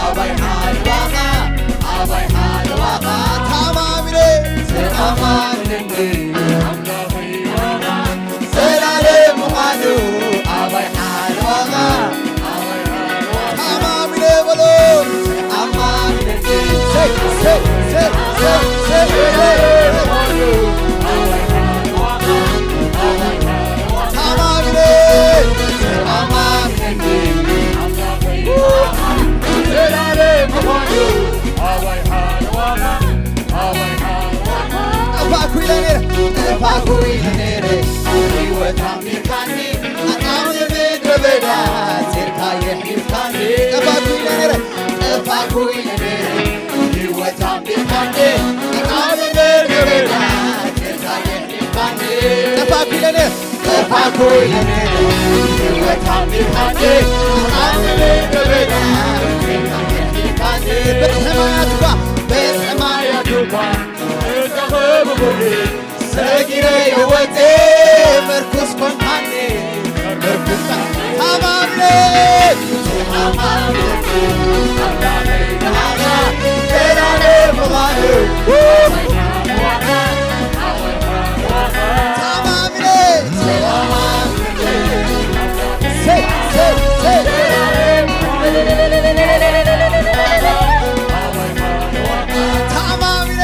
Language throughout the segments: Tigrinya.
ኣባይ ሓለዋኻ፣ ኣባይ ሓለዋኻ፣ ተኣማሚነ፣ ተኣማሚነ፣ ዘላለም ምዃኑ፣ ኣባይ ሓለዋኻ፣ ኣባይ ሓለዋኻ፣ ተኣማሚነ በሎ፣ ተኣማሚነ፣ ሰይ፣ ሰይ፣ ሰይ፣ ሰይ፣ ሰይ፣ ሰይ፣ ሰይ። ተኣማሚነ፣ ተኣማሚነ፣ ዘላለም ምዃኑ፣ ኣባይ ሓለዋኻ፣ ኣባይ ሓለዋኻ። ጠፋእኩ ኢለ ነይረ፣ ጠፋእኩ ኢለ ነይረ፣ ህይወት ኣንቢርካኒ፣ ኣጣዕሚ ምድረ በዳ፣ ሴርካ የሕሊፍካኒ። ጠፋእኩ ኢለ ነይረ፣ ጠፋእኩ ኢለ ነይረ፣ ህይወት ኣንቢርካኒ፣ ኣጣዕሚ ምድረ በዳ፣ ሴርካ የሕሊፍካኒ። ጠፋእኩ ኢለ ነይረ፣ ጠፋእኩ ኢለ ነይረ፣ ህይወት ኣንቢርካኒ፣ ኣጣዕሚ ምድረ በዳ፣ ሴርካ የሕሊፍካኒ። በዝሒ ማያት እኳ፣ በዝሒ ማያት እኳ፣ እተኸብኩኒ፣ ሰጊረ የወጤ ምርኩስ ኮንካኒ፣ ምርኩስ ኮንካኒ። ተኣማምነ፣ ተኣማምነ፣ ኣምላኸይ ንዓኻ ዘላለም ምዃኑ። ተኣማምነ፣ ተኣማምነ። ሰይ፣ ሰይ፣ ሰይ። ተኣማምነ።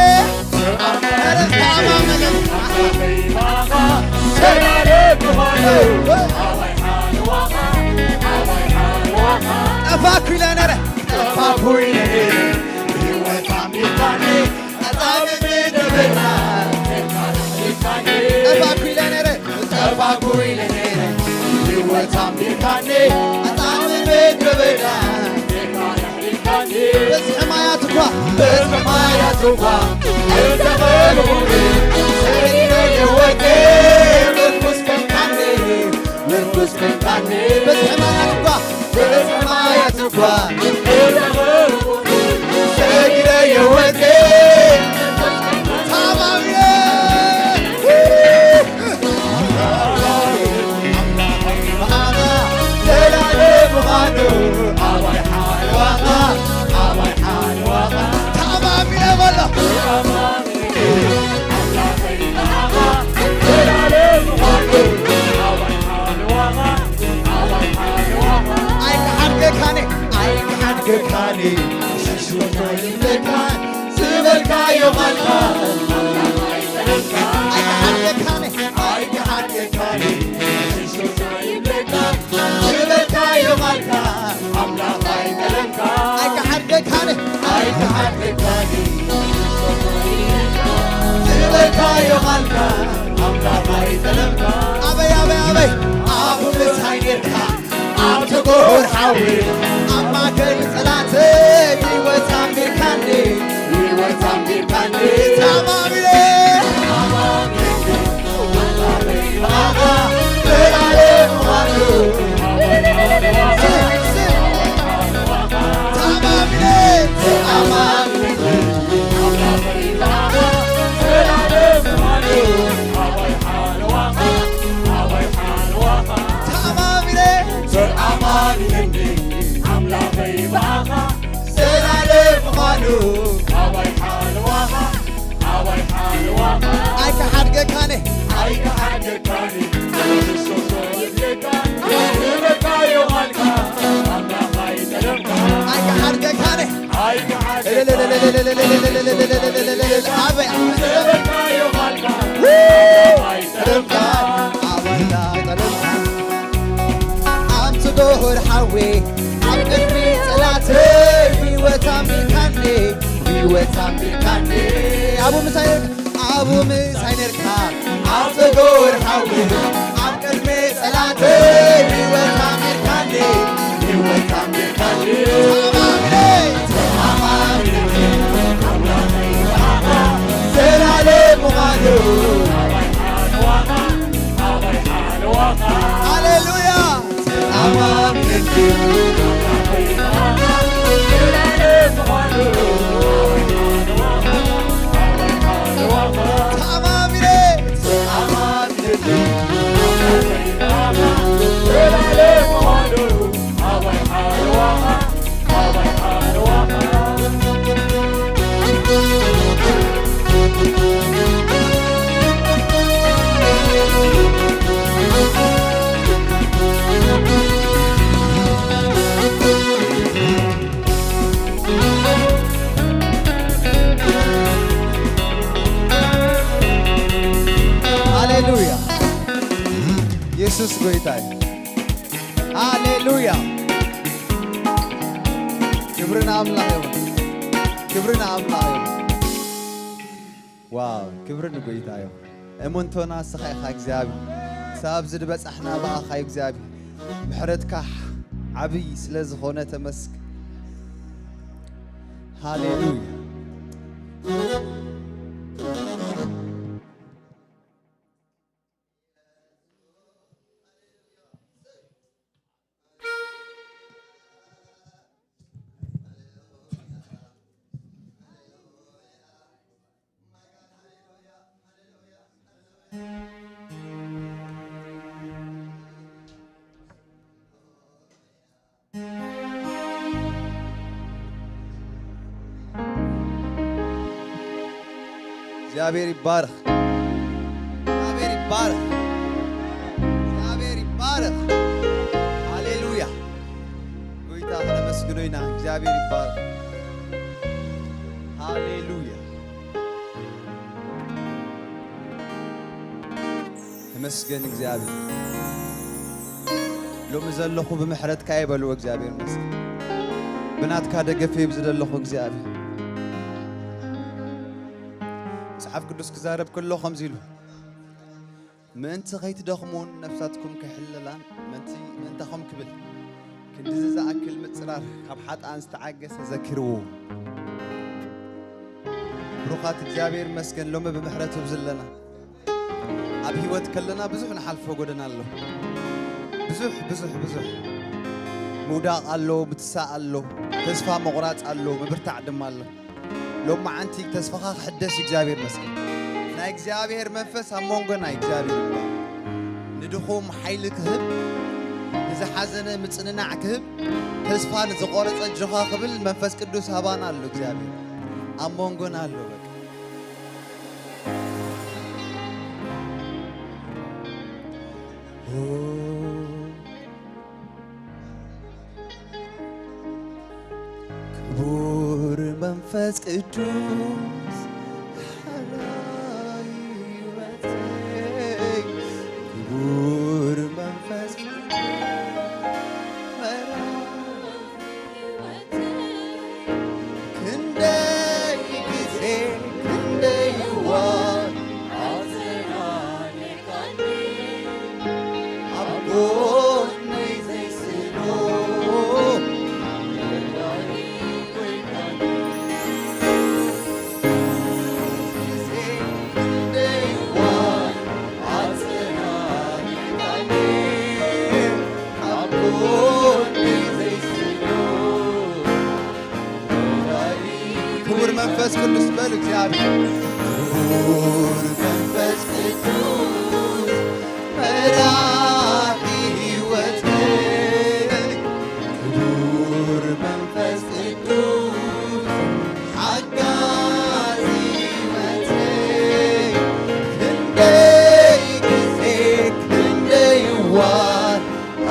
ጠፋኩ ኢለ ነረ፣ ጠፋኩ ኢለ ነረ፣ ብህይወት ኣሚርካኒ፣ ኣጻሚ ምድረ በዳ፣ ጠፋኩ ኢለ ነረ፣ ጠፋኩ ኢለ ነረ፣ ብህይወት ኣሚርካኒ፣ ኣጻሚ ምድረ በዳ፣ በዝሒ ማያት እኳ፣ በዝሒ ማያት እኳ፣ እንተ ቐርቡኒ፣ ሰጊደ የወርቂ ምርኩስ ኮንካኒ፣ ምርኩስ ኮንካኒ። በዝሒ ማያት እኳ፣ በዝሒ ማያት እኳ፣ እንተ ቐርቡኒ፣ ሰጊደ የወርቂ ተኣማሚነ። ኣይክሓድገካን፣ ኣይክሓድገካን፣ ሽሽወካ ይብለካ፣ ዝበልካዮ ቃልካ፣ ኣይክሓድገካን፣ ኣይክሓድገካን፣ ሽሽወካ ይብለካ፣ ዝበልካዮ ቃልካ፣ ኣምላኽ ኣይጠለምካ። ኣይክሓድገካን፣ ኣይክሓድገካን፣ ዝበልካዮ ቃልካ፣ ኣምላኽ ኣይጠለምካ። ኣበይ፣ ኣበይ፣ ኣበይ፣ ኣብኡ ምሳይ ኔርካ፣ ኣብ ትጉህር ሓዊ፣ ኣብ ማእከል ጸላተይ፣ ህይወት ኣንቢርካኒ፣ ህይወት ኣንቢርካኒ። ተኣማሚነ፣ ተኣማሚነ፣ ኣምላኸይ ብኣኻ ዘላለም ምዃኑ። ተኣማሚነ፣ ተኣማሚነ፣ ኣምላኸይ ብኣኻ ዘላለም ምዃኑ። ተኣማሚነ፣ ተኣማሚነ፣ ኣምላኸይ ብኣኻ ዘላለም ምዃኑ። ኣባይ ሓለዋኻ፣ ኣባይ ሓለዋኻ፣ ኣይክሓድገካን፣ ኣይክሓድገካን፣ ንሶሶ ይብለካ፣ ዝበልካዮ ቃልካ፣ ኣምላኽ ኣይጠለምካ። ኣይክሓድገካን፣ ኣይክሓድገካን፣ ኣበይ፣ ኣበይ፣ ዝበልካዮ ቃልካ፣ ኣምላኽ ኣይጠለምካ። ኣባይ ኣይጠለምካ። ኣብ ትጎህር ሓዊ፣ ኣብ ቅድሚ ጸላተይ፣ ህይወት ኣንቢርካኒ፣ ህይወት ኣንቢርካኒ። ኣብኡ ምሳይ ኔርካ፣ ኣብኡ ምሳይ ኔርካ፣ ኣብ ትጎህር ሓዊ፣ ኣብ ቅድሚ ጸላተይ፣ ህይወት ኣንቢርካኒ፣ ህይወት ኣንቢርካኒ። ተኣማሚነ፣ ተኣማሚነ፣ ኣምላኸይ ብኣኻ ዘላለም ምዃኑ። ሃሌሉያ። ተኣማሚነ። የሱስ ጎይታ እዩ። ሃሌሉያ። ክብሪ ንኣምላኽ ይኹን። ክብሪ ንኣምላኽ ይኹን። ዋው፣ ክብሪ ንጎይታ ይኹን። እምንቶና ንስኻ ኢኻ እግዚኣብሔር። ክሳብ ኣብዚ ዝበጻሕና ብኣኻ እዩ እግዚኣብሔር። ምሕረትካ ዓብይ ስለ ዝኾነ ተመስገን። ሃሌሉያ። እግዚኣብሔር ይባረኽ። እግዚኣብሔር ይባረኽ። እግዚኣብሔር ይባረኽ። ሃሌሉያ። ጎይታ ክነመስግኖ ኢና። እግዚኣብሔር ይባረኽ። ሃሌሉያ። ተመስገን እግዚኣብሔር። ሎሚ ዘለኹ ብምሕረትካ እየ በልዎ እግዚኣብሔር ይመስገን። ብናትካ ደገፍ እየ ኣብዚ ዘለኹ እግዚኣብሔር። መጽሓፍ ቅዱስ ክዛረብ ከሎ ከምዚ ኢሉ፣ ምእንቲ ከይትደኽሙን ነፍሳትኩም ከይሕለላን ምእንቲ፣ ምእንታኹም ክብል ክንድዚ ዝኣክል ምጽራር ካብ ሓጥኣን ዝተዓገሰ ዘኪርዎ። ብሩኻት እግዚኣብሔር ይመስገን ሎሚ ብምሕረቱ ኣብዚ ኣለና። ኣብ ህይወት ከለና ብዙሕ ንሓልፎ ጎደና ኣሎ። ብዙሕ፣ ብዙሕ፣ ብዙሕ ምውዳቕ ኣሎ፣ ምትሳእ ኣሎ፣ ተስፋ ምቑራጽ ኣሎ፣ ምብርታዕ ድማ ኣሎ። ሎማዓንቲ ተስፋኻ ክሕደስ እዩ እግዚኣብሔር ይመስገን። ናይ እግዚኣብሔር መንፈስ ኣብ መንጎና እዩ እግዚኣብሔር ይባረኽ። ንድኹም ሓይሊ ክህብ፣ ንዝሓዘነ ምጽንናዕ ክህብ፣ ተስፋ ንዝቖረጸ ጆኻ ክብል መንፈስ ቅዱስ ኣባና ኣሎ እግዚኣብሔር። ኣብ መንጎና ኣሎ በቃ። ክቡር መንፈስ ቅዱስ ሓላይ ህይወተይ፣ ክቡር መንፈስ ቅዱስ መራሒ ህይወተይ፣ ክንደይ ግዜ ክንደይ እዋን ኣዘናኒዕካኒ፣ ኣብ ጎነይ ዘይስሎ ክቡር መንፈስ ቅዱስ በሉ እግዚኣብሔር። ክቡር መንፈስ ቅዱስ መራሒ ህይወተይ፣ ክቡር መንፈስ ቅዱስ ሓጋዚ ህይወተይ፣ ክንደይ ግዜ ክንደይ እዋን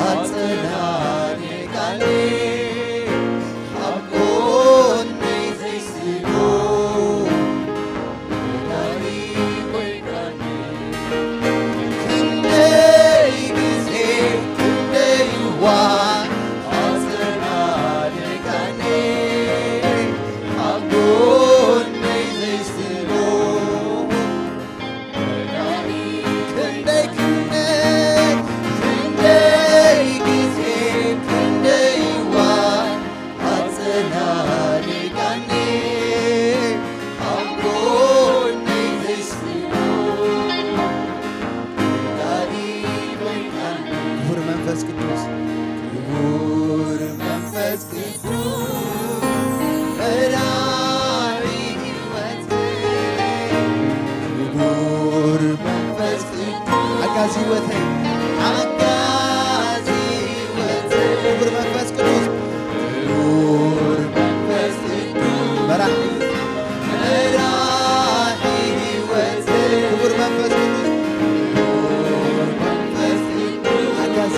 ኣጸናኒዕካኒ፣ ኣብ ጎነይ ዘይስሎ ክንደይ ግዜ ክንደይ እዋን ኣጸናኒዕካኒ፣ ኣብ ጎነይ ዘይስሎ ክንደይ ክንደይ ክንደይ ግዜ ክንደይ እዋን ኣጸናኒዕካኒ፣ ኣብ ጎነይ ዘይስሎ። ክቡር መንፈስ ቅዱስ፣ ክቡር መንፈስ ቅዱስ መራሒ ህይወተይ፣ ክቡር መንፈስ ሓጋዚ ህይወተይ፣ ሓጋዚ ህይወተይ፣ ክቡር መንፈስ ቅዱስ፣ ክቡር መንፈስ ቅዱስ፣ መራሒ፣ መራሒ ህይወተይ፣ ክቡር መንፈስ ቅዱስ፣ ክቡር መንፈስ ቅዱስ፣ ሓጋዚ፣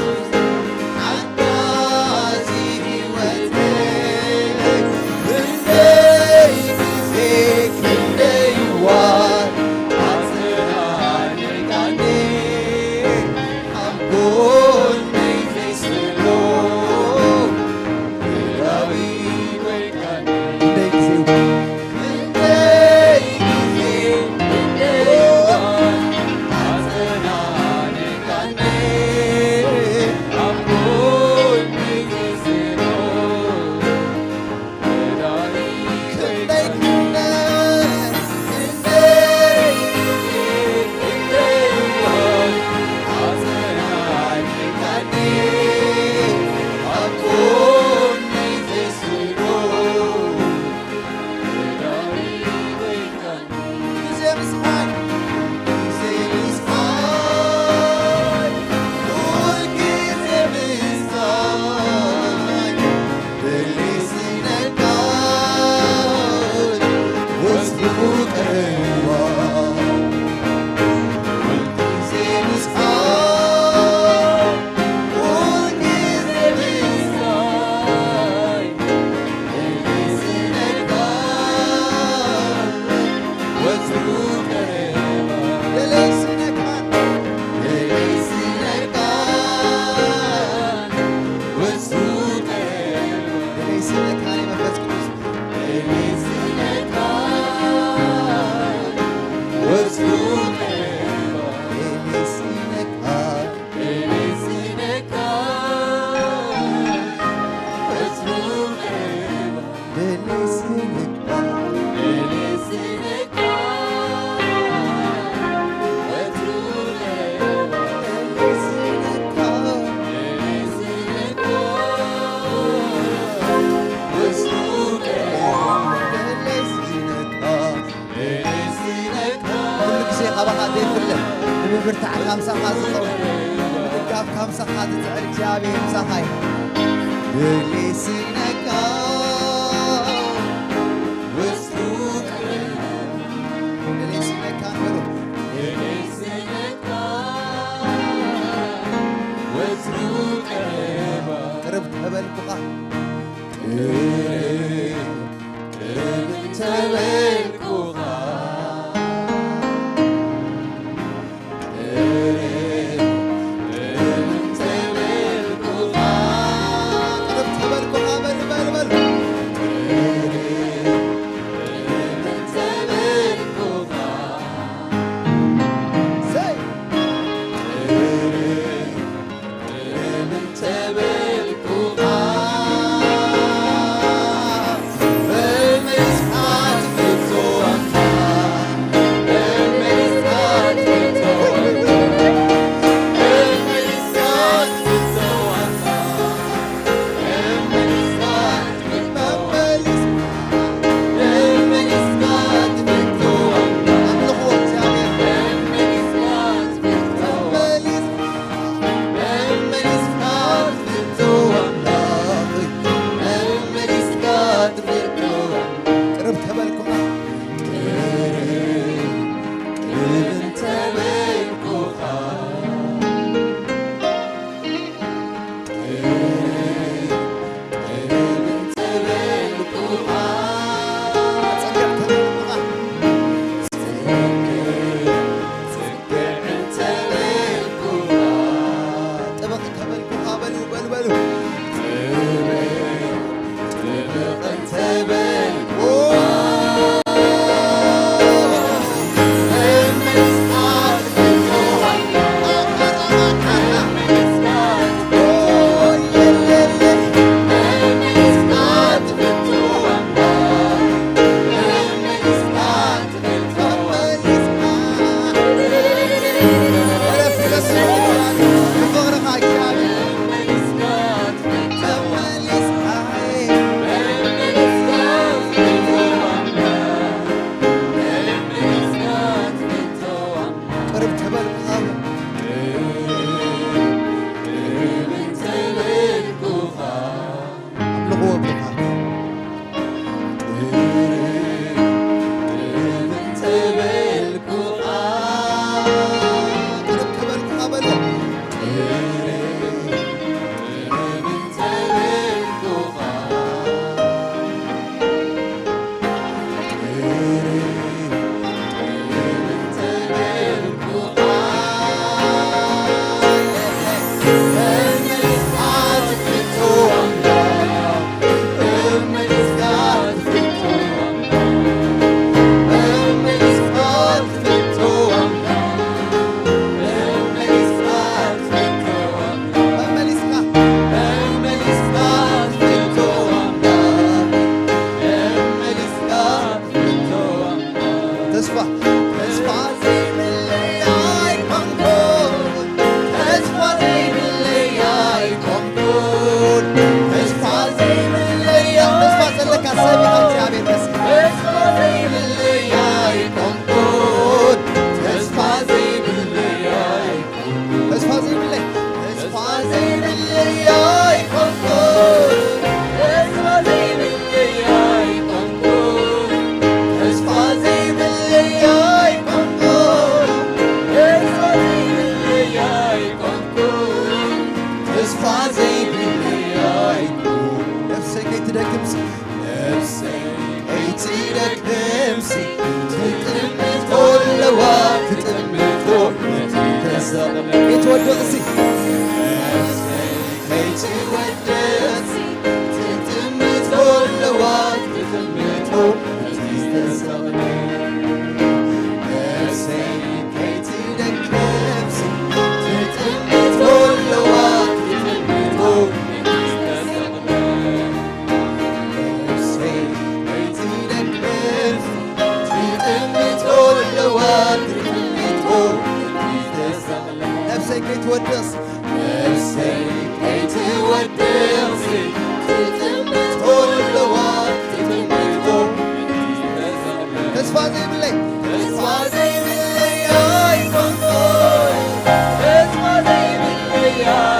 ሓጋዚ ህይወተይ፣ ክንደይ ግዜ ክንደይ እዋን ኣጽናኒዕካኒ፣ ምሳኻ ዝኸውን፣ ንምድጋፍ ካብ ምሳኻ ዝጽዕር እግዚኣብሔር ምሳኻ እዩ። ደሊስነካ ወስዱ ደሊስነካ ንበሉ። ደሊስነካ ወስዱ ቀረባ። ቅርብ ተበልኩኻ። ቅርብ፣ ቅርብ እንተበልኩኻ። ቅርብ ተበልኩኻ። ቅርብ እንተበልኩኻ።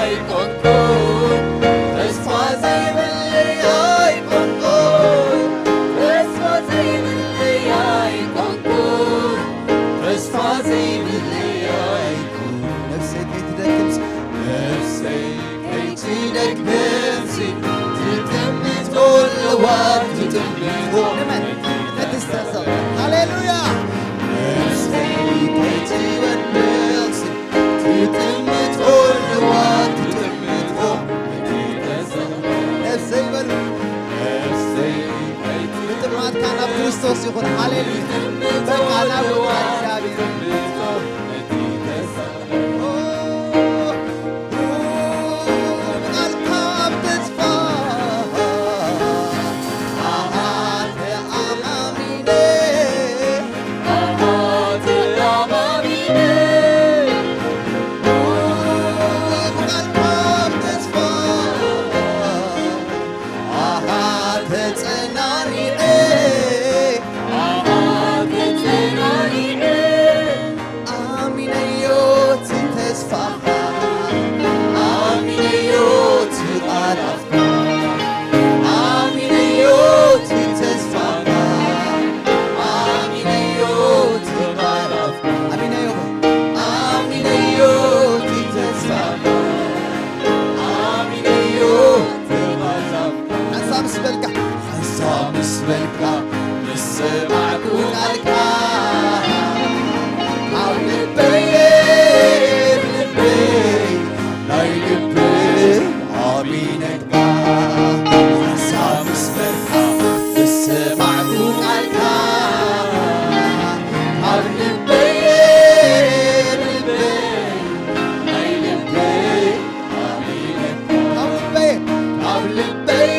ኣይኮንኩን፣ ተስፋ ዘይብለይ ኣይኮንኩን፣ ተስፋ ዘይብለይ ኣይኮንኩን፣ ተስፋ ዘይብለይ ኣይኮንኩን። ነፍሰይ ከይትደክምሲ፣ ነፍሰይ ከይትደክምሲ፣ ትጥምት ዘለዋ ትጥምት። ንመን? ቅድስተ ዘላ። ሃሌሉያ። ነፍሰይ ከይትወድቕሲ፣ ትጥምት ዘለዋ ትጥምት። ነፍሰይ በሉ። ነፍሰይ ምጥማትካ ናብ ክርስቶስ ይኹን። ሃሌሉያ። በቃ ናብ እግዚኣብሔር። ኣሚነዮ እቲ ተስፋኻ፣ ኣሚነዮ እቲ ቃል ኣፍካ፣ ኣሚነዮ እቲ ተስፋኻ፣ ኣሚነዮ እቲ ቃል ኣፍካ፣ ኣሚነዮ፣ ኣሚነዮ እቲ ተስፋኻ፣ ኣሚነዮ እቲ ቃል ኣፍካ። ሓንሳብ ምስ በልካ፣ ሓንሳብ ምስ በልካ፣ ምስ ሰማዕኩ ቃልካ፣ ኣብ ልበይ፣ ልበይ፣ ናይ ልበይ ኣሚነካ። ሓንሳብ ምስ በልካ፣ ምስ ሰማዕኩ ቃልካ፣ ኣብ ልበይ፣ ልበይ፣ ናይ ልበይ ኣሚነካ። ካብ ልበይ፣ ካብ ልበይ፣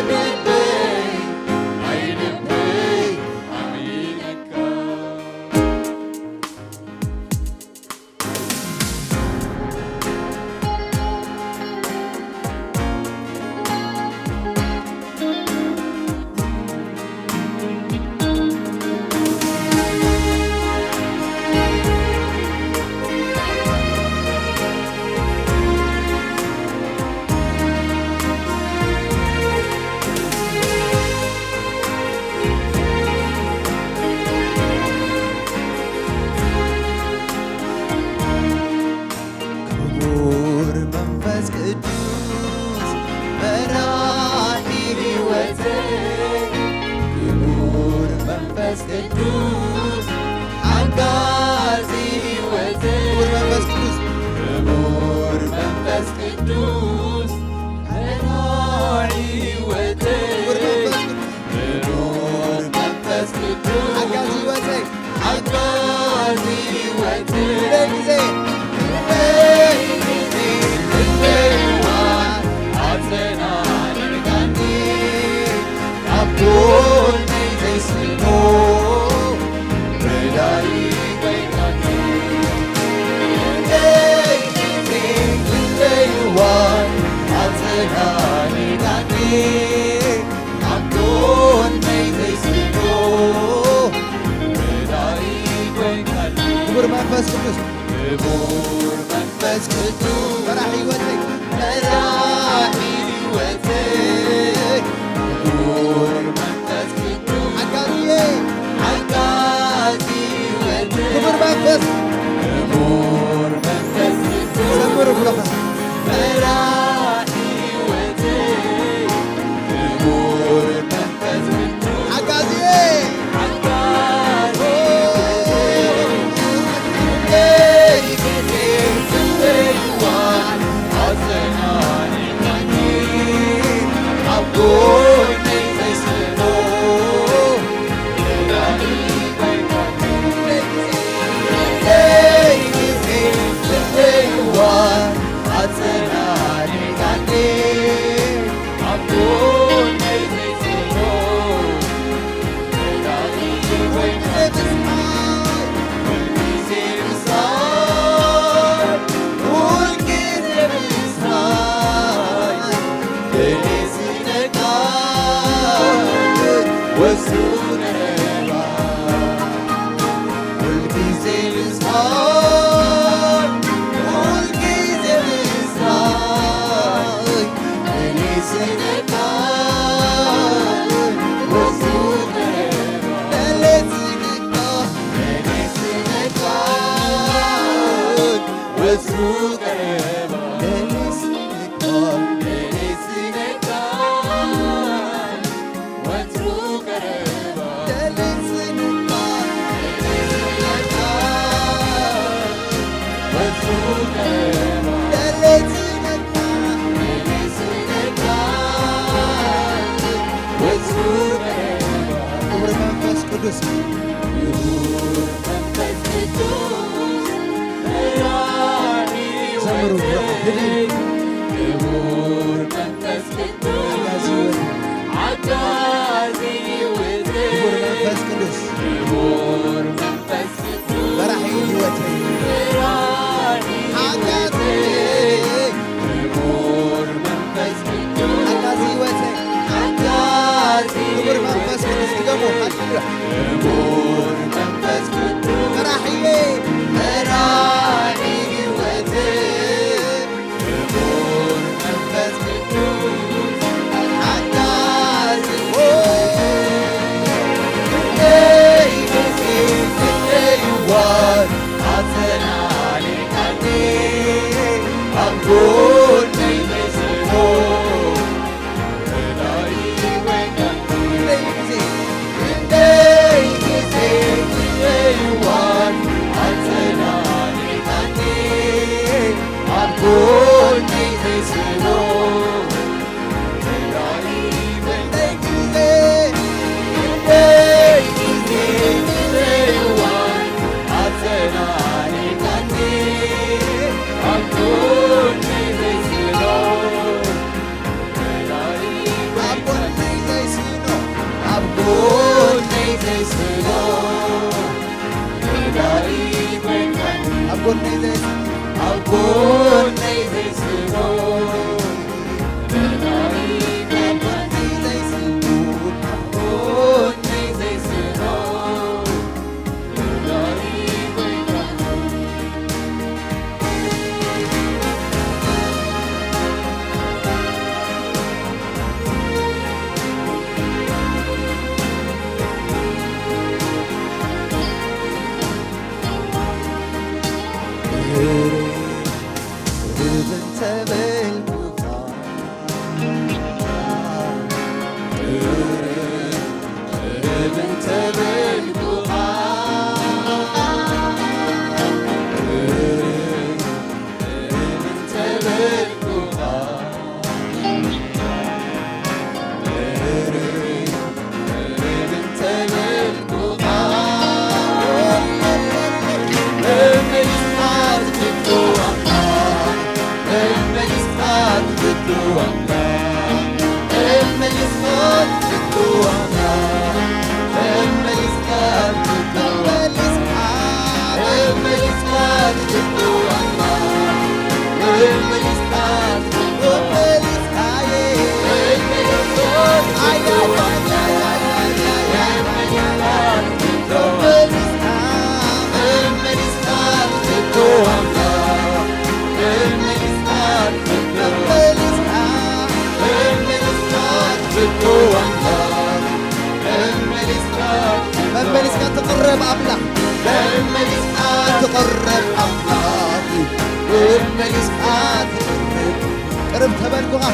ልበይ፣ ናይ ልበይ ኣሚነካ። ክቡር መንፈስ ቅዱስ መራሒ ህይወተይ፣ ክቡር መንፈስ ቅዱስ ሓጋዚ ህይወተይ፣ ክቡር መንፈስ ቅዱስ፣ ክቡር መንፈስ ቅዱስ መራሒ ህይወተይ፣ ክቡር መንፈስ ቅዱስ፣ ክቡር መንፈስ ቅዱስ ሓጋዚ ህይወተይ፣ ሓጋዚ ህይወት። ክንደይ ግዜ፣ ክንደይ ግዜ፣ ክንደይ እዋን ኣጸናኒዕካኒ፣ ኣብ ጎነይ ዘይስእኖ ረዳኢ ኮይንካኒ። ክንደይ ግዜ፣ ክንደይ እዋን ኣጸናኒዕካኒ፣ ኣብ ጎነይ ዘይስእኖ ረዳኢ ኮይንካኒ። ክቡር መንፈስ ቅዱስ፣ ክቡር መንፈስ ቅዱስ መራሒ ህይወተይ፣ መራሒ ህይወተይ፣ ክቡር መንፈስ ቅዱስ ሓጋዚየ፣ ሓጋዚ ህይወተይ፣ ክቡር መንፈስ፣ ክቡር መንፈስ ቅዱስ ዘምሩ ብሎኻ መራሒ ህይወተይ፣ ክቡር መንፈስ ቅዱስ ሓጋዚየ፣ ሓጋዚ ህይወተይ፣ ክንደይ ግዜ፣ ክንደይ እዋን ኣጸናኒዕካኒ፣ ኣብ ጎነይ ዘይስእኖ ወሱ ነረባ፣ ሁልጊዜ ምስጋና፣ ሁልጊዜ ክቡር መንፈስ ቅዱስ፣ ዘምሩ፣ ክቡር መንፈስ ቅዱስ፣ ክቡር መንፈስ ቅዱስ፣ መራሒ ህይወተይ፣ ሓጋዚ፣ ሓጋዚ ህይወተይ፣ ክቡር መንፈስ ቅዱስ፣ ድገሙ፣ ሃሌሉያ። መራሒየ፣ መራሒ ህይወተይ፣ ክቡር መንፈስ ቅዱስ ሓጋዚ፣ ክንደይ ግዜ፣ ክንደይ እዋን ኣጸናኒዕካኒ፣ ኣብ ጎነይ ተስኖ። ኣብ ጎነይ ዘይስእኖ፣ ኣብ ጎነይ ዘይስእኖ፣ መዳኢ ኮይንካኒ። ኣብ ጎነይ ዘይስእኖ፣ ኣብ ጎነይ ዘይስእኖ፣ መዳኢ ኮይንካኒ። ዘይስእኖ፣ ኣብ ጎነይ ዘይስእኖ፣ መመሊስካ ትቕረብ ኣምላኽ፣ መመሊስካ ትቕረብ ኣምላኽ እዩ። መመሊስካ ትቕረብ፣ ቅርብ ተበልኩኻ።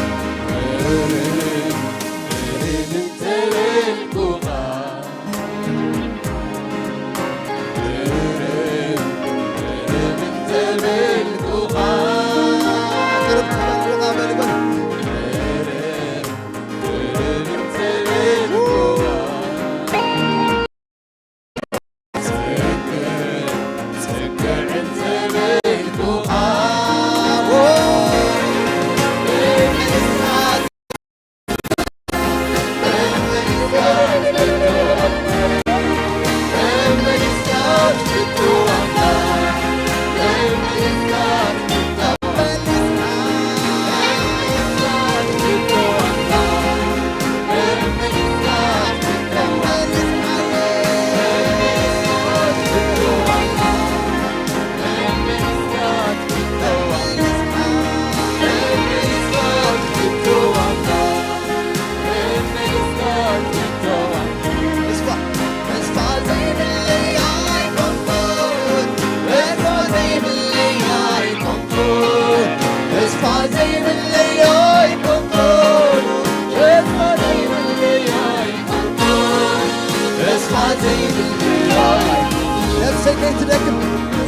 ዘይብለይ ኣይኮንኩ፣ ተስፋ ዘይብለይ ኣይኮንኩ፣ ተስፋ ዘይብለይ ኣይኮንኩ። ነፍሰይ ከይትደክም፣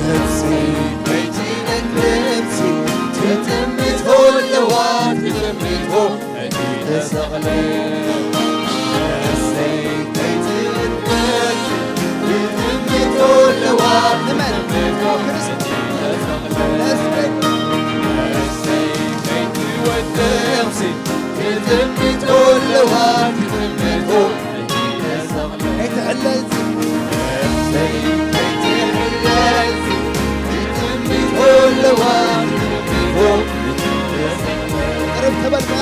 ነፍሰይ ከይትደክም፣ ትጥምት ኣለዋ፣ ትጥምት እቲ ተሰቕለ። ነፍሰይ ከይትጥምት፣ ትጥምት ኣለዋ፣ እመን። ክርስቶስ ቅርብ ተበልካ።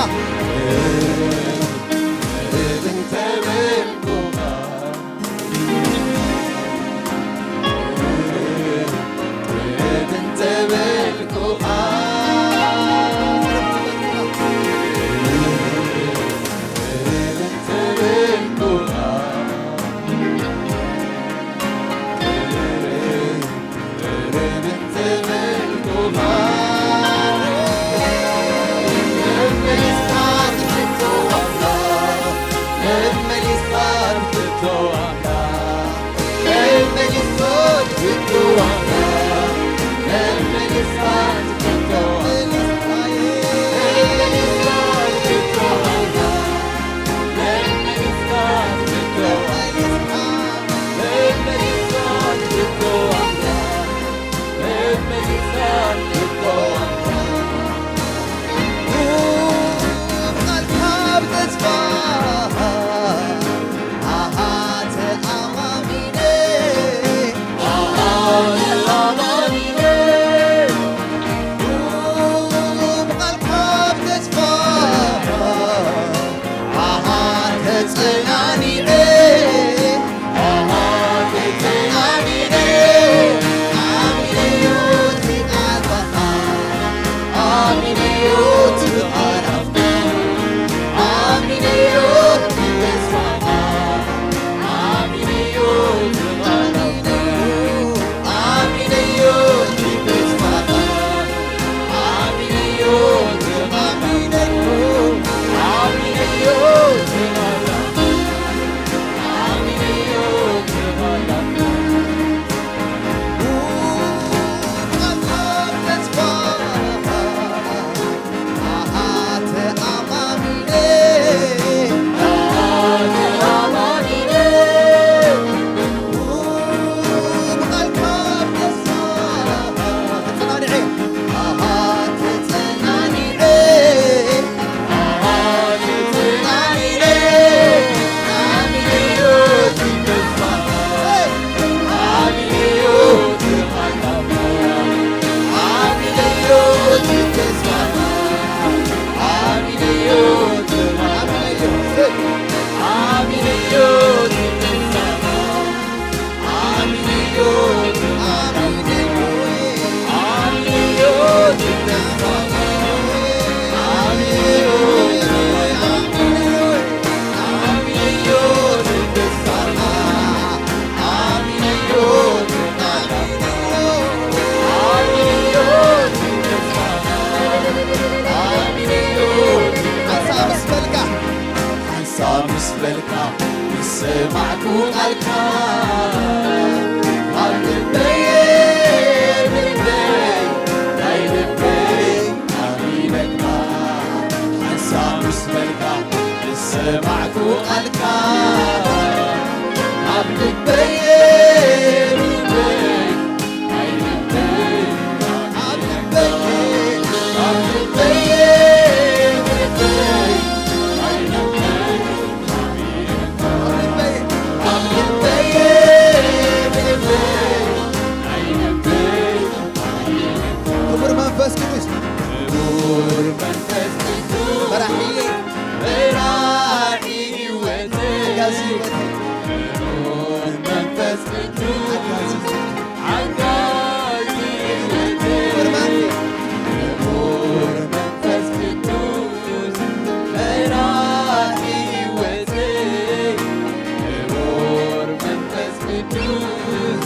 ሓንሳብ ምስ በልካ፣ ሓንሳብ ምስ በልካ፣ ምስ ሰማዕኩ ቃልካ፣ ኣብ ልበይ፣ ልበይ፣ ናይ ልበይ ኣሚነካ። ሓንሳብ ምስ በልካ፣ ምስ ሰማዕኩ ቃልካ፣ ኣብ ልበይ፣ ልበይ፣ ክቡር መንፈስ ቅዱስ፣ ክቡር መንፈስ ቅዱስ፣ መራሒ፣ መራሒ ህይወት፣ ኣጋዚ ህይወት፣ ክቡር መንፈስ ቅዱስ፣ ኣጋዚ ሕይወት፣ ክቡር መንፈስ፣ ክቡር መንፈስ ቅዱስ፣ መራሒ ህይወተይ፣ ክቡር መንፈስ ቅዱስ፣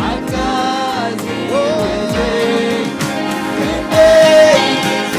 ኣጋዚ ህይወተይ፣ ክንደይ ግዜ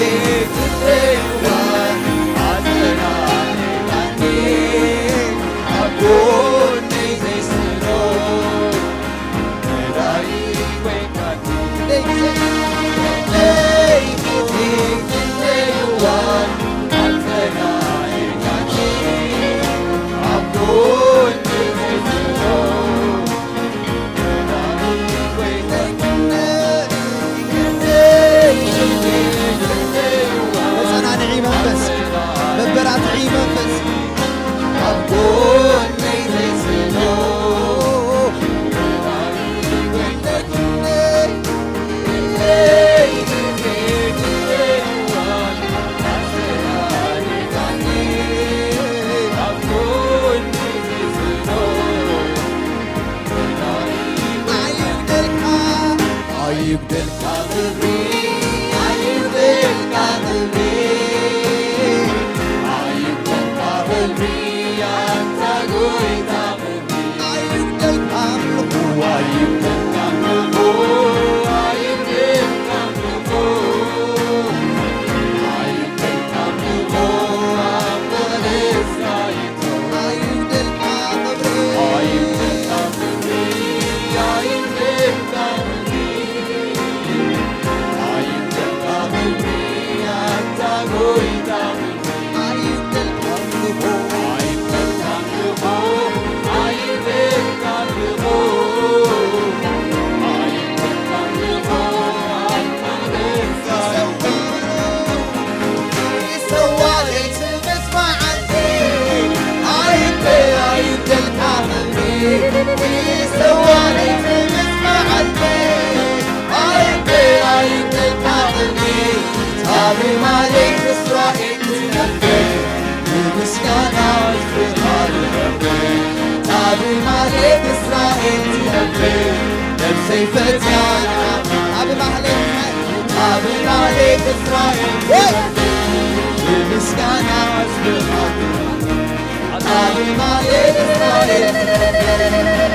ብምስጋና ዝፍቃድ ነብሰይ ፈትያ ኣብ ማህሌት ኣብ ማህሌት እስራኤል ወይ ብምስጋና ዝፍቃድ ኣብ ማህሌት እስራኤል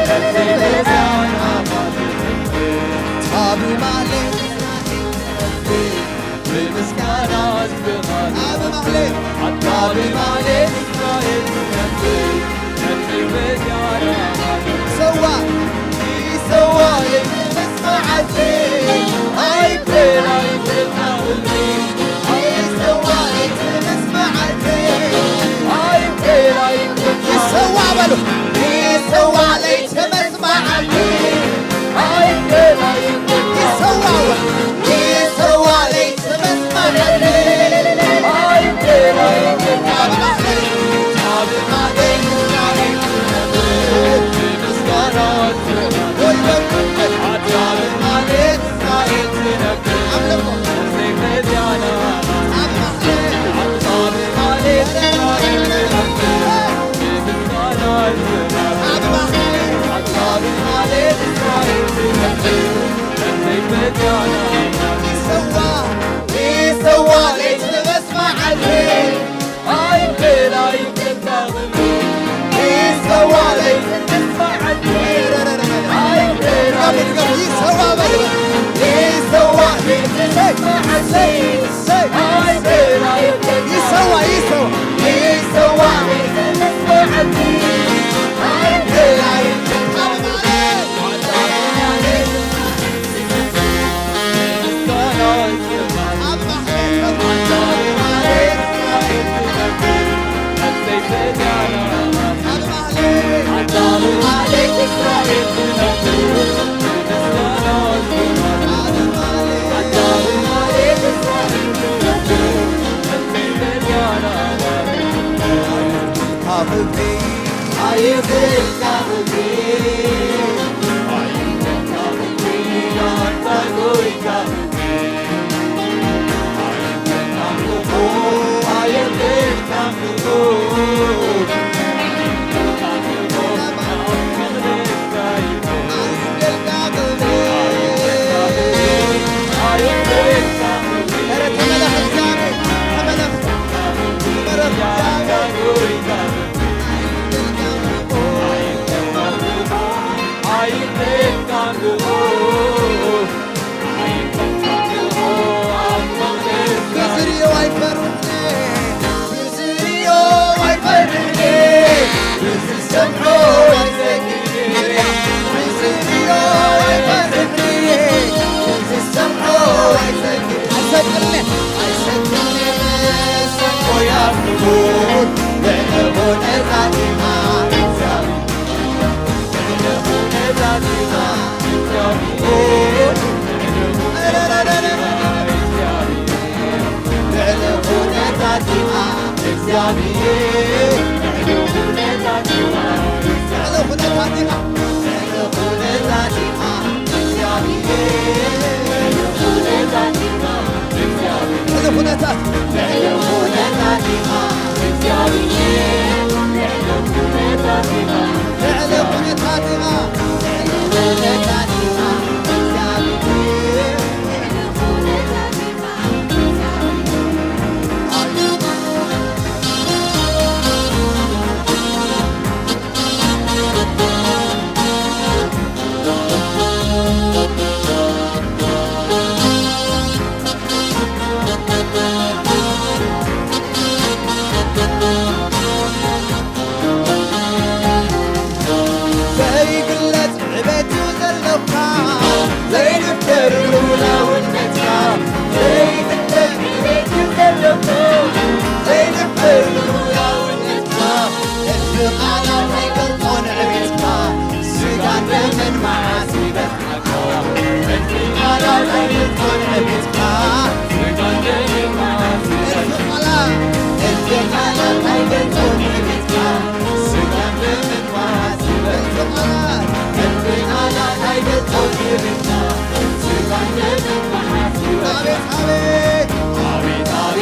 ነብሰይ ፈትያ ኣብ ማህሌት እስራኤል ብምስጋና ዝፍቃድ ኣብ ማህሌት ኣብ ማህሌት እስራኤል ትነብር። ይሰዋ ይሰዋ ለይትመስማዓልቲ ኣይቤላ ይቤላ ይሰዋ በሉ ይሰዋ ለይትመስማዓልቲ ይሰዋ ይሰዋ ለይትመስማዓልቲ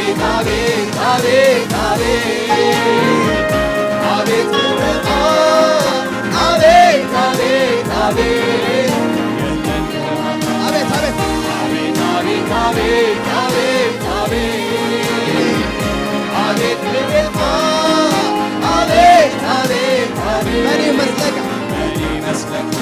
አቤት አቤት አቤት አቤት አቤት አቤት አቤት አቤት ክብርህ አቤት አቤት አቤት አቤት አቤት አቤት አቤት አቤት አቤት አቤት አቤት ክብርህ አቤት አቤት አቤት ምን ይመስለካ ምን ይመስለካ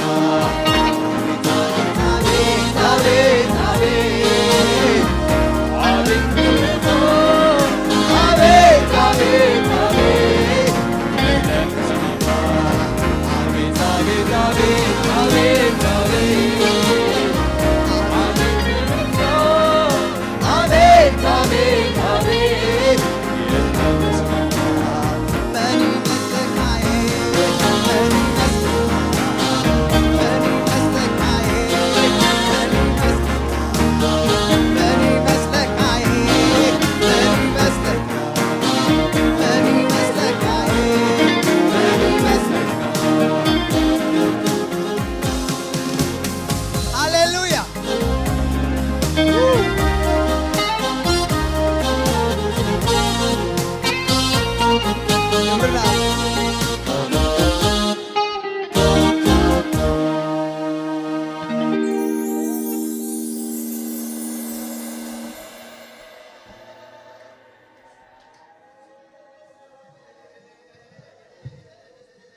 ሃሌሉያ።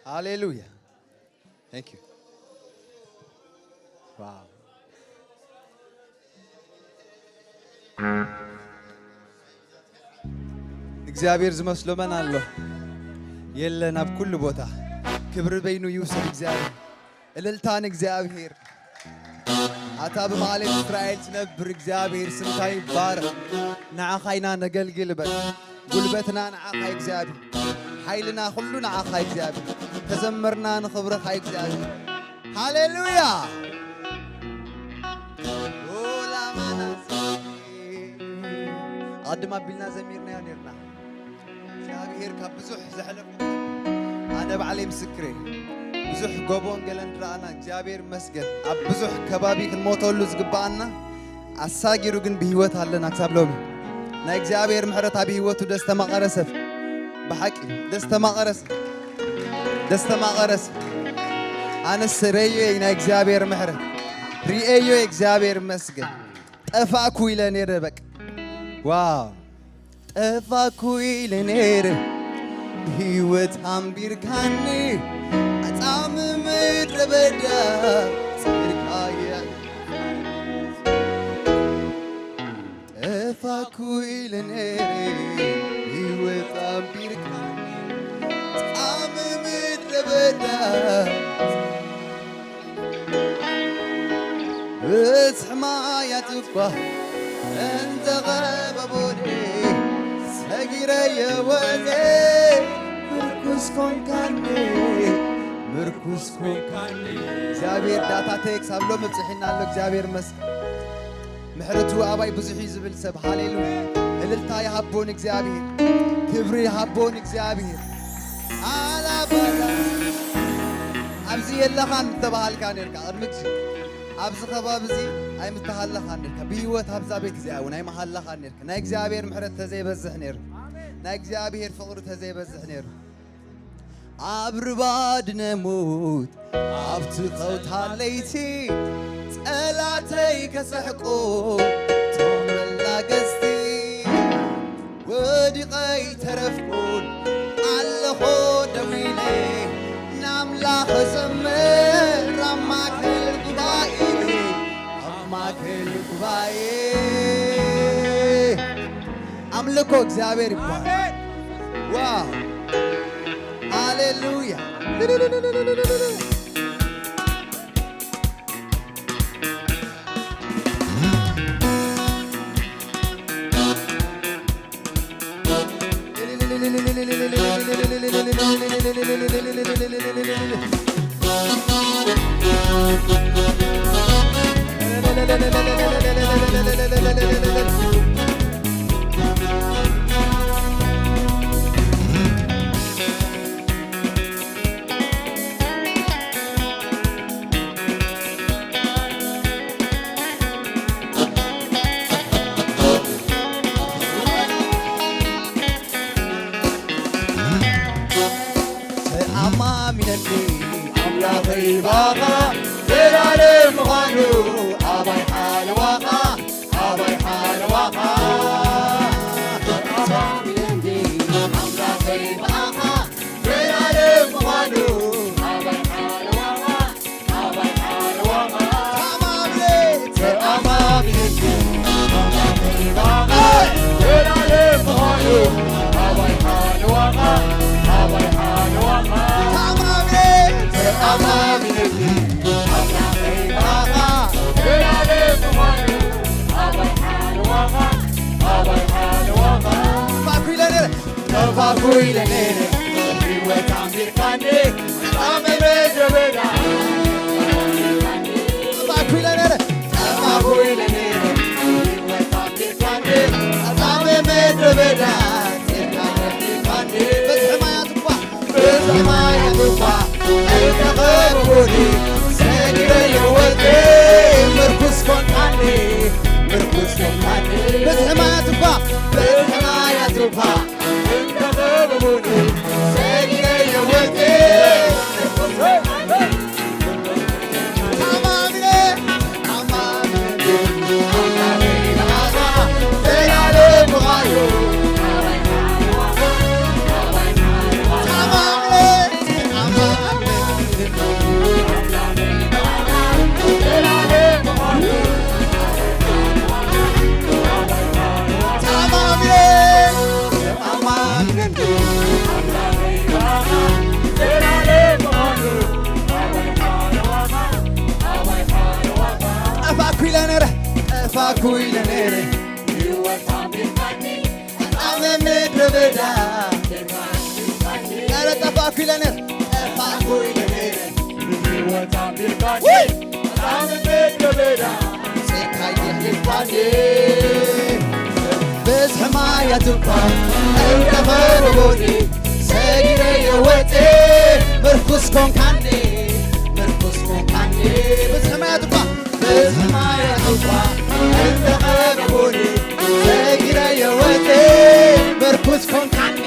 ሃሌሉያ። Thank you. Wow. እግዚኣብሔር ዝመስሎ መን ኣሎ? የለን። ኣብ ኩሉ ቦታ ክብሪ በይኑ ይውሰድ እግዚኣብሔር። እልልታ ንእግዚኣብሔር። ኣታ ብማእሌት እስራኤል ትነብር እግዚኣብሔር ስምካ ይባረኽ። ንዓኻ ኢና ነገልግል በል። ጉልበትና ንዓኻ እግዚኣብሔር። ሓይልና ኩሉ ንዓኻ እግዚኣብሔር። ተዘመርና ንኽብረኻ እግዚኣብሔር። ሃሌሉያ። ኦላማናስ ኣድማ ቢልና ዘሚርናዮ ነርና። እግዚኣብሔር ካብ ብዙሕ ዘሕለፈ ኣነ ባዕለይ ምስክር እየ። ብዙሕ ጎቦን ገለን ድረኣና እግዚኣብሔር ይመስገን። ኣብ ብዙሕ ከባቢ ክንሞተሉ ዝግባኣና ኣሳጊሩ ግን ብህይወት ኣለና ክሳብ ሎሚ። ናይ እግዚኣብሔር ምሕረት ኣብ ህይወቱ ደስተማቐረ ሰብ ብሓቂ ደስተማቐረ ሰብ ደስተማቐረ ሰብ ኣነስ ረዮ ናይ እግዚኣብሔር ምሕረት ሪኤዮ እግዚኣብሔር ይመስገን። ጠፋእኩ ኢለ ነይረ በቃ ዋው ጠፋኩ ኢለ ነይረ ብህይወት ኣንቢርካኒ ኣጻሚ ምድረ በዳ ጽድቃየ ጠፋኩ ኢለ ነይረ ብህይወት ኣንቢርካኒ ኣጻሚ ምድረ በዳ ብዝሒ ማያት እኳ እንተኸበቦኒ ሰጊረዮ ወዘ ምርኩስ ኮንካኒ ምርኩስ ኮንካኒ እግዚኣብሔር ዳታ ቴክስ ኣብ ሎሚ ኣብፅሒና ኣሎ እግዚኣብሔር መስገን ምሕረቱ ኣባይ ብዙሕ እዩ ዝብል ሰብ ሃሌሉያ እልልታ ይሃቦን እግዚኣብሔር ክብሪ ይሃቦን እግዚኣብሔር ኣላባዳ ኣብዚ የለኻን ምተባሃልካ ነርካ ቅድሚ ግዜ ኣብዚ ከባቢ እዚ ኣይምተሃለኻን ነርካ ብህይወት ኣብዛ ቤት እዚኣ እውን ኣይመሃለኻን ነርካ ናይ እግዚኣብሔር ምሕረት ተዘይበዝሕ ነይሩ ናይ እግዚኣብሔር ፍቕሪ ተዘይበዝሕ ነይሩ ኣብ ርባ ድነሙት ኣብቲ ኸውታ ለይቲ ጸላተይ ከሰሕቁ ቶም መላገስቲ ወዲቐይ ተረፍኩን ኣለኹ ደዊለ ናምላኽ ዘምር ኣብ ማእከል ጉባኤ ኣብ ማእከል ጉባኤ ኣምልኮ እግዚኣብሔር ይባል ዋው ሃሌሉያ ባኻ ዘላለም ምዃኑ ኣባይ ሓለዋኻ፣ ኣባይ ሓለዋኻ። ኣማን ኣምላኸይ ብኣኻ ዘላለም ምዃኑ ኣባይ ሓለዋኻ፣ ኣባይ ሓለዋኻ። ተኣማሚነ፣ ተኣማሚነ፣ ኣምላኸይ ብኣኻ ዘላለም ምዃኑ ኣባይ ሓለዋኻ፣ ኣባይ ሓለዋኻ። ተኣማሚነ፣ ተኣማሚነ፣ ኣምላኸይ ብኣኻ ዘላለም ምዃኑ ኣባይ ሓለዋኻ፣ ኣባይ ሓለዋኻ። ተፋኩ ኢለ ነይረ፣ ተፋኩ ኢለ ነይረ፣ ህይወት ኣንቢርካኒ፣ ኣብ ምድረ በዳ። ተፋኩ ኢለ ነይረ፣ ተፋኩ ኢለ ነይረ፣ ህይወት ኣንቢርካኒ፣ ኣብ ምድረ በዳ፣ ጸጋ ኣንቢርካኒ። በዝሒ ማያት እኳ ብሰማያት እኳ እንተኸበቡኒ፣ ሰጊረዮ ወድቀ ምርኩስ ኮንካኒ፣ ምርኩስ ኮንካኒ። ብሰማያት እኳ፣ ብሰማያት እኳ እንተኸበቡኒ፣ ሰጊረዮ ወድቀ ምርኩስ ኮንካኒ። ተኣማሚነ፣ ተኣማሚነ፣ ኣምላኸይ ብኣኻ ዘላለም ምዃኑ። ተኣማሚነ፣ ተኣማሚነ፣ ተኣማሚነ፣ ተኣማሚነ። ጠፋኩ ኢለ ነረ፣ ጠፋኩ ኢለ ነረ። ኣብ ምድረ በዳ። ኧረ ጠፋኩ ኢለ ነረ፣ ጠፋኩ ኢለ ነረ። ውይ! ብዝሒ ማያት እኳ እንተኸበቡኒ፣ ሰጊረዮ ወድቀ ምርኩስ ኮንካኒ፣ ምርኩስ ኮንካኒ። ብዝሒ ማያት እኳ፣ ብዝሒ ማያት እኳ እንተኸበቡኒ፣ ሰጊረዮ ወድቀ ምርኩስ ኮንካኒ።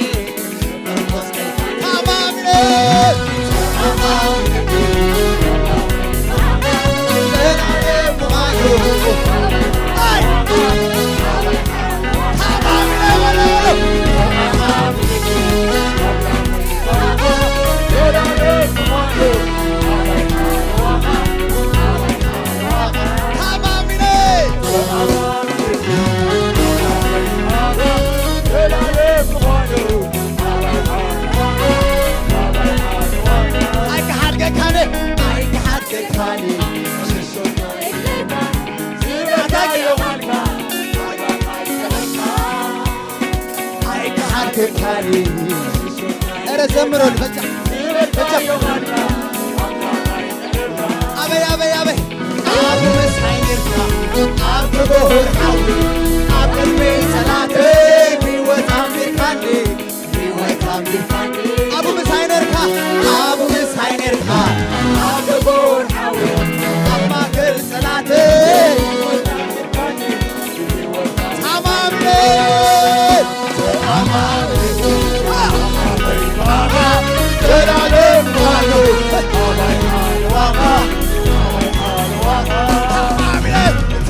ኣይክሓድገካን። ኣይክሓድገካን። ኧረ ዘምረሉ በጃ፣ በጃ። ኣበይ፣ ኣበይ፣ ኣበይ። ኣብ ምሳይ ኔርካ፣ ኣብ ክቡር ሓዊ፣ ኣብ ቅድሚ ጸላተይ ህይወት ኣንቢርካኒ፣ ህይወት ኣንቢርካኒ። ኣብ ምሳይ ኔርካ፣ ኣብ ምሳይ ኔርካ፣ ኣብ ክቡር ሓዊ፣ ኣብ ማእከል ጸላተይ ተኣማምነ፣ ተኣማምነ፣ ዘላለም ባዶ፣ ተኣማምነ፣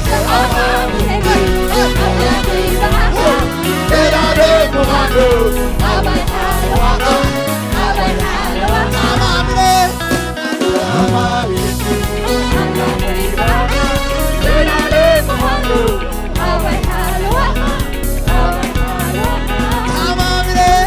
ተኣማምነ፣ ዘላለም ባዶ፣ ተኣማምነ።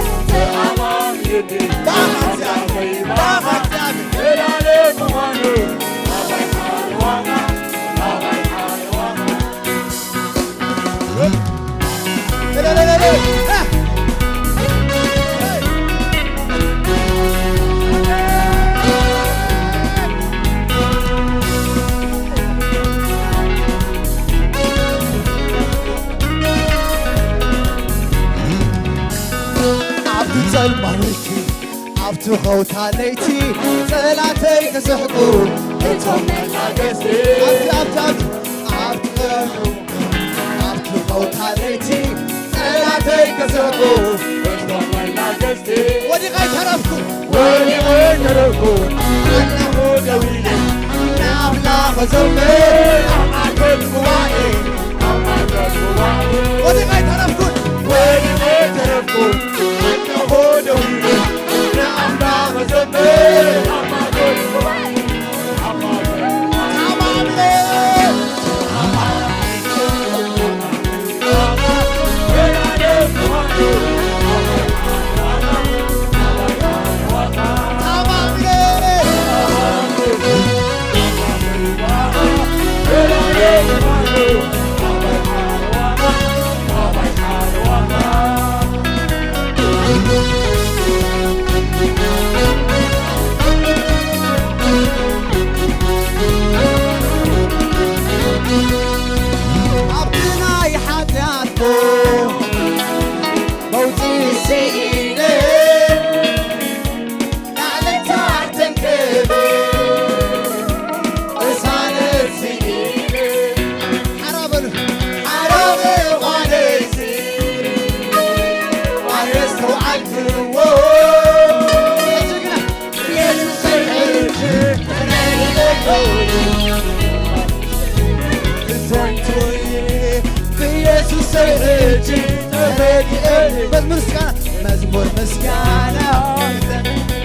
ኣብቲ ጸልማት ኣብቲ ኸውታ ለይቲ ጸላተይ ክስሕቁ እቶም መናገስቲ። ኣብቲ፣ ኣብቲ፣ ኣብቲ፣ ኣብቲ ኸውታ፣ ኣብቲ ኸውታ ለይቲ ጸላተይ ክስሕቁ እቶም መናገስቲ። ወዲቐ ኣይተረፍኩ፣ ወዲቐ ኣይተረፍኩ፣ ኣለኹ ደው መዘምር ኣብ ማእከል ጉባኤ፣ ኣብ ማእከል ጉባኤ ወዲቐ ኣይተረፍኩን፣ ወዲቐ ኣይተረፍኩን፣ ኣለኹ ደው ኢለ ንኣምላኽ መዘምር። ኣብ ማእከል ጉባኤ፣ ኣብ ማእከል ጉባኤ። ኣብቲ ናይ ሓጢኣት መውጽኢ ስኢነ፣ ላዕልን ታሕትን ክብል ቅሳነት ስኢነ፣ ሓራ በሉ። ሓራ ምዃነይሲ ኣየስተውዓልክዎ። ሕጂ ግና ኢየሱሰይ ሕጂ ተረዲኤ። ብዘንቱ ብኢየሱሰይ ሕጂ ተረዲኤ። መዝሙር ምስጋና፣ መዝሙር ምስጋና።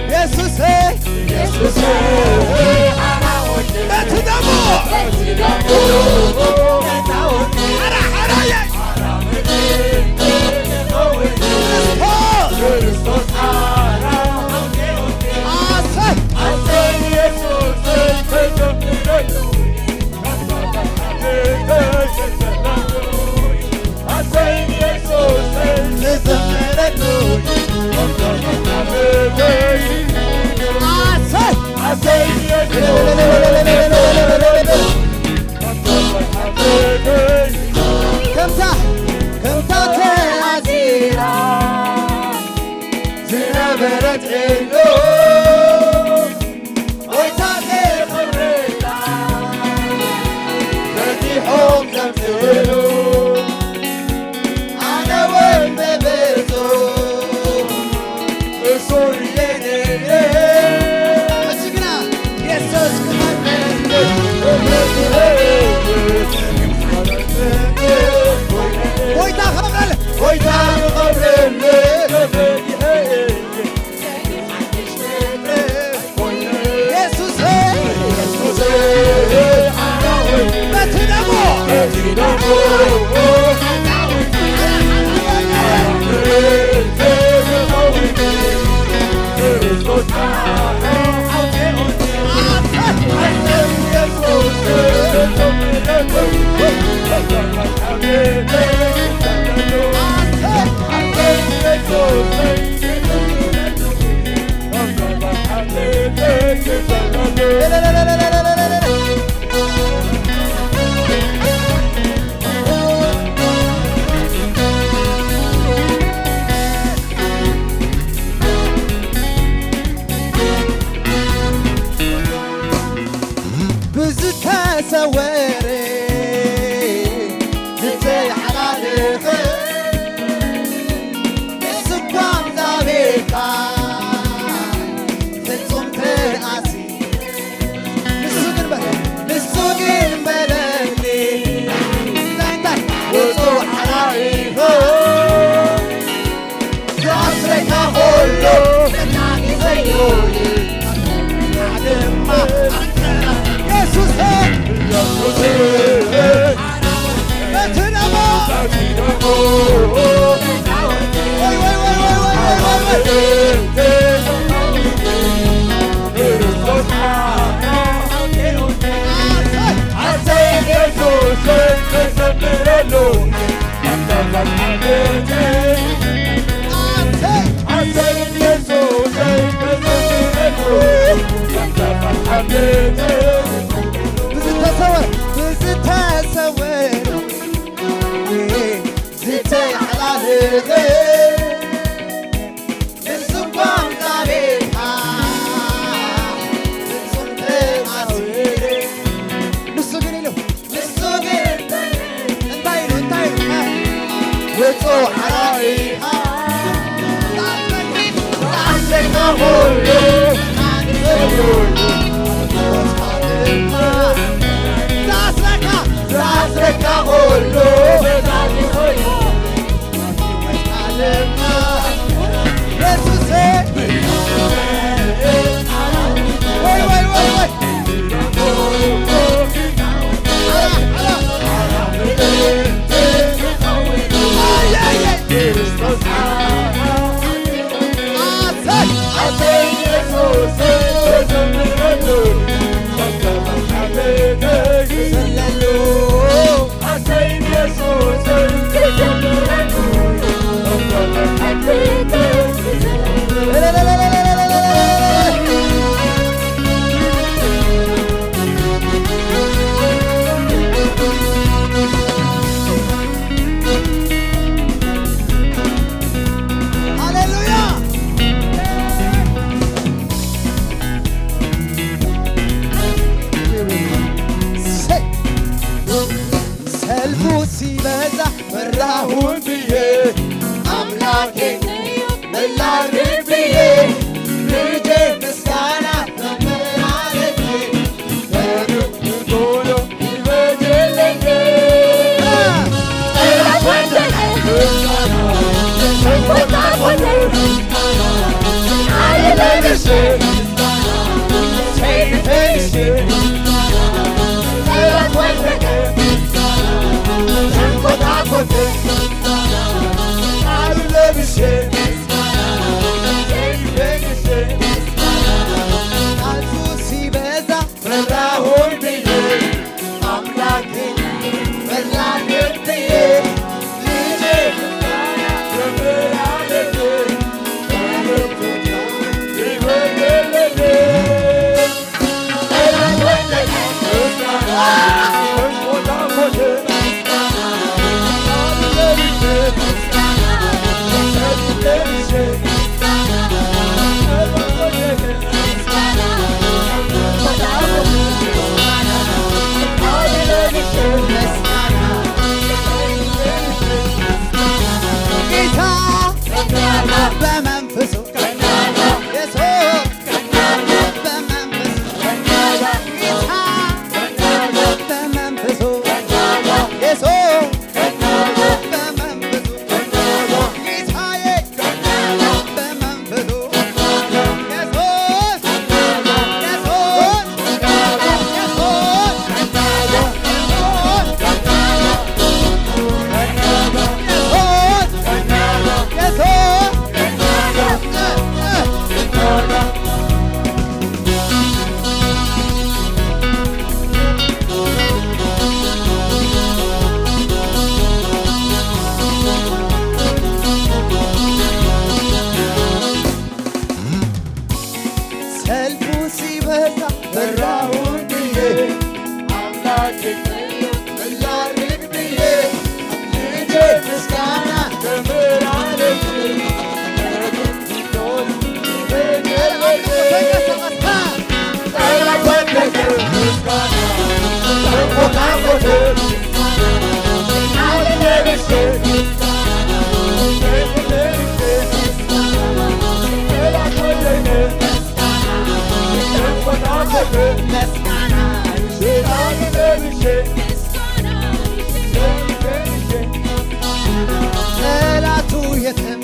ኢየሱሰይ፣ ኢየሱሰይ። በቲ ደሙ፣ በቲ ደሙ። ሓራ፣ ሓራ፣ የ- ክርስቶስ። ኣሰይ። ንዘምረሉ። ኣሰይ። ከምታ፣ ከምታ ተኣሲራ ዝነበረት ዒሉ፣ ጎይታ ክብረታ ፈቲሖም ዘምስሉ፣ ኣነ እውን ብብርቱ እሱር እየ ነይረ። ሕጂ ግና የሱስ ክቐርበኒ ጎይታ ክብረል፣ ጎይታ ክብረል። የሱስ፣ የሱስ፣ በቲ ደሙ፣ በቲ ደሙ። ብዝተሰወረ ዝተሓላለኸ ንስኳ እግዚኣብሔርካ ፍጹም ተኣሲ ንሱ ግን በለ፣ ንሱ ግን በለኒ፣ እንታይ፣ እንታይ? ውጹእ ሓላይኹ ዝኣስረካ ኩሉ ተታሒዘዮ እዩ። ድማ የሱስ የሱስ በቲ ደሙ። ወይ፣ ወይ፣ ወይ። ኣሰይ፣ ኣሰይ፣ የሱስ ተዘምረሉ። ኣሰይ፣ ኣሰይ፣ የሱስ ተዘምረሉ። ብዝተሰወር፣ ብዝተሰወር ዝተሓላለኸ ንሱ እኳ እግዚኣብሔርካ ፍጹም ተኣሲረ። ንሱ ግን ኢሉ፣ ንሱ ግን እንታይ ኢሉ፣ እንታይ ኢሉ? ውጹእ ሓላይኻ ዝኣስረካ ኩሉ፣ ዝኣስረካ ኩሉ፣ ዝኣስረካ ኩሉ፣ እላርብዬ ልጄ ምስጋና መመላለሴ በልብ ቶሎ ይበድለኝ። ጠላት ወደቀ፣ ተንኮታኮተ፣ አይለብሼ ሰይፌን ይዤ። ጠላት ወደቀ፣ ተንኮታኮተ፣ ቃሉን ለብሼ ቃሉ ሲበዛ ፈራሁኝ ብዬ አምላኬ ፈላጊ ብዬ ልጄ በመላለሴ ይበደለኝ። ጌታ በመንፈሱ ኢየሱስ ሰልፉ ሲበዛ ፈራሁኝ ብዬ አምላኬ ምን ላድርግ ብዬ ልጄ ምስጋና ጀምራለች። ጠላቱ የተመ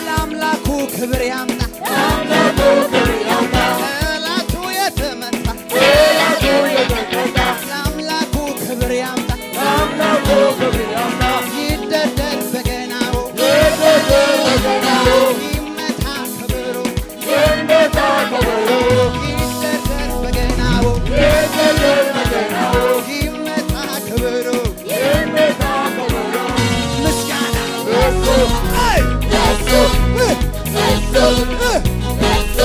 ለአምላኩ ክብር ያምጣ። ጠላቱ የተመታ ለአምላኩ ክብር ያምጣ። ይደርደር በገናው ይመታ ከበሮ ይደርደር በገናው ይመታ ከበሮ ምስጋና ለእሱ፣ አይ፣ ለእሱ፣ ለእሱ፣ ለእሱ፣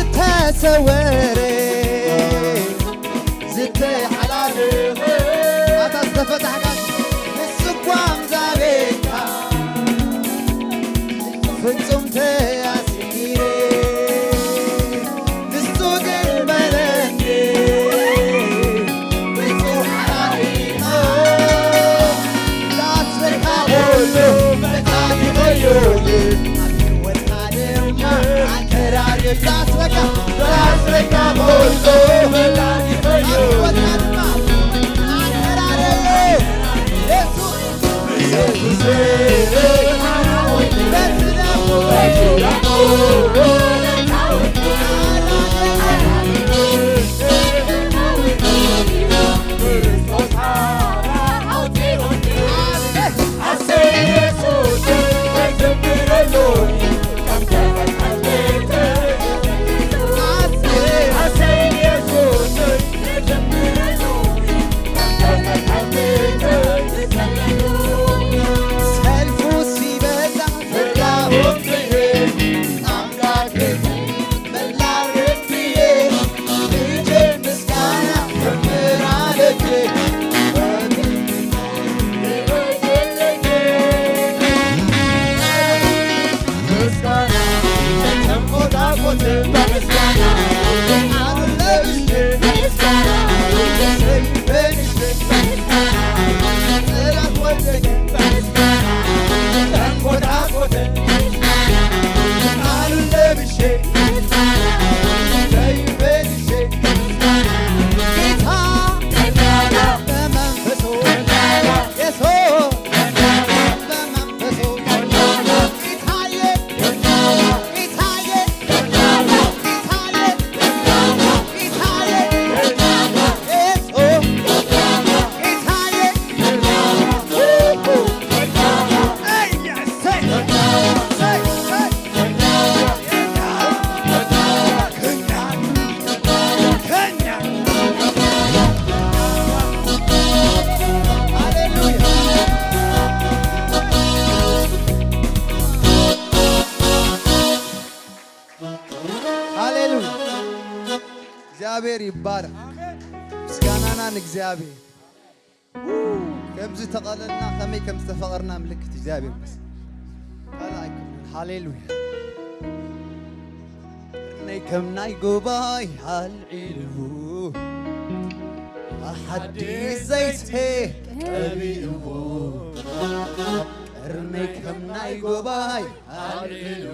ብዝተሰወረ ዝተሓላለኸ ኣታ ዝተፈታሕካ ንሱ እኳ ኣምዛቤካ ፍጹም ተኣሲረ ንሱ ግን በለኒ ብጹሕ ኣራኢኻ ላስረካ ኩሉ መታቲኸዮ ኣብ ህይወትካ ድማ ኣንከራርዮ ላስረካ ላስረካ ኩሉ መታቲኸዮ ኣብ ህይወትካ ድማ ኣንከራርዮ ኢየሱስ እግዚኣብሔር ይባረክ። ምስጋናና ንእግዚኣብሔር። ከምዚ ተቐለልና፣ ከመይ ከም ዝተፈቐርና ምልክት እግዚኣብሔር ይመስገን። ካልእ ኣይኮነን። ሃሌሉያ። ቅርነይ ከም ናይ ጉባይ ኣልዒሉ፣ ሓድሽ ዘይት ቀቢእዎ። ቅርነይ ከም ናይ ጉባይ ኣልዒሉ፣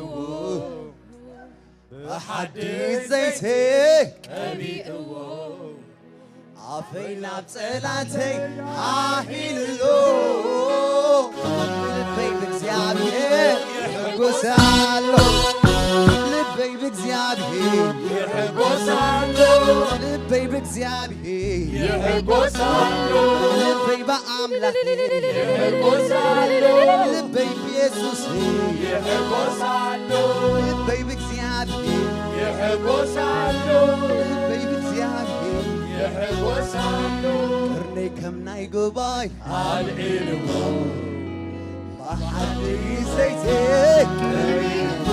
ሓድሽ ዘይት ቀቢእዎ። ኣፈይ ናብ ጸላተይ ሃሂልሎ። ልበይ ብእግዚኣብሔር ይሕጎስ ኣሎ። ልበይ ብእግዚኣብሔር ይሕጎስ ኣሎ። ልበይ ብእግዚኣብሔር ይሕጎስ ኣሎ። ልበይ ብኣምላኽ ይሕጎስ ኣሎ። ልበይ ብየሱስ ይሕጎስ ኣሎ። ልበይ ብእግዚኣብሔር ይሕጎስ ኣሎ። ልበይ ብእግዚኣብሔር ይሕጎስ ኣሎ። ቅርነይ ከም ናይ ጉባይ ኣልዒልዎ። ብሓድሽ ዘይት ቀቢእዎ።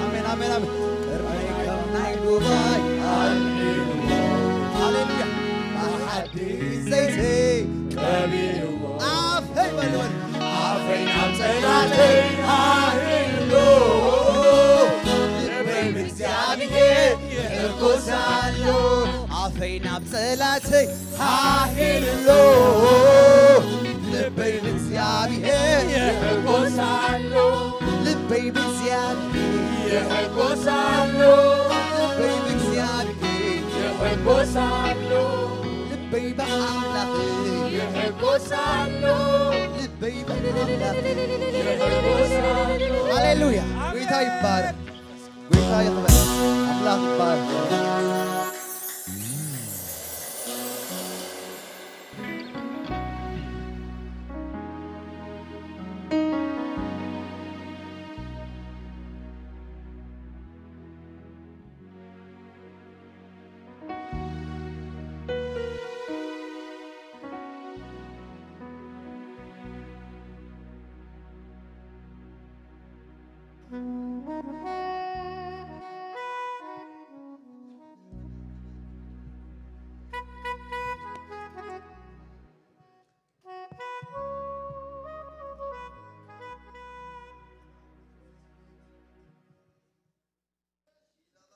ኣሜን፣ ኣሜን፣ ኣሜን። ቅርነይ ከም ናይ ጉባይ ኣልዒልዎ። ሃሌሉያ። ብሓድሽ ዘይት ቀቢእዎ። ኣፈይ በልወን። ኣፈይ ናብ ጸላተይ ሃሂልሎ። ልበይ ብእግዚኣብሔር ይሕጎስ ኣሎ። ኣፈይ ናብ ጸላተይ ሃሂልሎ። ልበይ ብእግዚኣብሔር ይሕጎስ ኣሎ። ልበይ ብእግዚኣብሔር ይሕጎስ ኣሎ። ልበይ ብእግዚኣብሔር ይሕጎስ ኣሎ። ልበይ ብኣምላኽ ይሕጎስ ኣሎ። ልበይ ብኣምላኽ ይሕጎስ ኣሎ። ሃሌሉያ። ጎይታ ይባረክ። ጎይታ ይኽበር። ኣምላኽ ይባረክ።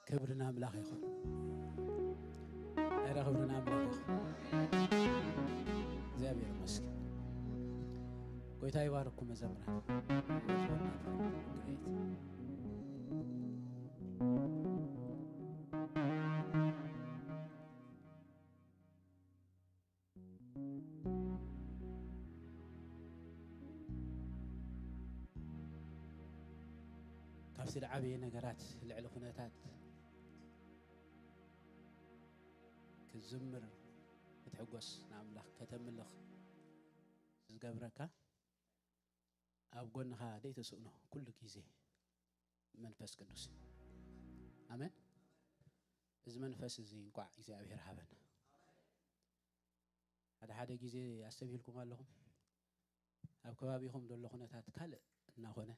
ክብሪ ንኣምላኽ ይኹን። ኧረ ክብሪ ንኣምላኽ ይኹን። እግዚኣብሔር ይመስገን። ጎይታ ይባርኩም መዘምራን። ካብቲ ዝዓበየ ነገራት ልዕሊ ኩነታት ክትዝምር ክትሕጎስ ንኣምላኽ ከተምልኽ ዝገብረካ ኣብ ጎንኻ ዘይትስእኖ ኩሉ ግዜ መንፈስ ቅዱስ እዩ። ኣሜን። እዚ መንፈስ እዚ እንቋዕ እግዚኣብሔር ሃበና። ሓደ ሓደ ግዜ ኣስተብሂልኩም ኣለኹም? ኣብ ከባቢኹም ዘሎ ኩነታት ካልእ እናኾነ፣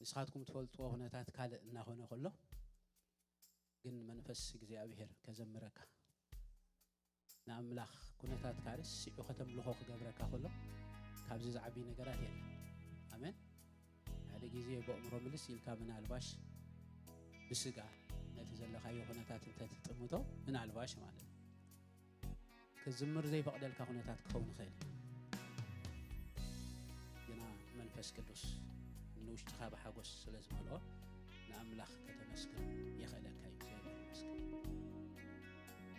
ንስኻትኩም ትፈልጥዎ ኩነታት ካልእ እናኾነ ከሎ፣ ግን መንፈስ እግዚኣብሔር ከዘምረካ፣ ንኣምላኽ ኩነታትካ ረሲዑ ከተምልኾ ክገብረካ ከሎ፣ ካብዚ ዝዓቢ ነገራት የለን። ኣሜን። ሓደ ግዜ ብኣእምሮ ምልስ ኢልካ ምናልባሽ ብስጋ ነቲ ዘለኻዮ ኩነታት እንተትጥምቶ፣ ምናልባሽ ማለት እዩ፣ ክዝምር ዘይፈቕደልካ ኩነታት ክኸውን ይኽእል እዩ። ግና መንፈስ ቅዱስ ንውሽጥኻ ብሓጎስ ስለ ዝመልኦ፣ ንኣምላኽ ከተመስግን የኽእለካ እዩ። እግዚኣብሔር ይመስገን።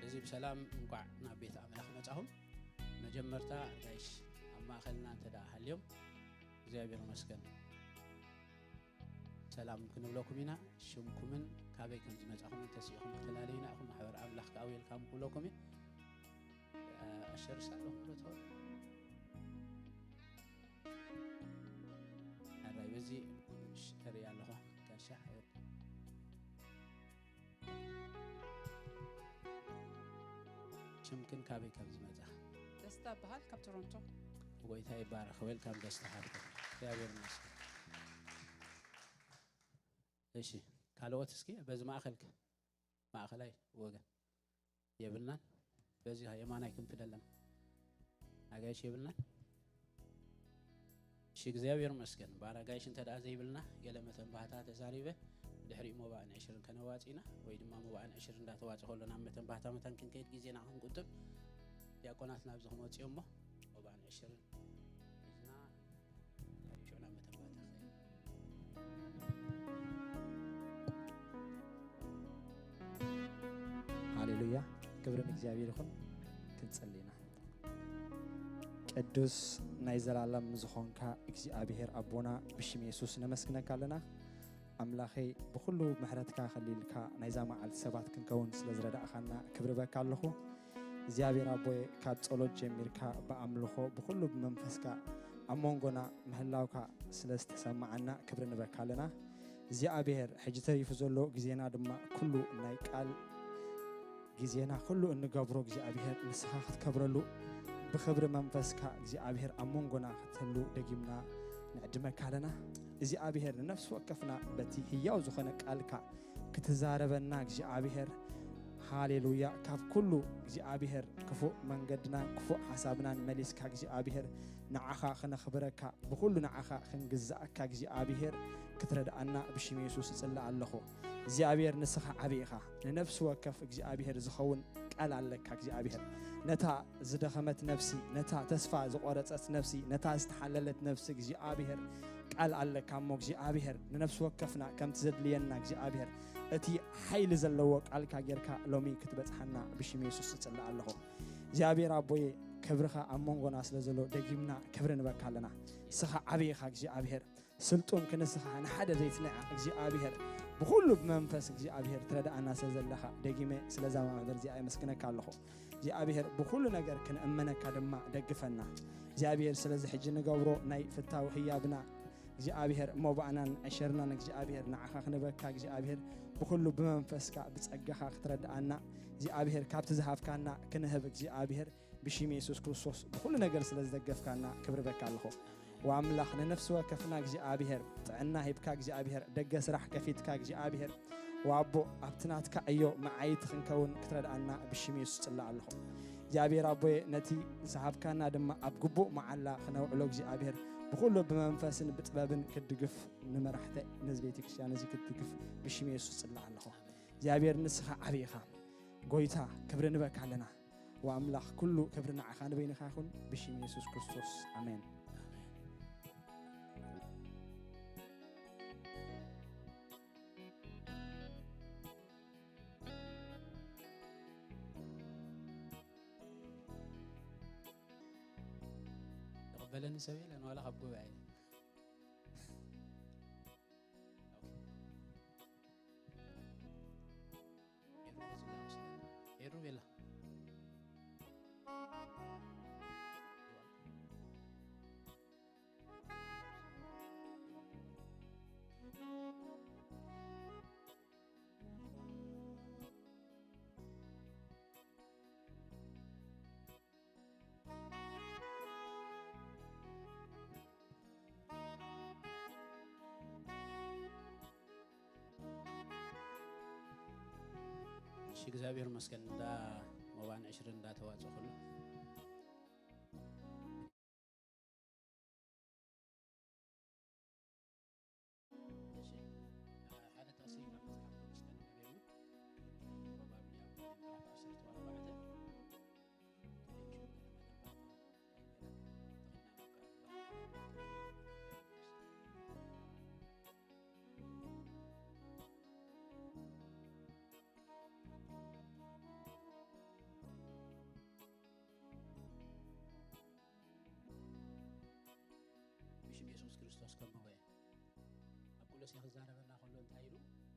እዚ ብሰላም እንቋዕ ናብ ቤት ኣምላኽ መጻኹም። መጀመርታ ኣጋይሽ ኣብ ማእኸልና እንተ ደኣ ሃልዮም፣ እግዚኣብሔር ይመስገን ሰላም ክንብለኩም ኢና። ሽምኩምን ካበይ ከም ዝመጻኹም እንተስኢኹም ክትላለዩና ኢኹም። ማሕበር ኣምላኽ ከኣ ዌልካም ክብለኩም እዩ። እ፣ ኣሸር ሳለኹም ዶ ትኾኑ? ኣራይ በዚ ሽ-፣ ተርኢ ኣለኹ። ጋሻ ሓወድ። ሽምክን ካበይ ከም ዝመጻ? ደስታ በሃል ካብ ቶሮንቶ። ጎይታ ይባረኽ። ዌልካም ደስታ ሓፍተይ። እግዚኣብሔር ይመስገን። እሺ፣ ካልኦት እስኪ በዚ ማእኸልክ። ማእኸላይ ወገን የብልናን። በዚ የማናይ ክንፊ ደለና ኣጋይሽ የብልናን። እሺ እግዚኣብሔር ይመስገን። ባራጋይሽ እንተ ደኣ ዘይብልና ገለ መተንባህታ ተዛሪበ ድሕሪኡ መባእን ዕሽርን ከነዋጺና ወይ ድማ መባእን ዕሽር እንዳተዋጽ ከሎ ናብ መተንባህታ መታን ክንከይድ ግዜና ክንቁጥብ ዲያቆናት ናብዚ ክመጽኡ እሞ መባእን ዕሽርን ሒዝና ሽዑ ናብ መተንባህታ ሃሌሉያ። ክብሪ ንእግዚኣብሔር ይኹን። ክንጸሊ ኢና። ቅዱስ ናይ ዘላለም ዝኾንካ እግዚኣብሔር ኣቦና ብሽም የሱስ ነመስግነካ ኣለና። ኣምላኸይ ብኹሉ ምሕረትካ ከሊልካ ናይዛ መዓልቲ ሰባት ክንከውን ስለ ዝረዳእኻና ክብሪ በካ ኣለኹ። እግዚኣብሔር ኣቦይ ካብ ጸሎት ጀሚርካ ብኣምልኾ ብኹሉ ብመንፈስካ ኣብ መንጎና ምህላውካ ስለ ዝተሰማዓና ክብሪ ንበካ ኣለና። እግዚኣብሔር ሕጂ ተሪፉ ዘሎ ግዜና ድማ ኩሉ ናይ ቃል ግዜና ኩሉ እንገብሮ እግዚኣብሔር ንስኻ ክትከብረሉ ብኽብሪ መንፈስካ እግዚኣብሔር ኣብ መንጎና ክትህሉ ደጊምና ንዕድመካ ኣለና። እግዚኣብሔር ንነፍሲ ወከፍና በቲ ህያው ዝኾነ ቃልካ ክትዛረበና እግዚኣብሔር ሃሌሉያ ካብ ኩሉ እግዚኣብሔር ክፉእ መንገድናን ክፉእ ሓሳብናን መሊስካ እግዚኣብሔር ንዓኻ ክነኽብረካ ብኹሉ ንዓኻ ክንግዛእካ እግዚኣብሔር ክትረድኣና ብሽም የሱስ እጽልእ ኣለኹ። እግዚኣብሔር ንስኻ ዓቢ ኢኻ። ንነፍሲ ወከፍ እግዚኣብሔር ዝኸውን ቃል ኣለካ እግዚኣብሔር። ነታ ዝደኸመት ነፍሲ፣ ነታ ተስፋ ዝቖረጸት ነፍሲ፣ ነታ ዝተሓለለት ነፍሲ እግዚኣብሔር ቃል ኣለካ እሞ እግዚኣብሔር ንነፍሲ ወከፍና ከምቲ ዘድልየና እግዚኣብሔር እቲ ሓይሊ ዘለዎ ቃልካ ጌርካ ሎሚ ክትበጽሓና ብሽም የሱስ እጽልእ ኣለኹ። እግዚኣብሔር ኣቦየ ክብርኻ ኣብ መንጎና ስለ ዘሎ ደጊምና ክብሪ ንበካ ኣለና። ንስኻ ዓብይ ኢኻ እግዚኣብሔር። ስልጡን ክንስኻ ንሓደ ዘይትንዕቕ እግዚኣብሔር ብኹሉ ብመንፈስ እግዚኣብሔር ትረድኣና ስለ ዘለኻ ደጊመ ስለዛ ማህበር እዚኣ የመስግነካ ኣለኹ። እግዚኣብሔር ብኹሉ ነገር ክንእመነካ ድማ ደግፈና። እግዚኣብሔር ስለዚ ሕጂ ንገብሮ ናይ ፍታዊ ህያብና እግዚኣብሔር ሞባእናን ዕሸርናን እግዚኣብሔር ንዓኻ ክንበካ እግዚኣብሔር ብኹሉ ብመንፈስካ ብጸጋኻ ክትረድኣና እግዚኣብሔር ካብቲ ዝሃብካና ክንህብ እግዚኣብሔር ብሽም የሱስ ክርስቶስ ብኹሉ ነገር ስለ ዝደገፍካና ክብሪ በካ ኣለኹ። ወኣምላኽ ንነፍሲ ወከፍና እግዚኣብሔር ጥዕና ሂብካ እግዚኣብሔር ደገ ስራሕ ከፊትካ እግዚኣብሔር ወኣቦ ኣብቲ ናትካ ዕዮ መዓይቲ ክንከውን ክትረድኣና ብሽም የሱስ ጽላእ ኣለኹ። እግዚኣብሔር ኣቦየ ነቲ ዝሃብካና ድማ ኣብ ግቡእ መዓላ ክነውዕሎ እግዚኣብሔር ብኹሉ ብመንፈስን ብጥበብን ክትድግፍ ንመራሕተ ነዚ ቤተ ክርስቲያን እዚ ክትድግፍ ብሽም የሱስ ጽላእ ኣለኹ። እግዚኣብሔር ንስኻ ዓብይ ኢኻ ጎይታ፣ ክብሪ ንበካ ኣለና። ወኣምላኽ ኩሉ ክብሪ ንዓኻ ንበይንኻ ይኹን ብሽም የሱስ ክርስቶስ ኣሜን። ተቐበለኒ ሰብ የለን ዋላ ካብ ጉባኤ ኤሩ ቤላ እሺ እግዚኣብሔር ይመስገን። እንዳ ሞባን ዕሽርን እንዳተዋጽእ ከሎ እሺ፣ ሓደ ጥቕሲ ካብ መጽሓፍ ቅዱስ ከንብብ እየ። ፕሮቨርብያ ምዕራፍ ዓሰርተ ኣርባዕተ ብሽም የሱስ ክርስቶስ ከንብቦ እየ። ኣብ ቆሎሴ ክዛረበና ከሎ እንታይ ኢሉ?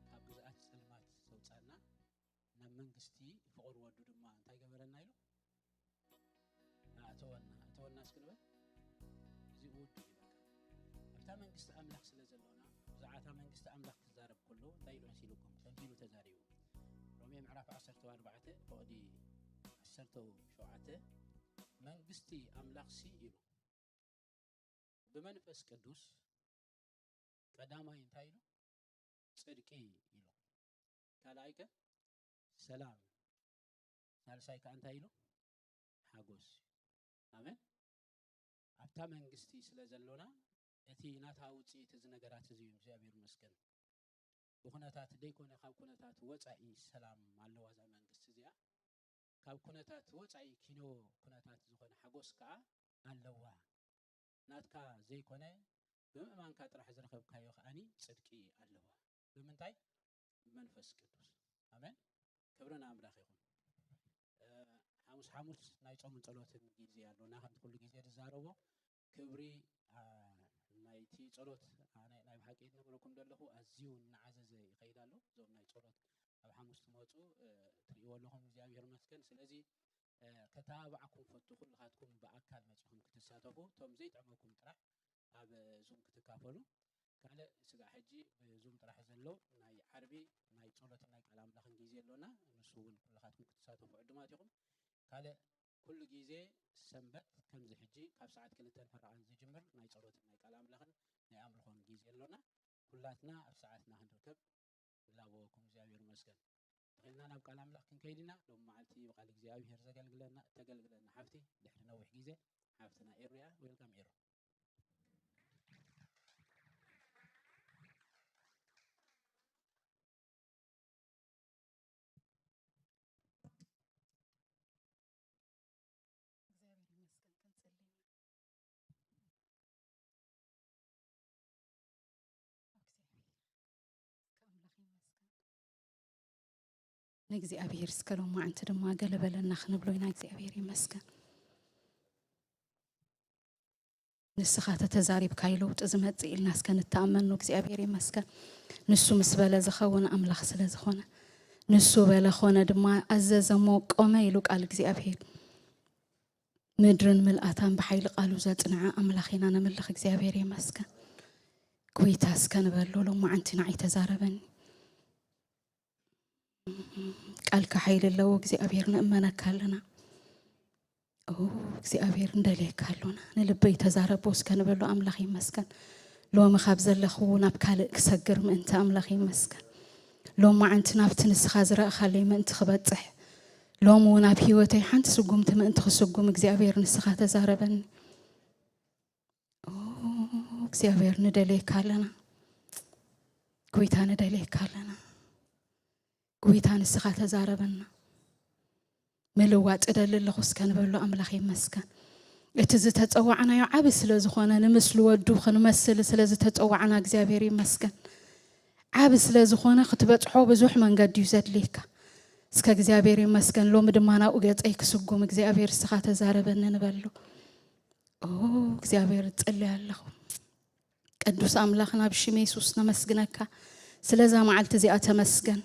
ካብ ግዝኣት ጸልማት ዘውጻና ናብ መንግስቲ ፍቕሪ ወዱ ድማ እንታይ ገበረና ኢሉ? ኣእተወና። ኣእተወና እስኪ ንበል። እዚ ውዱ እዩ በቃ። ኣብታ መንግስቲ ኣምላኽ ስለ ዘሎና፣ ብዛዕባ እታ መንግስቲ ኣምላኽ ክዛረብ ከሎ እንታይ ኢሉ መሲልኩም? ከምዚ ኢሉ ተዛሪቡ። ሮሜ ምዕራፍ ዓሰርተ ኣርባዕተ ፍቕዲ ዓሰርተ ሸውዓተ መንግስቲ ኣምላኽሲ ኢሉ ብመንፈስ ቅዱስ ቀዳማይ እንታይ ኢሉ? ጽድቂ ኢሉ። ካልኣይ ከ? ሰላም፣ ሳልሳይ ከኣ እንታይ ኢሉ? ሓጎስ። ኣሜን። ኣብታ መንግስቲ ስለ ዘሎና፣ እቲ ናታ ውጽኢት እዚ ነገራት እዚ እዩ። እግዚኣብሔር ይመስገን። ብኩነታት ደይኮነ፣ ካብ ኩነታት ወጻኢ ሰላም ኣለዋ እዛ መንግስቲ እዚኣ። ካብ ኩነታት ወጻኢ ኪኖ ኩነታት ዝኾነ ሓጎስ ከኣ ኣለዋ። ናትካ ዘይኮነ፣ ብምእማንካ ጥራሕ ዝረኸብካዮ ከኣኒ ጽድቂ ኣለዋ። ብምንታይ? ብመንፈስ ቅዱስ። ኣሜን። ክብሪ ንኣምላኽ ይኹን። እ፣ ሓሙስ ሓሙስ ናይ ጾምን ጸሎትን ግዜ ኣሎና፣ ከምቲ ኩሉ ግዜ ዝዛረቦ። ክብሪ፣ ኣ፣ ናይቲ ጸሎት፣ ኣነ ናይ ብሓቂ ዝነግረኩም ዘለኹ፣ ኣዝዩ እናዓዘዘ ይኸይድ ኣሎ። እዞም ናይ ጸሎት ኣብ ሓሙስ ትመጹ፣ እ፣ ትርእይዎ ኣለኹም፣ እግዚኣብሔር ይመስገን። ስለዚ፣ እ፣ ከተባብዓኩም ፈቱ፣ ኩልኻትኩም ብኣካል መጺኹም ክትሳተፉ፣ እቶም ዘይጥዕመኩም ጥራሕ ኣብ ዙም ክትካፈሉ። ካልእ ስጋዕ ሕጂ ብዙም ጥራሕ ዘሎ ናይ ዓርቢ ናይ ጸሎትን ናይ ቃል ኣምላኽን ግዜ ኣሎና። ንሱ እውን ኩልኻትኩም ክትሳተፉ ዕዱማት ኢኹም። ካልእ ኩሉ ግዜ ሰንበት ከምዚ ሕጂ ካብ ሰዓት ክልተን ፈረቓን ዝጅምር ናይ ጸሎትን ናይ ቃል ኣምላኽን ናይ ኣምልኾን ግዜ ኣሎና። ኩላትና ኣብ ሰዓትና ክንርከብ ይላበወኩም። እግዚኣብሔር ይመስገን። ተኺልና ናብ ቃል ኣምላኽ ክንከይድ ኢና። ሎም መዓልቲ ብቃል እግዚኣብሔር ዘገልግለና፣ ተገልግለና ሓፍቲ ድሕሪ ነዊሕ ግዜ ሓፍትና ኤሩያ። ዌልካም ኤሩ። እግዚኣብሔር ይመስገን። ክንጽሊ ኢና። እግዚኣብሔር፣ ከኣምላኽ ይመስገን። ንእግዚኣብሔር እስከ ሎማዓንቲ ድማ ገለ በለና ክንብሎ ኢና። እግዚኣብሔር ይመስገን። ንስኻ ተተዛሪብካይ ለውጢ ዝመጽእ ኢልና እስከ ንተኣመኑ። እግዚኣብሔር ይመስገን። ንሱ ምስ በለ ዝኸውን ኣምላኽ ስለ ዝኾነ፣ ንሱ በለ ኾነ ድማ፣ ኣዘዘ እሞ ቆመ ኢሉ ቃል እግዚኣብሔር። ምድርን ምልኣታን ብሓይሊ ቃሉ ዘጽንዐ ኣምላኽ ኢና ነምልኽ። እግዚኣብሔር ይመስገን። ጎይታ እስከ ንበሎ፣ ሎማዓንቲ ንዓይ ተዛረበኒ። ቃልካ ሓይሊ ኣለዎ እግዚኣብሔር፣ ንእመነካ ኣለና። ኦ እግዚኣብሔር፣ ንደልየካ ኣሎና። ንልበይ ተዛረቦ እስከ ንበሎ፣ ኣምላኽ ይመስገን። ሎሚ ካብ ዘለኽዎ ናብ ካልእ ክሰግር ምእንቲ ኣምላኽ ይመስገን። ሎማዓንቲ ናብቲ ንስኻ ዝረእኻለይ ምእንቲ ክበጽሕ፣ ሎሚ እውን ኣብ ህይወተይ ሓንቲ ስጉምቲ ምእንቲ ክስጉም እግዚኣብሔር ንስኻ ተዛረበኒ። ኦ እግዚኣብሔር፣ ንደልየካ ኣለና። ጎይታ፣ ንደልየካ ኣለና። ጎይታ፣ ንስኻ ተዛረበና። ምልዋጥ እደሊ ኣለኹ እስከ ንበሎ፣ ኣምላኽ ይመስገን። እቲ ዝተጸዋዕናዮ ዓቢ ስለ ዝኾነ፣ ንምስሊ ወዱ ክንመስል ስለ ዝተጸዋዕና እግዚኣብሔር ይመስገን። ዓቢ ስለ ዝኾነ ክትበጽሖ ብዙሕ መንገዲ እዩ ዘድልየካ። እስከ እግዚኣብሔር ይመስገን፣ ሎሚ ድማ ናብኡ ገጸይ ክስጉም፣ እግዚኣብሔር እስኻ ተዛረበኒ ንበሎ። ኦ እግዚኣብሔር፣ እጽሊ ኣለኹ። ቅዱስ ኣምላኽና፣ ብሽም የሱስ ነመስግነካ ስለዛ መዓልቲ እዚኣ፣ ተመስገን።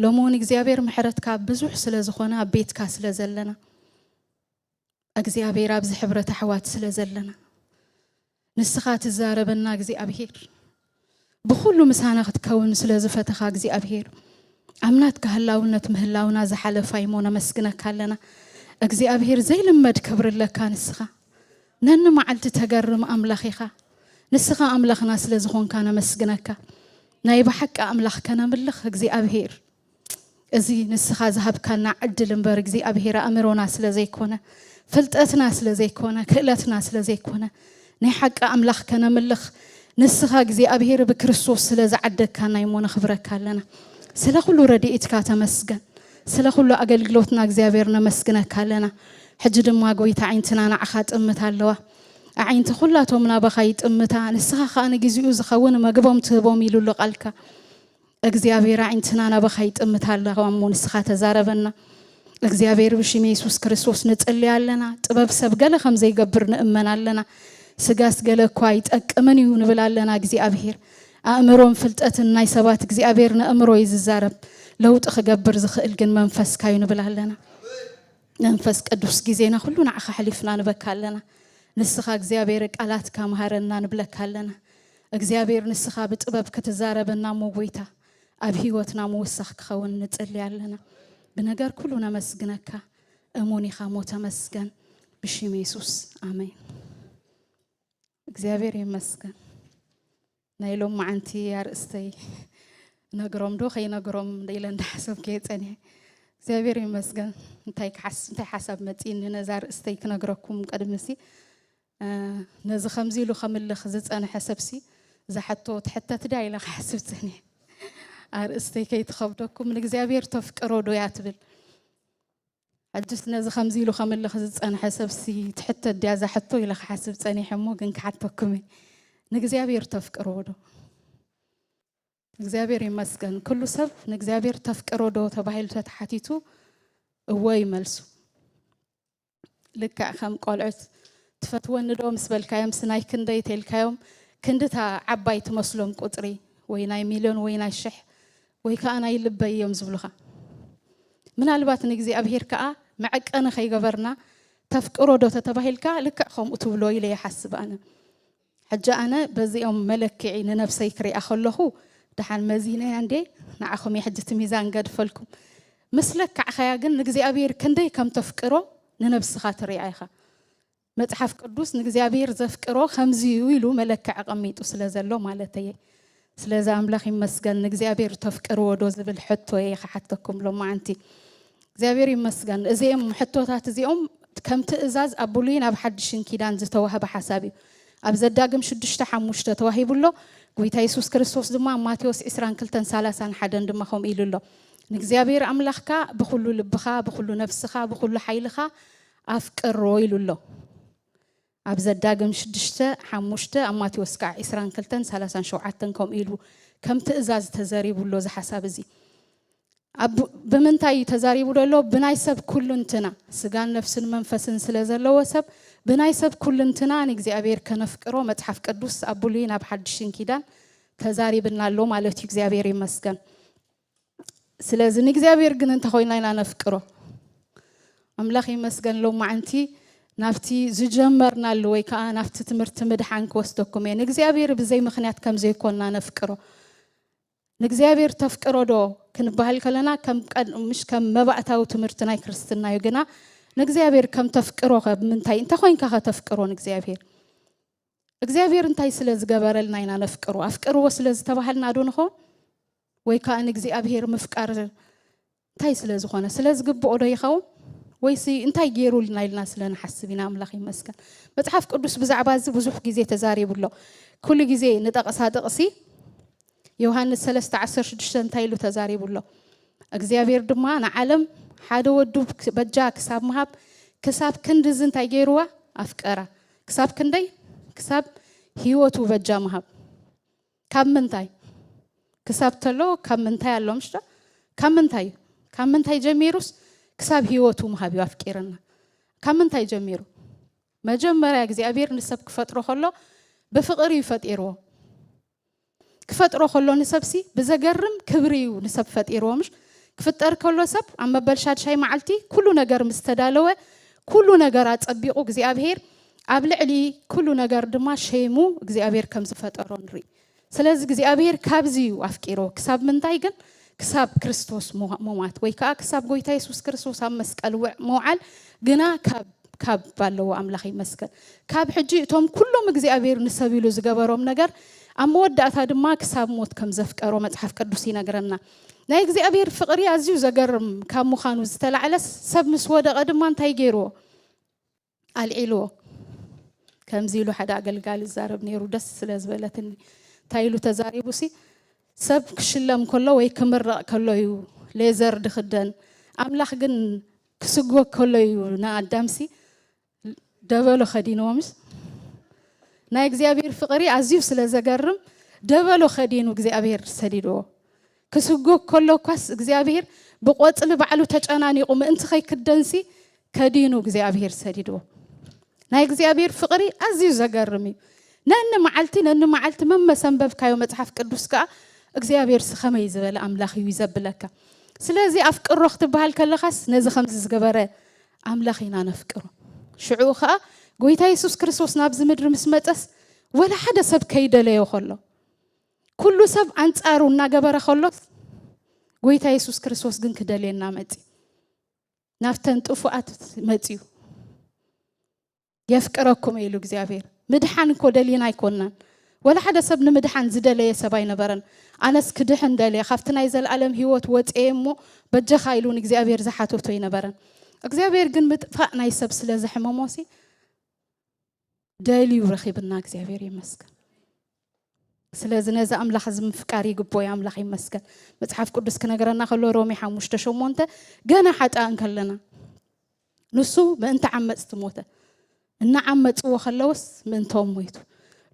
ሎሚ እውን እግዚኣብሔር፣ ምሕረትካ ብዙሕ ስለ ዝኾነ፣ ኣብ ቤትካ ስለ ዘለና፣ እግዚኣብሔር፣ ኣብዚ ሕብረት ኣሕዋት ስለ ዘለና፣ ንስኻ ትዛረበና እግዚኣብሔር፣ ብኹሉ ምሳና ክትከውን ስለ ዝፈተኻ እግዚኣብሔር፣ ኣብ ናትካ ህላውነት ምህላውና ዝሓለፋ እሞ ነመስግነካ ኣለና። እግዚኣብሔር፣ ዘይልመድ ክብሪ ኣለካ ንስኻ። ነኒ መዓልቲ ተገርም ኣምላኽ ኢኻ። ንስኻ ኣምላኽና ስለ ዝኾንካ ነመስግነካ። ናይ ብሓቂ ኣምላኽ ከነምልኽ እግዚኣብሔር፣ እዚ ንስኻ ዝሃብካና ዕድል እምበር እግዚኣብሔር፣ ኣእምሮና ስለ ዘይኮነ፣ ፍልጠትና ስለ ዘይኮነ፣ ክእለትና ስለ ዘይኮነ፣ ናይ ሓቂ ኣምላኽ ከነምልኽ ንስኻ እግዚኣብሔር ብክርስቶስ ስለ ዝዓደግካና እሞ ነኽብረካ ኣለና። ስለ ኩሉ ረድኤትካ ተመስገን። ስለ ኩሉ ኣገልግሎትና እግዚኣብሔር ነመስግነካ ኣለና። ሕጂ ድማ ጎይታ፣ ኣዒንትና ንዓኻ ጥምት ኣለዋ። ኣዒንቲ ኩላቶም ናባኻ ይጥምታ፣ ንስኻ ኸኣ ንግዚኡ ዝኸውን መግቦም ትህቦም ኢሉ ኣሎ ቃልካ። እግዚኣብሔር፣ ኣዒንትና ናባኻ ይጥምታ ኣለዋ እሞ ንስኻ ተዛረበና። እግዚኣብሔር፣ ብሽም የሱስ ክርስቶስ ንጽሊ ኣለና። ጥበብ ሰብ ገለ ከም ዘይገብር ንእመን ኣለና። ስጋስ ገለ እኳ ኣይጠቅምን እዩ ንብል ኣለና እግዚኣብሔር። ኣእምሮን ፍልጠትን ናይ ሰባት እግዚኣብሔር ንእምሮ እዩ ዝዛረብ። ለውጢ ክገብር ዝኽእል ግን መንፈስካ እዩ ንብል ኣለና። መንፈስ ቅዱስ፣ ግዜና ኩሉ ንዓኻ ኣሕሊፍና ንበካ ኣለና። ንስኻ እግዚኣብሔር ቃላትካ መሃረና ንብለካ ኣለና። እግዚኣብሔር ንስኻ ብጥበብ ክትዛረበና እሞ ጎይታ ኣብ ህይወትና ምውሳኽ ክኸውን ንጽሊ ኣለና። ብነገር ኩሉ ነመስግነካ። እሙን ኢኻ እሞ ተመስገን። ብሽም የሱስ ኣሜን። እግዚኣብሔር ይመስገን። ናይ ሎም መዓንቲ ኣርእስተይ ነግሮም ዶ ከይነግሮም ኢለ እንዳሓሰብኩ እየ ጸኒሐ። እግዚኣብሔር ይመስገን። እንታይ ክሓስ-፣ እንታይ ሓሳብ መጺእኒ ነዛ ርእስተይ ክነግረኩም ቅድሚ ሲ፣ እ፣ ነዚ ከምዚ ኢሉ ከምልኽ ዝጸንሐ ሰብሲ፣ እዛ ሕቶ ትሕተት ድያ ኢለ ክሓስብ ጸኒሐ። ኣርእስተይ ከይትኸብደኩም፣ ንእግዚኣብሔር ተፍቅሮ ዶ እያ ትብል። ሕጅስ ነዚ ከምዚ ኢሉ ከምልኽ ዝጸንሐ ሰብሲ፣ ትሕተት ድያ እዛ ሕቶ ኢለ ክሓስብ ጸኒሐ እሞ፣ ግን ክሓተኩም እየ። ንእግዚኣብሔር ተፍቅሮ ዶ? እግዚኣብሔር ይመስገን። ኩሉ ሰብ ንእግዚኣብሔር ተፍቅሮ ዶ ተባሂሉ ተተሓቲቱ፣ እወ እዩ መልሱ። ልክዕ ከም ቆልዑት፣ "ትፈትወኒ ዶ?" ምስ በልካዮም፣ "ስናይ ክንደይ?" ተልካዮም፣ ክንድታ ዓባይ ትመስሎም ቁጽሪ፣ ወይ ናይ ሚልዮን ወይ ናይ ሽሕ፣ ወይ ከኣ ናይ ልበይ እዮም ዝብሉኻ። ምናልባት ንእግዚኣብሔር ከኣ መዐቀኒ ከይገበርና፣ "ተፍቅሮ ዶ?" ተተባሂልካ፣ ልክዕ ከምኡ ትብሎ ኢለ ይሓስብ ኣነ። ሕጂ ኣነ በዚኦም መለክዒ ንነብሰይ ክሪኣ ከለኹ፣ ደሓን መዚነያ እንዴ? ንዓኹም እየ ሕጂ እቲ ሚዛን ገድፈልኩም። ምስ ለካዕኻያ ግን ንእግዚኣብሔር ክንደይ ከም ተፍቅሮ ንነብስኻ ትሪኣ ኢኻ። መጽሓፍ ቅዱስ ንእግዚኣብሔር ዘፍቅሮ ከምዚ እዩ ኢሉ መለክዒ ኣቐሚጡ ስለ ዘሎ ማለተይ እየ። ስለዚ ኣምላኽ ይመስገን፣ ንእግዚኣብሔር ተፍቅርዎ ዶ ዝብል ሕቶ እየ ክሓተኩም ሎማዓንቲ። እግዚኣብሔር ይመስገን። እዚኦም ሕቶታት እዚኦም ከም ትእዛዝ ኣብ ብሉይን ኣብ ሓድሽን ኪዳን ዝተዋህበ ሓሳብ እዩ። ኣብ ዘዳግም ሽዱሽተ ሓሙሽተ ተዋሂቡ ኣሎ። ጎይታ የሱስ ክርስቶስ ድማ ኣብ ማቴዎስ ዕስራን ክልተን ሰላሳን ሓደን ድማ ከምኡ ኢሉ ኣሎ። "ንእግዚኣብሔር ኣምላኽካ ብኹሉ ልብኻ፣ ብኹሉ ነፍስኻ፣ ብኹሉ ሓይልኻ ኣፍቅሮ" ኢሉ ኣሎ። ኣብ ዘዳግም ሽዱሽተ ሓሙሽተ፣ ኣብ ማቴዎስ ከዓ ዕስራን ክልተን ሰላሳን ሸውዓተን ከምኡ ኢሉ ከም ትእዛዝ ተዘሪቡ ኣሎ እዚ ሓሳብ እዚ። ኣብ፣ ብምንታይ እዩ ተዛሪቡ ዘሎ? ብናይ ሰብ ኩሉ እንትና፣ ስጋን ነፍስን መንፈስን ስለ ዘለዎ ሰብ፣ ብናይ ሰብ ኩሉ እንትና ንእግዚኣብሔር ከነፍቅሮ መጽሓፍ ቅዱስ ኣብ ብሉይን ኣብ ሓድሽን ኪዳን ተዛሪብና ኣሎ ማለት እዩ። እግዚኣብሔር ይመስገን። ስለዚ ንእግዚኣብሔር ግን እንተኾይና ኢና ነፍቅሮ። ኣምላኽ ይመስገን፣ ሎማዓንቲ ናብቲ ዝጀመርናሉ ወይ ከዓ ናብቲ ትምህርቲ ምድሓን ክወስደኩም እየ። ንእግዚኣብሔር ብዘይ ምኽንያት ከም ዘይኮንና ነፍቅሮ። ንእግዚኣብሔር ተፍቅሮ ዶ ክንበሃል ከለና፣ ከም ቀድ-፣ ምሽ ከም መባእታዊ ትምህርቲ ናይ ክርስትና እዩ። ግና ንእግዚኣብሔር ከም ተፍቅሮ ከ ብምንታይ፣ እንተ ኮይንካ ከ ተፍቅሮ ንእግዚኣብሔር? እግዚኣብሔር እንታይ ስለ ዝገበረልና ኢና ነፍቅሮ? ኣፍቅርዎ ስለ ዝተባሃልና ዶ ንኸውን? ወይ ከዓ ንእግዚኣብሔር ምፍቃር እንታይ ስለ ዝኾነ? ስለ ዝግብኦ ዶ ይኸውን? ወይሲ እንታይ ገይሩልና ኢልና ስለ ንሓስብ ኢና? ኣምላኽ ይመስገን። መጽሓፍ ቅዱስ ብዛዕባ እዚ ብዙሕ ግዜ ተዛሪቡ ኣሎ። ኩሉ ግዜ ንጠቕሳ ጥቕሲ ዮሃንስ ሰለስተ ዓሰርተ ሽዱሽተ እንታይ ኢሉ ተዛሪቡ ኣሎ? እግዚኣብሔር ድማ ንዓለም ሓደ ወዱ በጃ ክሳብ ምሃብ፣ ክሳብ ክንድዚ እንታይ ገይርዋ? ኣፍቀራ። ክሳብ ክንደይ? ክሳብ ህይወቱ በጃ ምሃብ። ካብ ምንታይ? ክሳብ ተሎ ካብ ምንታይ ኣሎ፣ ምሽ ዶ? ካብ ምንታይ እዩ? ካብ ምንታይ ጀሚሩስ ክሳብ ህይወቱ ምሃብ እዩ ኣፍቂርና? ካብ ምንታይ ጀሚሩ? መጀመርያ እግዚኣብሔር ንሰብ ክፈጥሮ ከሎ ብፍቕሪ እዩ ፈጢርዎ። ክፈጥሮ ከሎ ንሰብሲ ብዘገርም ክብሪ እዩ ንሰብ ፈጢርዎ። ምሽ ክፍጠር ከሎ ሰብ ኣብ መበል ሻድሻይ መዓልቲ ኩሉ ነገር ምስ ተዳለወ፣ ኩሉ ነገር ኣጸቢቑ እግዚኣብሔር ኣብ ልዕሊ ኩሉ ነገር ድማ ሸይሙ እግዚኣብሔር ከም ዝፈጠሮ ንርኢ። ስለዚ እግዚኣብሔር ካብዚ እዩ ኣፍቂሮ። ክሳብ ምንታይ ግን? ክሳብ ክርስቶስ ሞ-፣ ሞማት ወይ ከዓ ክሳብ ጎይታ የሱስ ክርስቶስ ኣብ መስቀል ውዕ-፣ መውዓል ግና ካብ፣ ካብ ኣለዎ። ኣምላኽ ይመስገን። ካብ ሕጂ እቶም ኩሎም እግዚኣብሔር ንሰብ ኢሉ ዝገበሮም ነገር ኣብ መወዳእታ ድማ ክሳብ ሞት ከም ዘፍቀሮ መጽሓፍ ቅዱስ ይነግረና። ናይ እግዚኣብሔር ፍቕሪ ኣዝዩ ዘገርም ካብ ምዃኑ ዝተላዕለስ ሰብ ምስ ወደቐ ድማ እንታይ ገይርዎ? ኣልዒልዎ። ከምዚ ኢሉ ሓደ ኣገልጋሊ ዝዛረብ ነይሩ፣ ደስ ስለ ዝበለትኒ። እንታይ ኢሉ ተዛሪቡ ሲ፣ ሰብ ክሽለም ከሎ ወይ ክምረቕ ከሎ እዩ ሌዘር ድኽደን። ኣምላኽ ግን ክስጎግ ከሎ እዩ ንኣዳምሲ ደበሎ ከዲንዎ። ምስ ናይ እግዚኣብሔር ፍቕሪ ኣዝዩ ስለ ዘገርም፣ ደበሎ ከዲኑ እግዚኣብሔር ሰዲድዎ። ክስጎግ ከሎ እኳስ እግዚኣብሔር ብቆጽሊ ባዕሉ ተጨናኒቑ ምእንቲ ከይክደንሲ ከዲኑ እግዚኣብሔር ሰዲድዎ። ናይ እግዚኣብሔር ፍቕሪ ኣዝዩ ዘገርም እዩ። ነኒ መዓልቲ፣ ነኒ መዓልቲ መመሰንበብካዮ መጽሓፍ ቅዱስ ከኣ እግዚኣብሔርሲ ከመይ ዝበለ ኣምላኽ እዩ ዘብለካ። ስለዚ ኣፍቅሮ ክትበሃል ከለኻስ ነዚ ከምዚ ዝገበረ ኣምላኽ ኢና ነፍቅሮ። ሽዑ ከኣ ጎይታ የሱስ ክርስቶስ ናብዚ ምድሪ ምስ መጸስ ወላ ሓደ ሰብ ከይደለዮ ከሎ፣ ኩሉ ሰብ ኣንጻሩ እናገበረ ከሎስ፣ ጎይታ የሱስ ክርስቶስ ግን ክደልየና መጺኡ። ናብተን ጥፉኣት መጺኡ። "የፍቅረኩም" ኢሉ እግዚኣብሔር። ምድሓን እኮ ደሊና ኣይኮናን። ወላ ሓደ ሰብ ንምድሓን ዝደለየ ሰብ ኣይነበረን። ኣነስ ክድሕን ደልየ፣ ካብቲ ናይ ዘለኣለም ህይወት ወፅየ እሞ በጀኻ ኢሉ ንእግዚኣብሔር ዝሓተቶ ኣይነበረን። እግዚኣብሔር ግን ምጥፋእ ናይ ሰብ ስለ ዘሕመሞሲ ደልዩ ረኺብና። እግዚኣብሔር ይመስገን። ስለዚ ነዚ ኣምላኽ እዚ ምፍቃር ይግብኦ። ኣምላኽ ይመስገን። መጽሓፍ ቅዱስ ክነገረና ከሎ ሮሜ ሓሙሽተ ሸሞንተ፣ ገና ሓጣ እንከለና ንሱ ምእንቲ ዓመጽቲ ሞተ። እናዓመጽዎ ከለውስ ምእንቶም ሞይቱ።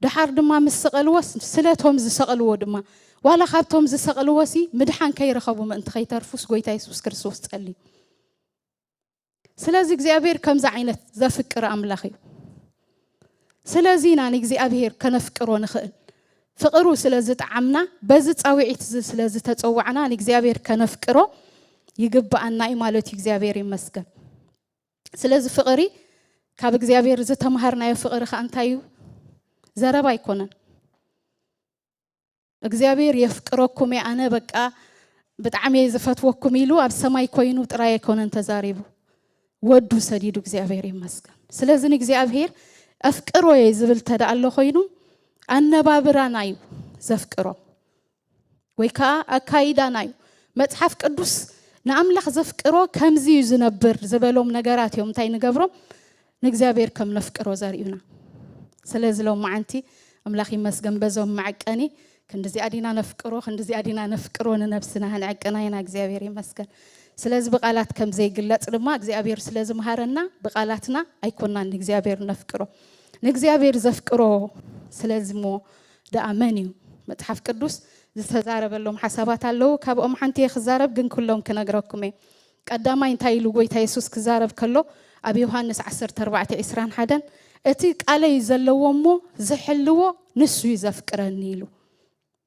ደሓር ድማ ምስ ሰቐልዎስ ስለቶም ዝሰቐልዎ ድማ ዋላ ካብቶም ዝሰቐልዎሲ ምድሓን ከይረኸቡ ምእንቲ ከይተርፉስ ጎይታ የሱስ ክርስቶስ ጸልዩ። ስለዚ እግዚኣብሔር ከምዚ ዓይነት ዘፍቅር ኣምላኽ እዩ። ስለዚ ኢና ንእግዚኣብሔር ከነፍቅሮ ንኽእል። ፍቕሩ ስለ ዝጠዓምና፣ በዚ ጻውዒት እዚ ስለ ዝተጸዋዕና ንእግዚኣብሔር ከነፍቅሮ ይግብኣና እዩ ማለት እዩ። እግዚኣብሔር ይመስገን። ስለዚ ፍቕሪ ካብ እግዚኣብሔር ዝተምሃርናዮ ፍቕሪ ከኣ እንታይ እዩ? ዘረባ ኣይኮነን። እግዚኣብሔር የፍቅረኩም እየ ኣነ በቃ ብጣዕሚ እየ ዝፈትወኩም ኢሉ ኣብ ሰማይ ኮይኑ ጥራይ ኣይኮነን ተዛሪቡ። ወዱ ሰዲዱ እግዚኣብሔር ይመስገን። ስለዚ ንእግዚኣብሔር ኣፍቅሮ እየ ዝብል ተደኣ ኣሎ ኮይኑ ኣነባብራና እዩ ዘፍቅሮ። ወይ ከዓ ኣካይዳና እዩ። መጽሓፍ ቅዱስ ንኣምላኽ ዘፍቅሮ ከምዚ እዩ ዝነብር ዝበሎም ነገራት እዮም እንታይ ንገብሮም ንእግዚኣብሔር ከም ነፍቅሮ ዘርእዩና። ስለዚ ሎም መዓንቲ ኣምላኽ ይመስገን በዞም መዐቀኒ ክንድዚኣ ዲና ነፍቅሮ ክንድዚኣ ዲና ነፍቅሮ ንነብስና ክንዕቅና ኢና። እግዚኣብሔር ይመስገን። ስለዚ ብቃላት ከም ዘይግለጽ ድማ እግዚኣብሔር ስለ ዝምሃረና ብቃላትና ኣይኮናን ንእግዚኣብሔር ነፍቅሮ። ንእግዚኣብሔር ዘፍቅሮ ስለዚ ሞ ደኣ መን እዩ? መጽሓፍ ቅዱስ ዝተዛረበሎም ሓሳባት ኣለዉ። ካብኦም ሓንቲ እየ ክዛረብ ግን ኩሎም ክነግረኩም እየ። ቀዳማይ እንታይ ኢሉ ጎይታ የሱስ ክዛረብ ከሎ ኣብ ዮሃንስ ዓሰርተ ኣርባዕተ ዕስራን ሓደን እቲ ቃለይ ዘለዎ እሞ ዝሕልዎ ንሱ እዩ ዘፍቅረኒ ኢሉ።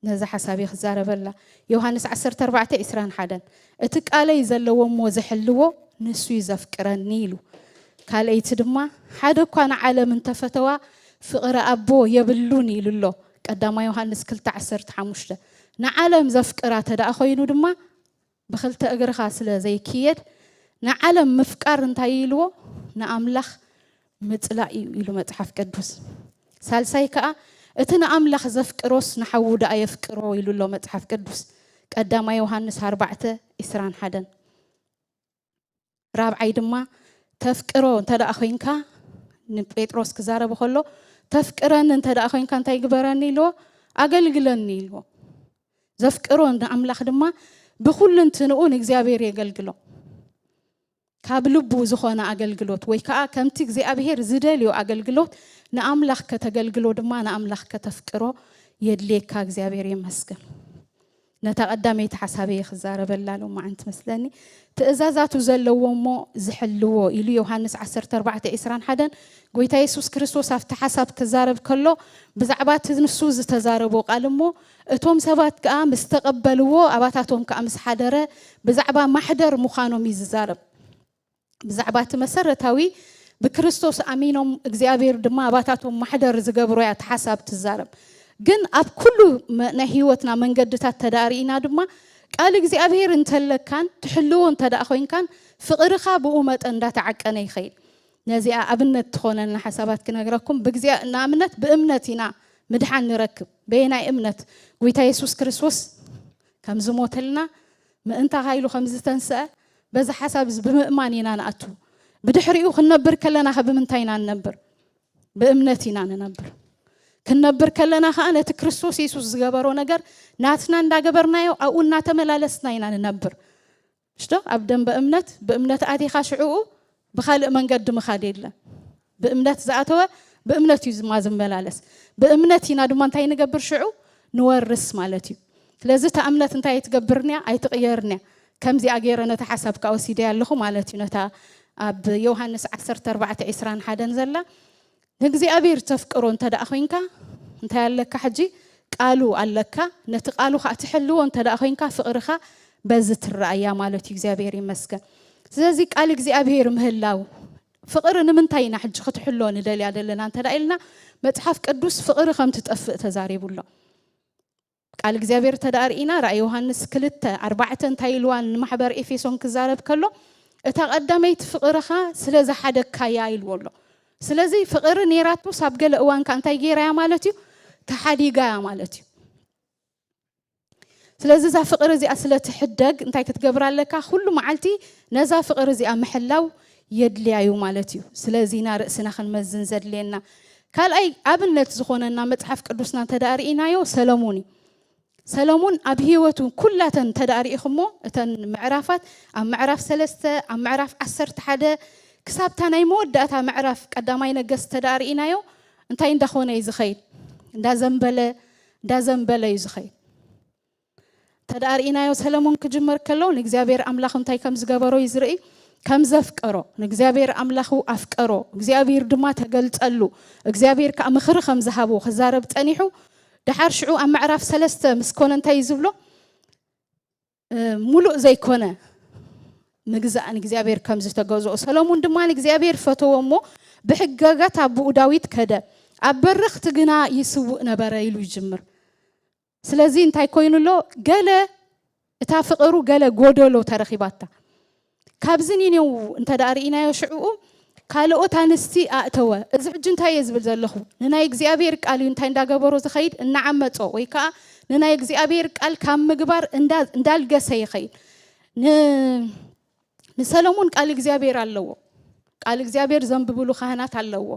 ነዚ ሓሳብ እየ ክዛረበላ። ዮሃንስ ዓሰርተ ኣርባዕተ ዕስራን ሓደን እቲ ቃለይ ዘለዎ እሞ ዝሕልዎ ንሱ እዩ ዘፍቅረኒ ኢሉ። ካልኣይቲ ድማ ሓደ እኳ ንዓለም እንተፈተዋ ፍቕሪ ኣቦ የብሉን ኢሉ ኣሎ። ቀዳማ ዮሃንስ ክልተ ዓሰርተ ሓሙሽተ ንዓለም ዘፍቅራ ተደኣ ኮይኑ ድማ ብኽልተ እግርኻ ስለ ዘይክየድ ንዓለም ምፍቃር እንታይ ኢልዎ ንኣምላኽ ምጽላእ እዩ ኢሉ መጽሓፍ ቅዱስ። ሳልሳይ ከኣ እቲ ንኣምላኽ ዘፍቅሮስ ንሓዉ ደኣ የፍቅሮ ኢሉ ኣሎ መጽሓፍ ቅዱስ። ቀዳማይ ዮሃንስ ኣርባዕተ ዕስራን ሓደን። ራብዓይ ድማ ተፍቅሮ እንተ ደኣ ኮይንካ ንጴጥሮስ ክዛረቡ ከሎ ተፍቅረኒ እንተ ደኣ ኮይንካ እንታይ ግበረኒ ኢልዎ ኣገልግለኒ ኢልዎ። ዘፍቅሮ ንኣምላኽ ድማ ብኹሉ እንትንኡ ንእግዚኣብሔር የገልግሎ። ካብ ልቡ ዝኾነ ኣገልግሎት ወይ ከዓ ከምቲ እግዚኣብሔር ዝደልዮ ኣገልግሎት ንኣምላኽ ከተገልግሎ ድማ ንኣምላኽ ከተፍቅሮ የድልየካ። እግዚኣብሔር የመስግን። ነታ ቀዳመይቲ ሓሳበይ ክዛረበላ ሎማዓንቲ መስለኒ። ትእዛዛቱ ዘለዎ እሞ ዝሕልዎ ኢሉ ዮሃንስ ዓሰርተ ኣርባዕተ ዕስራን ሓደን ጎይታ የሱስ ክርስቶስ ኣብቲ ሓሳብ ክዛረብ ከሎ ብዛዕባ እቲ ንሱ ዝተዛረቦ ቃል እሞ እቶም ሰባት ከኣ ምስ ተቐበልዎ ኣባታቶም ከኣ ምስ ሓደረ ብዛዕባ ማሕደር ምዃኖም እዩ ዝዛረብ። ብዛዕባ እቲ መሰረታዊ ብክርስቶስ ኣሚኖም እግዚኣብሔር ድማ ኣባታቶም ማሕደር ዝገብሮ እያ እቲ ሓሳብ ትዛረብ። ግን ኣብ ኩሉ ናይ ህይወትና መንገድታት ተዳሪእና ድማ ቃል እግዚኣብሔር እንተለካን ትሕልዎ እንተደኣ ኮይንካን ፍቕርኻ ብኡ መጠን እንዳተዓቀነ ይኸይድ። ነዚኣ ኣብነት ትኾነና ሓሳባት ክነግረኩም። ንኣብነት ብእምነት ኢና ምድሓን ንረክብ። በየናይ እምነት? ጎይታ የሱስ ክርስቶስ ከም ዝሞተልና ምእንታኻ ኢሉ ከም ዝተንስአ በዚ ሓሳብ እዚ ብምእማን ኢና ንኣቱ። ብድሕሪኡ ክንነብር ከለና ከ ብምንታይ ኢና ንነብር? ብእምነት ኢና ንነብር። ክንነብር ከለና ከዓ ነቲ ክርስቶስ የሱስ ዝገበሮ ነገር ናትና እንዳገበርናዮ ኣብኡ እናተመላለስና ኢና ንነብር። ሽቶ ኣብ ደንበ እምነት ብእምነት ኣቲኻ ሽዕኡ ብኻልእ መንገዲ ምኻድ የለን። ብእምነት ዝኣተወ ብእምነት እዩ ዝማ ዝመላለስ። ብእምነት ኢና ድማ እንታይ ንገብር ሽዑ ንወርስ ማለት እዩ። ስለዚ እታ እምነት እንታይ ኣይትገብርንያ ኣይትቕየርንያ። ከምዚኣ ገይረ ነታ ሓሳብ ከዓ ወሲደ ኣለኹ ማለት እዩ። ነታ ኣብ ዮሃንስ ዓሰርተ ኣርባዕተ ዕስራን ሓደን ዘላ ንእግዚኣብሔር ተፍቅሮ እንተ ደኣ ኮይንካ እንታይ ኣለካ ሕጂ ቃሉ ኣለካ። ነቲ ቃሉ ከዓ ትሕልዎ እንተ ደኣ ኮይንካ ፍቕርኻ በዚ ትረኣያ ማለት እዩ። እግዚኣብሔር ይመስገን። ስለዚ ቃል እግዚኣብሔር ምህላው ፍቕሪ ንምንታይ ኢና ሕጂ ክትሕሎ ንደልያ ዘለና እንተ ደኣ ኢልና መጽሓፍ ቅዱስ ፍቕሪ ከም ትጠፍእ ተዛሪቡ ኣሎ። ቃል እግዚኣብሔር እንተ ደኣ ርኢና ራእይ ዮሃንስ ክልተ ኣርባዕተ እንታይ ኢልዋ ንማሕበር ኤፌሶን ክዛረብ ከሎ እታ ቀዳመይቲ ፍቕርኻ ስለ ዝሓደግካያ ኢልዎ ኣሎ። ስለዚ ፍቕሪ ነይራቶስ ኣብ ገለ እዋን ከ እንታይ ገይራያ ማለት እዩ? ተሓዲጋ እያ ማለት እዩ። ስለዚ እዛ ፍቕሪ እዚኣ ስለ ትሕደግ እንታይ ክትገብር ኣለካ? ኩሉ መዓልቲ ነዛ ፍቕሪ እዚኣ ምሕላው የድልያ እዩ ማለት እዩ። ስለዚ ኢና ርእስና ክንመዝን ዘድልየና። ካልኣይ ኣብነት ዝኾነና መጽሓፍ ቅዱስና እንተ ደኣ ርኢናዮ ሰለሙን እዩ። ሰለሙን ኣብ ህይወቱ ኩላተን እንተ ደኣ ርኢኹሞ እተን ምዕራፋት ኣብ ምዕራፍ ሰለስተ ኣብ ምዕራፍ ዓሰርተ ሓደ ክሳብታ ናይ መወዳእታ ምዕራፍ ቀዳማይ ነገስት እንተ ደኣ ርኢናዮ እንታይ እንዳኾነ እዩ ዝኸይድ? እንዳዘንበለ እንዳዘንበለ እዩ ዝኸይድ። ተደኣ ርኢናዮ ሰለሙን ክጅመር ከሎ ንእግዚኣብሔር ኣምላኽ እንታይ ከም ዝገበሮ እዩ ዝርኢ። ከም ዘፍቀሮ ንእግዚኣብሔር ኣምላኹ ኣፍቀሮ እግዚኣብሔር ድማ ተገልጸሉ። እግዚኣብሔር ከዓ ምኽሪ ከም ዝሃቦ ክዛረብ ጸኒሑ። ደሓር ሽዑ ኣብ ምዕራፍ ሰለስተ ምስ ኮነ እንታይ እዩ ዝብሎ? ሙሉእ ዘይኮነ ምግዛእ ንእግዚኣብሔር ከም ዝተገዝኦ ሰሎሙን ድማ ንእግዚኣብሔር ፈተዎ እሞ ብሕገጋት ኣቦኡ ዳዊት ከደ። ኣብ በረኽቲ ግና ይስውእ ነበረ ኢሉ ይጅምር። ስለዚ እንታይ ኮይኑ ኣሎ? ገለ እታ ፍቕሩ ገለ ጎደሎ ተረኺባታ። ካብዚ ኒኔው እንተ ደኣ ርኢናዮ ሽዕኡ ካልኦት ኣንስቲ ኣእተወ። እዚ ሕጂ እንታይ እየ ዝብል ዘለኹ? ንናይ እግዚኣብሔር ቃል እዩ እንታይ እንዳገበሮ ዝኸይድ? እናዓመጾ ወይ ከዓ ንናይ እግዚኣብሔር ቃል ካብ ምግባር እንዳ- እንዳልገሰ ይኸይድ። ን- ንሰሎሞን ቃል እግዚኣብሔር ኣለዎ። ቃል እግዚኣብሔር ዘንብብሉ ካህናት ኣለዎ።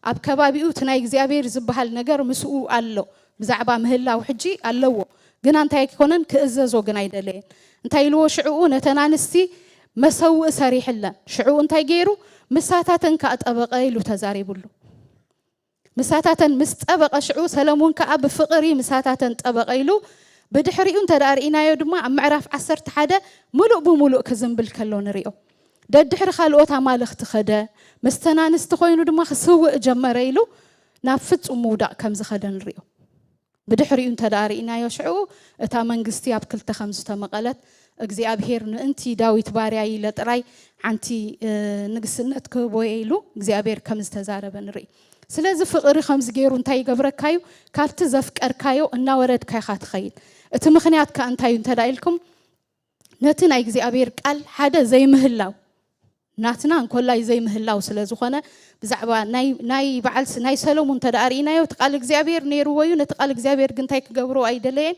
ኣብ ከባቢኡ እቲ ናይ እግዚኣብሔር ዝበሃል ነገር ምስኡ ኣሎ። ብዛዕባ ምህላው ሕጂ ኣለዎ። ግና እንታይ ኣይኮነን ክእዘዞ ግን ኣይደለየን። እንታይ ኢልዎ ሽዕኡ ነተን ኣንስቲ መሰውእ ሰሪሕለን። ሽዕኡ እንታይ ገይሩ ምሳታተን ከዓ ጠበቐ ኢሉ ተዛሪቡሉ። ምሳታተን ምስ ጠበቐ ሽዑ ሰለሙን ከዓ ብፍቕሪ ምሳታተን ጠበቐ ኢሉ ብድሕሪኡ እንተ ደኣ ርኢናዮ ድማ ኣብ ምዕራፍ ዓሰርተ ሓደ ምሉእ ብምሉእ ክዝንብል ከሎ ንሪኦ። ደድሕሪ ካልኦት ኣማልኽቲ ኸደ፣ ምስተን ኣንስቲ ኮይኑ ድማ ክስውእ ጀመረ ኢሉ ናብ ፍጹም ምውዳቕ ከም ዝኸደ ንሪኦ። ብድሕሪኡ እንተ ደኣ ርኢናዮ ሽዑ እታ መንግስቲ ኣብ ክልተ ከም ዝተመቐለት እግዚኣብሔር ምእንቲ ዳዊት ባርያ ኢለ ጥራይ ሓንቲ ንግስነት ክህቦ እየ ኢሉ እግዚኣብሔር ከም ዝተዛረበ ንርኢ። ስለዚ ፍቕሪ ከምዚ ገይሩ እንታይ ይገብረካ እዩ? ካብቲ ዘፍቀርካዮ እናወረድካ ኢኻ ትኸይድ። እቲ ምኽንያት ከኣ እንታይ እዩ እንተ ደኣ ኢልኩም ነቲ ናይ እግዚኣብሔር ቃል ሓደ ዘይምህላው ናትና እንኮላይ ዘይምህላው ስለ ዝኾነ ብዛዕባ ናይ ናይ በዓል ስ- ናይ ሰሎሙን እንተ ደኣ ርኢናዮ እቲ ቃል እግዚኣብሔር ነይርዎ እዩ። ነቲ ቃል እግዚኣብሔር ግን እንታይ ክገብሮ ኣይደለየን?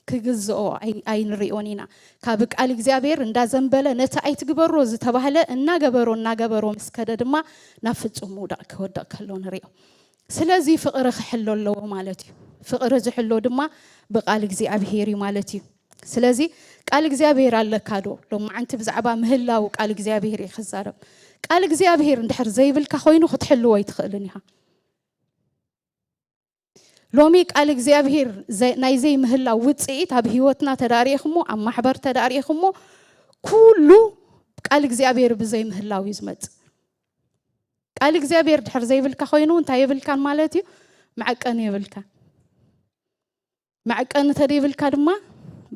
ክግዝኦ ኣይ- ኣይንሪኦን ኢና። ካብ ቃል እግዚኣብሔር እንዳዘንበለ ነቲ ኣይትግበሮ ዝተባህለ እናገበሮ እናገበሮ ምስ ከደ ድማ ናብ ፍጹም ምውዳቕ ክወድቕ ከሎ ንሪኦ። ስለዚ ፍቕሪ ክሕሎ ኣለዎ ማለት እዩ። ፍቕሪ ዝሕሎ ድማ ብቃል እግዚኣብሔር እዩ ማለት እዩ። ስለዚ ቃል እግዚኣብሔር ኣለካ ዶ? ሎማዓንቲ ብዛዕባ ምህላው ቃል እግዚኣብሔር እየ ክዛረብ። ቃል እግዚኣብሔር እንድሕር ዘይብልካ ኮይኑ ክትሕልዎ ኣይትኽእልን ኢኻ። ሎሚ ቃል እግዚኣብሔር ዘ- ናይ ዘይምህላው ውፅኢት ኣብ ህይወትና ተዳሪእኹሞ ኣብ ማሕበር ተዳሪእኹሞ ኩሉ ቃል እግዚኣብሔር ብዘይምህላው እዩ ዝመፅእ። ቃል እግዚኣብሔር ድሕር ዘይብልካ ኮይኑ እንታይ የብልካን ማለት እዩ? መዐቀኒ የብልካን። መዐቀኒ ተደይብልካ ድማ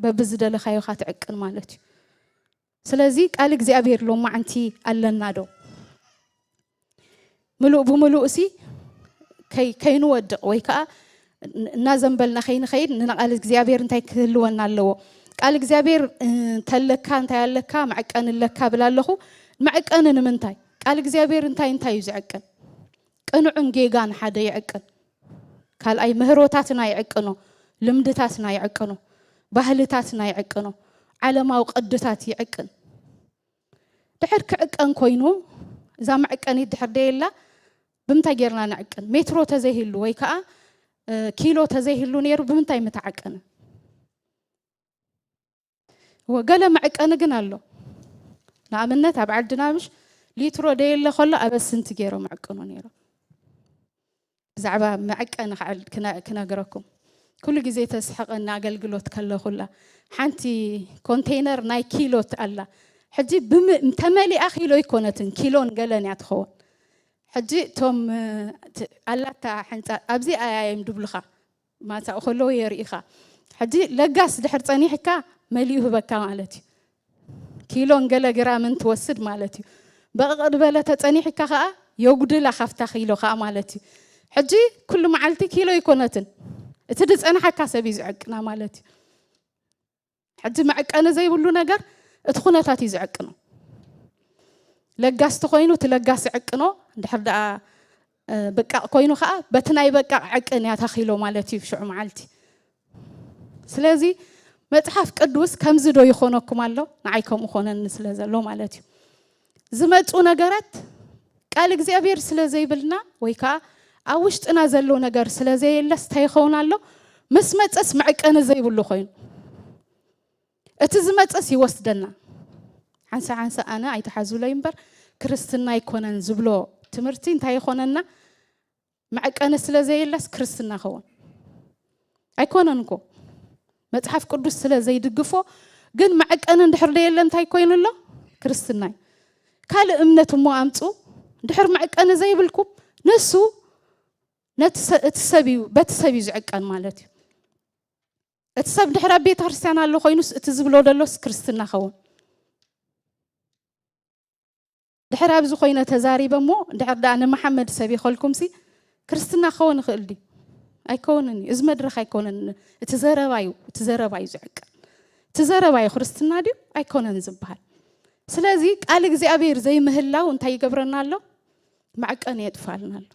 በብዝደለኻዮ ኢኻ ትዕቅን ማለት እዩ። ስለዚ ቃል እግዚኣብሔር ሎማዓንቲ ኣለና ዶ? ምሉእ ብምሉእ ሲ ከይ- ከይንወድቕ ወይ ከዓ እናዘንበልና ከይንኸይድ ንቃል እግዚኣብሔር እንታይ ክህልወና ኣለዎ? ቃል እግዚኣብሔር እንተለካ እንታይ ኣለካ መዐቀኒ ኣለካ ብል ኣለኹ። መዐቀኒ ንምንታይ? ቃል እግዚኣብሔር እንታይ እንታይ እዩ ዝዕቅን? ቅኑዕን ጌጋን ሓደ ይዕቅን። ካልኣይ ምህሮታትና ይዕቅኖ፣ ልምድታትና ይዕቅኖ፣ ባህልታትና ይዕቅኖ፣ ዓለማዊ ቅድታት ይዕቅን። ድሕር ክዕቀን ኮይኑ እዛ መዕቀኒት ድሕር ደየላ ብምንታይ ጌርና ንዕቅን? ሜትሮ ተዘይህሉ ወይ ከዓ ኪሎ ተዘይህሉ ነይሩ ብምንታይ ምተዓቀነ? እወ ገለ መዕቀኒ ግን ኣሎ። ንኣብነት ኣብ ዓዲ ናብሽ ሊትሮ ደየለ ከሎ ኣበስንቲ ገይሮም ዕቅኑ ነይሮም። ብዛዕባ መዕቀኒ ክነግረኩም ኩሉ ግዜ ተስሕቐኒ ኣገልግሎት ከለኹላ ሓንቲ ኮንቴይነር ናይ ኪሎት ኣላ። ሕጂ ተመሊኣ ኪሎ ኣይኮነትን ኪሎን ገለን እያ ትኸውን። ሕጂ እቶም ኣላታ ሕንፃ ኣብዚ ኣያየም ድብሉኻ ማሳኡ ከለዉ የርኢኻ። ሕጂ ለጋስ ድሕር ጸኒሕካ መሊኡ ህበካ ማለት እዩ። ኪሎን ገለ ግራምን ትወስድ ማለት እዩ። በቕቕ ዝበለ ተጸኒሕካ ከኣ የጉድላ ካብታ ኪሎ ከኣ ማለት እዩ። ሕጂ ኩሉ መዓልቲ ኪሎ ኣይኮነትን እቲ ዝጸንሓካ ሰብ እዩ ዝዕቅና ማለት እዩ። ሕጂ መዕቀኒ ዘይብሉ ነገር እቲ ኩነታት እዩ ዝዕቅኖ። ለጋስ ተኾይኑ እቲ ለጋስ ይዕቅኖ፣ እንድሕር ደኣ እ፣ በቃቕ ኮይኑ ኸዓ በቲ ናይ በቃቕ ዕቅን እያ ታኺሎ ማለት እዩ ሽዑ መዓልቲ። ስለዚ መጽሓፍ ቅዱስ ከምዚ ዶ ይኾነኩም ኣሎ? ንዓይ ከምኡ ኾነኒ ስለ ዘሎ ማለት እዩ። ዝመጹ ነገራት ቃል እግዚኣብሔር ስለ ዘይብልና ወይ ከኣ ኣብ ውሽጥና ዘሎ ነገር ስለ ዘየለስ እንታይ ይኸውን ኣሎ? ምስ መጸስ መዕቀኒ ዘይብሉ ኮይኑ። እቲ ዝመጸስ ይወስደና። ሓንሳ ሓንሳ ኣነ ኣይትሓዙለይ እምበር ክርስትና ኣይኮነን ዝብሎ ትምህርቲ እንታይ ይኾነና? መዕቀኒ ስለ ዘየለስ ክርስትና ኸውን ኣይኮነን እኮ። መጽሓፍ ቅዱስ ስለ ዘይድግፎ፣ ግን መዕቀኒ እንድሕር ደየለ እንታይ ኮይኑ ኣሎ? ክርስትና እዩ። ካልእ እምነት እሞ ኣምጹ፣ እንድሕር መዕቀኒ ዘይብልኩም፣ ንሱ ነቲ ሰ-፣ እቲ ሰብ እዩ፣ በቲ ሰብ እዩ ዝዕቀን ማለት እዩ። እቲ ሰብ ድሕር ኣብ ቤተ ክርስቲያን ኣሎ ኮይኑስ፣ እቲ ዝብሎ ደሎስ ክርስትና ኸውን። ድሕር ኣብዚ ኮይነ ተዛሪበ እሞ፣ ድሕር ደኣ ንመሓመድ ሰብ ይኸልኩምሲ፣ ክርስትና ክኸውን ይኽእል ድዩ? ኣይከውንን እዩ። እዚ መድረኽ ኣይኮነን። እቲ ዘረባ እዩ፣ እቲ ዘረባ እዩ ዝዕቀን። እቲ ዘረባ እዩ ክርስትና ድዩ? ኣይኮነን ዝበሃል። ስለዚ ቃል እግዚኣብሔር ዘይምህላው እንታይ ይገብረና ኣሎ? መዕቀኒ የጥፋልና ኣሎ።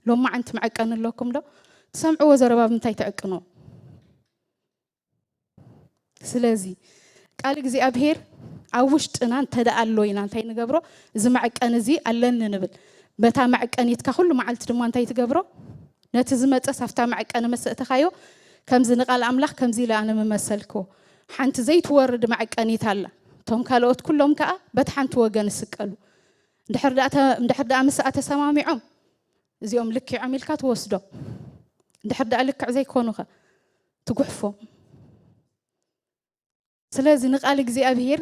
ሎማዓንቲ መዕቀኒ ኣለኩም ዶ? ትሰምዕዎ ዘረባ ብምንታይ ትዕቅንዎ? ስለዚ ቃል እግዚኣብሔር ኣብ ውሽጥና እንተ ደኣ ኣሎ ኢና እንታይ ንገብሮ? እዚ መዕቀኒ እዚ ኣለኒ ንብል። በታ መዕቀኒትካ ኩሉ መዓልቲ ድማ እንታይ ትገብሮ? ነቲ ዝመጸስ ኣብታ መዕቀኒ መሰእተኻዮ፣ ከምዚ ንቃል ኣምላኽ ከምዚ ኢለ ኣነ ምመሰልክዎ። ሓንቲ ዘይትወርድ መዕቀኒት ኣላ። እቶም ካልኦት ኩሎም ከኣ በቲ ሓንቲ ወገን ይስቀሉ። እንድሕር ደኣ ተ-፣ እንድሕር ደኣ ምስኣ ተሰማሚዖም፣ እዚኦም ልኪዖም ኢልካ ትወስዶ። እንድሕር ደኣ ልክዕ ዘይኮኑኸ? ትጉሕፎም። ስለዚ ንቃል እግዚኣብሔር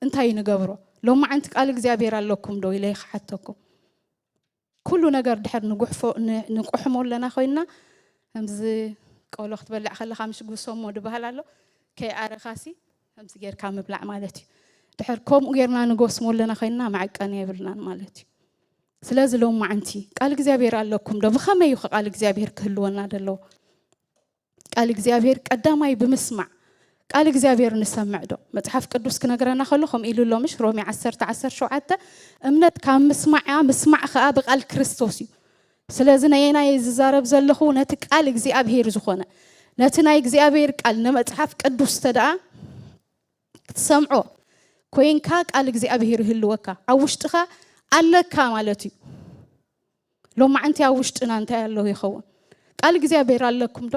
እንታይ ንገብሮ? ሎማዓንቲ ቃል እግዚኣብሔር ኣለኩም ዶ ኢለ ክሓተኩም። ኩሉ ነገር ድሕር ንጉሕፎ-፣ ን-፣ ንቁሕሞ ኣለና ኮይንና፣ ከምዚ ቆሎ ክትበልዕ ከለኻ ምሽ ጉሶሞ ድበሃል ኣሎ፣ ከይኣረኻሲ ከምዚ ጌርካ ምብላዕ ማለት እዩ። ድሕር ከምኡ ጌርና ንጎስሞ ኣለና ኮይንና፣ መዐቀኒ የብልናን ማለት እዩ። ስለዚ ሎማዓንቲ ቃል እግዚኣብሔር ኣለኩም ዶ? ብኸመይ እዩ ቃል እግዚኣብሔር ክህልወና ደለዎ? ቃል እግዚኣብሔር ቀዳማይ ብምስማዕ፣ ቃል እግዚኣብሔር ንሰምዕ ዶ? መጽሓፍ ቅዱስ ክነግረና ከሎ ከምኡ ኢሉ ኣሎ ምሽ? ሮሜ ዓሰርተ ዓሰርተ ሸውዓተ፣ "እምነት ካብ ምስማዕ እያ፣ ምስማዕ ኸኣ ብቃል ክርስቶስ እዩ።" ስለዚ ነየናይ እየ ዝዛረብ ዘለኹ? ነቲ ቃል እግዚኣብሔር ዝኾነ፣ ነቲ ናይ እግዚኣብሔር ቃል፣ ንመጽሓፍ ቅዱስ ተደኣ ክትሰምዖ ኮይንካ፣ ቃል እግዚኣብሔር ይህልወካ፣ ኣብ ውሽጥኻ ኣለካ ማለት እዩ። ሎማዓንቲ ኣብ ውሽጥና እንታይ ኣሎ ይኸውን? ቃል እግዚኣብሔር ኣለኩም ዶ?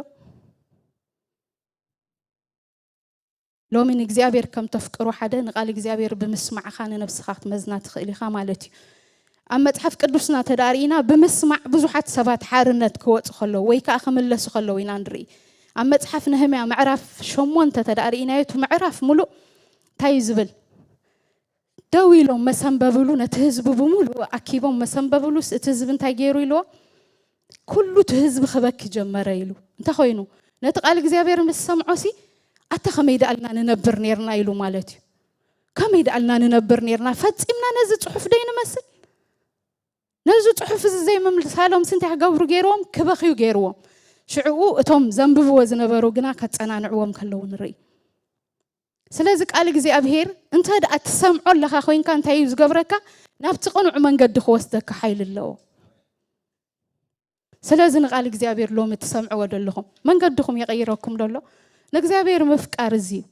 ሎሚ ንእግዚኣብሔር ከም ተፍቅሮ ሓደ ንቃል እግዚኣብሔር ብምስማዕኻ ንነብስኻ ክትመዝና ትኽእል ኢኻ ማለት እዩ። ኣብ መጽሓፍ ቅዱስና ተዳርኢና ብምስማዕ ብዙሓት ሰባት ሓርነት ክወጹ ከለዉ ወይ ከኣ ክምለሱ ከለዉ ኢና ንርኢ። ኣብ መጽሓፍ ነህምያ ምዕራፍ ሸሞንተ ተዳርኢናዮ፣ እቲ ምዕራፍ ሙሉእ እንታይ እዩ ዝብል? ደው ኢሎም መሰንበብሉ፣ ነቲ ህዝቢ ብምሉእ ኣኪቦም መሰንበብሉስ፣ እቲ ህዝቢ እንታይ ገይሩ ኢልዎ? "ኩሉ እቲ ህዝቢ ክበኪ ጀመረ" ኢሉ። እንተ ኾይኑ፣ ነቲ ቃል እግዚኣብሔር ምስ ሰምዖሲ፣ "ኣታ ከመይ ደኣልና ንነብር ኔርና?" ኢሉ ማለት እዩ። ከመይ ደኣልና ንነብር ኔርና? ፈጺምና ነዚ ጽሑፍ ዶ ይንመስል? ነዚ ጽሑፍ እዚ ዘይምምልሳሎም ስንታይ ክገብሩ ገይርዎም? ክበኽዩ ገይርዎም። ሽዕኡ እቶም ዘንብብዎ ዝነበሩ ግና ከጸናንዕዎም ከለዉ ንርኢ። ስለዚ ቃል እግዚኣብሔር እንተ ደኣ ትሰምዖ ኣለኻ ኮይንካ እንታይ እዩ ዝገብረካ? ናብቲ ቅኑዕ መንገዲ ክወስደካ ሓይሊ ኣለዎ። ስለዚ ንቃል እግዚኣብሔር ሎሚ ትሰምዕዎ ደለኹም መንገድኹም የቐይረኩም ደሎ? ንእግዚኣብሔር ምፍቃር እዚ እዩ።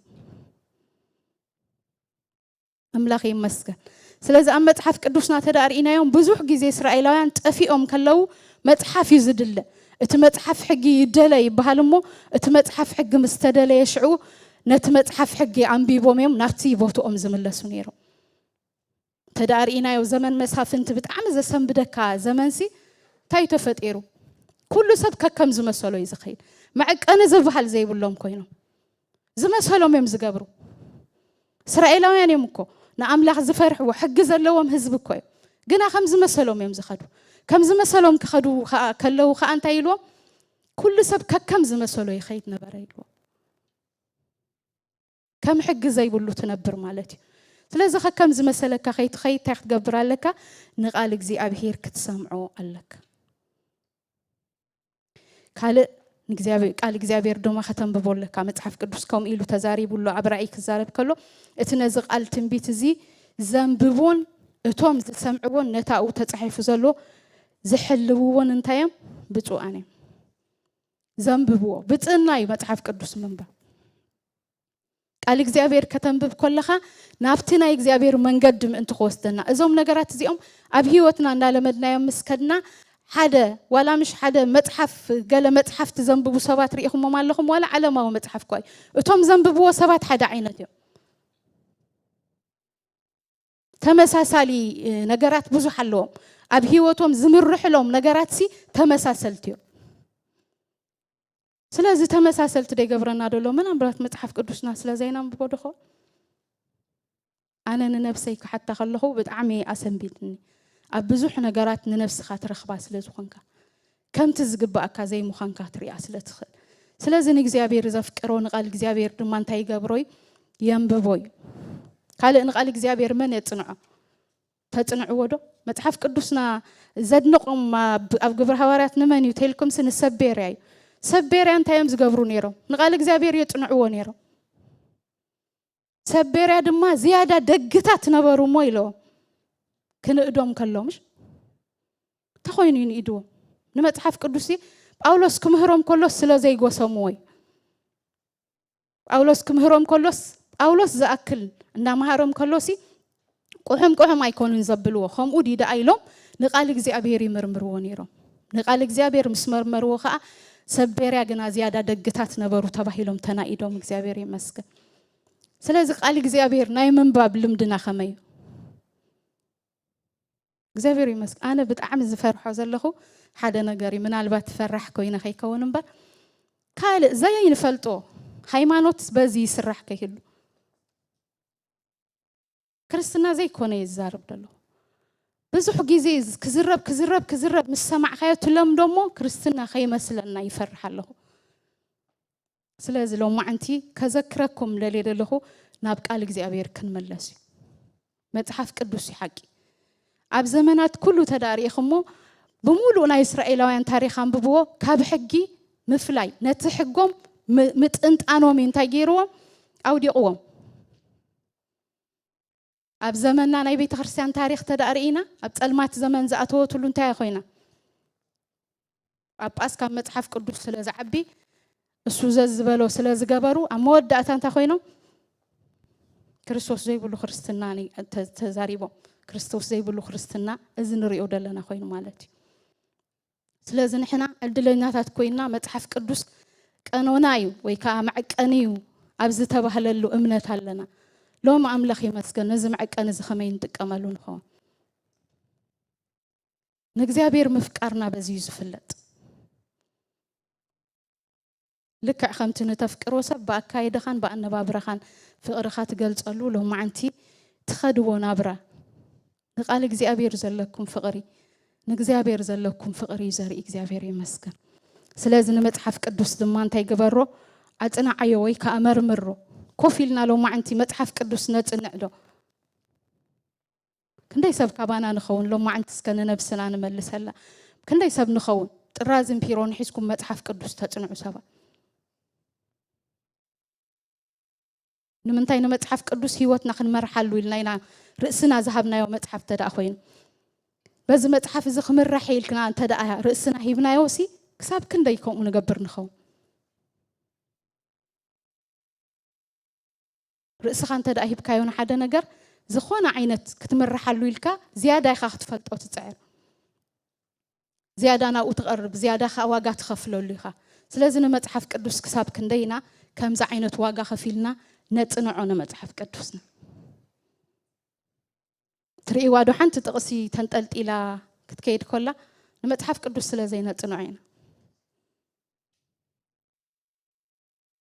ኣምላኽ ይመስገን። ስለዚ ኣብ መጽሓፍ ቅዱስና ተዳርኢናዮም ብዙሕ ግዜ እስራኤላውያን ጠፊኦም ከለዉ መጽሓፍ እዩ ዝድለ። እቲ መጽሓፍ ሕጊ ይደለ ይበሃል እሞ፣ እቲ መጽሓፍ ሕጊ ምስ ተደለየ ሽዑ ነቲ መጽሓፍ ሕጊ ኣንቢቦም እዮም ናብቲ ቦትኦም ዝምለሱ ነይሮም። ተዳርኢናዮ ዘመን መሳፍንቲ ብጣዕሚ ዘሰንብደካ ዘመንሲ እንታይ ተፈጢሩ? ኩሉ ሰብ ከከም ዝመሰሎ እዩ ዝኸይድ። መዕቀኒ ዝበሃል ዘይብሎም ኮይኖም ዝመሰሎም እዮም ዝገብሩ። እስራኤላውያን እዮም እኮ ንኣምላኽ ዝፈርሕዎ፣ ሕጊ ዘለዎም ህዝቢ እኮ እዮም። ግና ከም ዝመሰሎም እዮም ዝኸዱ። ከም ዝመሰሎም ክኸዱ ከኣ፣ ከለዉ ከኣ እንታይ ኢልዎም? "ኩሉ ሰብ ከከም ዝመሰሎ ይኸይድ ነበረ" ኢልዎም። ከም ሕጊ ዘይብሉ ትነብር ማለት እዩ። ስለዚ ከከም ዝመሰለካ ከይትኸይድ እንታይ ክትገብር ኣለካ? ንቃል እግዚኣብሄር ክትሰምዖ ኣለካ። ካልእ ንእግዚኣብሄር፣ ቃል እግዚኣብሄር ድማ ከተንብቦ ኣለካ። መጽሓፍ ቅዱስ ከምኡ ኢሉ ተዛሪቡ ኣሎ። ኣብ ራእይ ክዛረብ ከሎ፣ "እቲ ነዚ ቃል ትንቢት እዚ ዘንብቦን እቶም ዝሰምዕዎን ነታኡ ተጻሒፉ ዘሎ ዝሕልውዎን እንታይ እዮም? ብፁዓን እዮም። ዘንብብዎ። ብፅእና እዩ መፅሓፍ ቅዱስ ምንባብ። ቃል እግዚኣብሔር ከተንብብ ከለኻ ናብቲ ናይ እግዚኣብሔር መንገዲ ምእንቲ ክወስደና። እዞም ነገራት እዚኦም ኣብ ህይወትና እንዳለመድናዮም ምስ ከድና ሓደ ዋላ ምሽ ሓደ መፅሓፍ፣ ገለ መፅሓፍቲ ዘንብቡ ሰባት ርኢኹሞም ኣለኹም? ዋላ ዓለማዊ መፅሓፍ እኳ እዩ። እቶም ዘንብብዎ ሰባት ሓደ ዓይነት እዮም። ተመሳሳሊ ነገራት ብዙሕ ኣለዎም። ኣብ ህይወቶም ዝምርሕሎም ነገራት ሲ ተመሳሰልቲ እዮም። ስለዚ ተመሳሰልቲ ደይገብረና ደሎ ምናልባት መፅሓፍ ቅዱስና ስለ ዘይናንብቦ ድኾ? ኣነ ንነብሰይ ክሓታ ከለኹ ብጣዕሚ ኣሰንቢድኒ። ኣብ ብዙሕ ነገራት ንነብስኻ ትረኽባ ስለ ዝኾንካ፣ ከምቲ ዝግባእካ ዘይምዃንካ ትሪኣ ስለ ትኽእል። ስለዚ ንእግዚኣብሔር ዘፍቅሮ ንቓል እግዚኣብሔር ድማ እንታይ ይገብሮ እዩ? የንብቦ እዩ። ካልእ ንቓል እግዚኣብሔር መን የጽንዖ? ተጽንዕዎ ዶ? መጽሓፍ ቅዱስና ዘድንቖም ኣብ፣ ኣብ ግብረ ሃዋርያት ንመን እዩ ተልኩምሲ ንሰብ ቤርያ እዩ። ሰብ ቤርያ እንታይ እዮም ዝገብሩ ነይሮም? ንቓል እግዚኣብሔር የጽንዕዎ ነይሮም። ሰብ ቤርያ ድማ ዝያዳ ደግታት ነበሩ እሞ ኢለዎም። ክንእዶም ከሎ ምሽ? ተኾይኑ ይንኢድዎም። ንመጽሓፍ ቅዱስ ጳውሎስ ክምህሮም ከሎ ስለ ዘይጎሰምዎ እዩ። ጳውሎስ ክምህሮም ከሎስ፣ ጳውሎስ ዝኣክል እንዳምሃሮም ከሎሲ ቁሑም ቁሑም ኣይኮኑን ዘብልዎ። ከምኡ ድዩ ደኣ ኢሎም ንቓል እግዚኣብሔር ይምርምርዎ ነይሮም። ንቓል እግዚኣብሔር ምስ መርመርዎ ኸኣ ሰብ ቤርያ ግና ዝያዳ ደግታት ነበሩ ተባሂሎም ተናኢዶም። እግዚኣብሔር ይመስገን። ስለዚ ቃል እግዚኣብሔር ናይ ምንባብ ልምድና ከመይ እዩ? እግዚኣብሔር ይመስገን። ኣነ ብጣዕሚ ዝፈርሖ ዘለኹ ሓደ ነገር እዩ። ምናልባት ፈራሕ ኮይነ ከይከውን እምበር፣ ካልእ ዘይንፈልጦ ሃይማኖት በዚ ይስራሕ ከይህሉ። ክርስትና ዘይኮነ እየ ዝዛረብ ዘለኹ። ብዙሕ ግዜ ክዝረብ፣ ክዝረብ፣ ክዝረብ ምስ ሰማዕካዮ ትለምዶ እሞ ክርስትና ከይመስለና ይፈርሕ ኣለኹ። ስለዚ ሎማዕንቲ ከዘክረኩም ደልየ ዘለኹ ናብ ቃል እግዚኣብሔር ክንመለስ እዩ። መጽሓፍ ቅዱስ እዩ ሓቂ። ኣብ ዘመናት ኩሉ ተዳሪእኹሞ ብምሉእ ናይ እስራኤላውያን ታሪኽ ኣንብብዎ፣ ካብ ሕጊ ምፍላይ፣ ነቲ ሕጎም ም-፣ ምጥንጣኖም እዩ እንታይ ገይርዎም? ኣውዲቕዎም። ኣብ ዘመንና ናይ ቤተ ክርስቲያን ታሪኽ ተዳእርኢና፣ ኣብ ጸልማት ዘመን ዝኣተወትሉ እንታይ ኮይና? ጳጳስ ካብ መጽሓፍ ቅዱስ ስለ ዝዓቢ፣ እሱ ዘዝበሎ ስለ ዝገበሩ፣ ኣብ መወዳእታ እንታይ ኮይኖም? ክርስቶስ ዘይብሉ ክርስትና ኒ-፣ ተ-፣ ተዛሪቦም። ክርስቶስ ዘይብሉ ክርስትና እዚ ንሪኦ ዘለና ኮይኑ ማለት እዩ። ስለዚ ንሕና ዕድለኛታት ኮይና መጽሓፍ ቅዱስ ቀኖና እዩ ወይ ከዓ መዐቀኒ እዩ ኣብ ዝተባህለሉ እምነት ኣለና። ሎም ኣምላኽ ይመስገን፣ ነዚ መዐቀኒ እዚ ከመይ ንጥቀመሉ ንኸውን? ንእግዚኣብሔር ምፍቃርና በዚ እዩ ዝፍለጥ። ልክዕ ከምቲ ንተፍቅሮ ሰብ ብኣካይዳኻን ብኣነባብራኻን ፍቕርኻ ትገልጸሉ፣ ሎማዓንቲ ትኸድዎ ናብራ ንቃል እግዚኣብሔር ዘለኩም ፍቕሪ፣ ንእግዚኣብሔር ዘለኩም ፍቕሪ እዩ ዘርኢ። እግዚኣብሔር ይመስገን። ስለዚ ንመጽሓፍ ቅዱስ ድማ እንታይ ግበሮ? ኣጽንዓዮ ወይ ከኣ መርምሮ። ኮፍ ኢልና ሎማዓንቲ መጽሓፍ ቅዱስ ነጽንዕ ዶ? ክንደይ ሰብ ካባና ንኸውን? ሎማዓንቲ እስከ ንነብስና ንመልሰላ። ክንደይ ሰብ ንኸውን? ጥራዝን ፒሮን ሒዝኩም መጽሓፍ ቅዱስ ተጽንዑ ሰባት። ንምንታይ? ንመጽሓፍ ቅዱስ ህይወትና ክንመርሓሉ ኢልና ኢና ርእስና ዝሃብናዮ መጽሓፍ እንተ ደኣ ኮይኑ። በዚ መጽሓፍ እዚ ክምራሕ ኢልክና እንተ ደኣ ርእስና ሂብናዮ ሲ፣ ክሳብ ክንደይ ከምኡ ንገብር ንኸውን? ርእስኻ እንተ ደኣ ሂብካዮ ንሓደ ነገር፣ ዝኾነ ዓይነት ክትምርሓሉ ኢልካ ዝያዳ ኢኻ ክትፈልጦ ትጽዕር። ዝያዳ ናብኡ ትቐርብ፣ ዝያዳ ኸኣ ዋጋ ትኸፍለሉ ኢኻ። ስለዚ ንመጽሓፍ ቅዱስ ክሳብ ክንደይ ኢና ከምዚ ዓይነት ዋጋ ከፊልና ነጽንዖ ንመጽሓፍ ቅዱስና? ትርእይዋ ዶ? ሓንቲ ጥቕሲ ተንጠልጢላ ክትከይድ ከላ ንመጽሓፍ ቅዱስ ስለ ዘይነጽንዖ ኢና።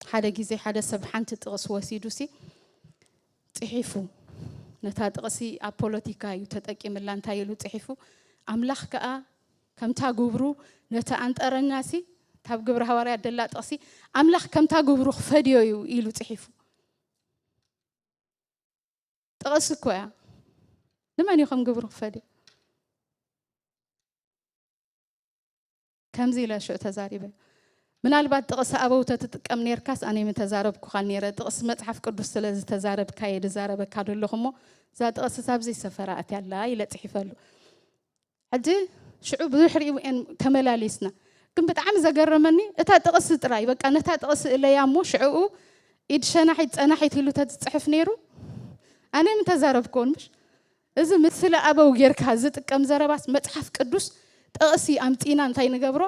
ሓደ ግዜ ሓደ ሰብ ሓንቲ ጥቕሲ ወሲዱ ሲ ጽሒፉ፣ ነታ ጥቕሲ ኣብ ፖለቲካ እዩ ተጠቂምላ። እንታይ ኢሉ ጽሒፉ? ኣምላኽ ከኣ ከምታ ግብሩ ነቲ ኣንጠረኛ ሲ፣ ካብ ግብረ ሃዋርያት ደላ ጥቕሲ፣ ኣምላኽ ከምታ ግብሩ ክፈድዮ እዩ ኢሉ ጽሒፉ። ጥቕሲ እኮ እያ። ንመን እዩ ከም ግብሩ ክፈድዮ? ከምዚ ኢለ ሽዑ ተዛሪበ። ምናልባት ጥቕሲ ኣበው ተትጥቀም ኔርካስ ኣነ ምተዛረብኩኻን ኔረ። ጥቕሲ መጽሓፍ ቅዱስ ስለ ዝተዛረብካ እየ ዝዛረበካ ዘለኹ እሞ፣ እዛ ጥቕሲ ሳብ ዘይሰፈራ ኣትያ ኣላ ኢለ ጽሒፈሉ። ሕጂ ሽዑ ብድሕሪኡ እየን ተመላሊስና። ግን ብጣዕሚ ዘገረመኒ እታ ጥቕሲ ጥራይ፣ በቃ ነታ ጥቕሲ እለያ እሞ ሽዕኡ ኢድ ሸናሒት ጸናሒት ኢሉ ተዝጽሕፍ ነይሩ፣ ኣነ ምን ተዛረብክዎን። ምሽ እዚ ምስለ ኣበው ጌርካ ዝጥቀም ዘረባስ፣ መጽሓፍ ቅዱስ ጥቕሲ ኣምጺና እንታይ ንገብሮ?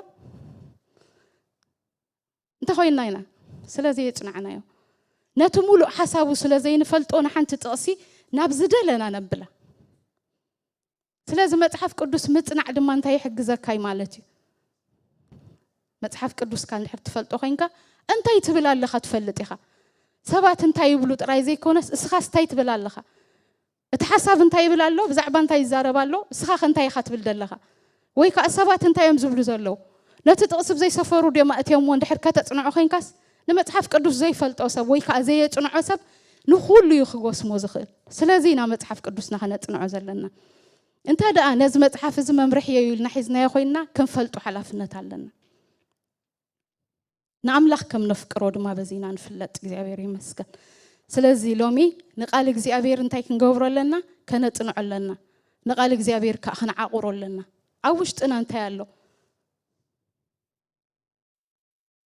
እንተኾይንና ኢና ስለ ዘየጽናዕናዮ፣ ነቲ ሙሉእ ሓሳቡ ስለ ዘይንፈልጦ፣ ንሓንቲ ጥቕሲ ናብ ዝደለና ነብላ። ስለዚ መጽሓፍ ቅዱስ ምጽናዕ ድማ እንታይ ይሕግዘካይ ማለት እዩ? መጽሓፍ ቅዱስካ እንድሕር ትፈልጦ ኮይንካ፣ እንታይ ትብል ኣለኻ ትፈልጥ ኢኻ። ሰባት እንታይ ይብሉ ጥራይ ዘይኮነስ፣ እስኻስ እንታይ ትብል ኣለኻ? እቲ ሓሳብ እንታይ ይብል ኣሎ? ብዛዕባ እንታይ ይዛረብ ኣሎ? እስኻ ከ እንታይ ኢኻ ትብል ዘለኻ? ወይ ከኣ ሰባት እንታይ እዮም ዝብሉ ዘለዉ? ነቲ ጥቕሲ ብዘይሰፈሩ ድዮም ኣእትዮምዎ? እንድሕር ከተጽንዖ ኮይንካስ፣ ንመጽሓፍ ቅዱስ ዘይፈልጦ ሰብ ወይ ከኣ ዘየጽንዖ ሰብ ንኹሉ እዩ ክጎስሞ ዝኽእል። ስለዚ ኢና መጽሓፍ ቅዱስና ከነጽንዖ ዘለና። እንተ ደኣ ነዚ መጽሓፍ እዚ መምርሒ እዩ ኢልና ሒዝናዮ ኮይንና፣ ክንፈልጦ ሓላፍነት ኣለና። ንኣምላኽ ከም ነፍቅሮ ድማ በዚ ኢና ንፍለጥ። እግዚኣብሔር ይመስገን። ስለዚ ሎሚ ንቃል እግዚኣብሔር እንታይ ክንገብሮ ኣለና? ከነጽንዖ ኣለና። ንቃል እግዚኣብሔር ከኣ ክንዓቑሮ ኣለና። ኣብ ውሽጥና እንታይ ኣሎ?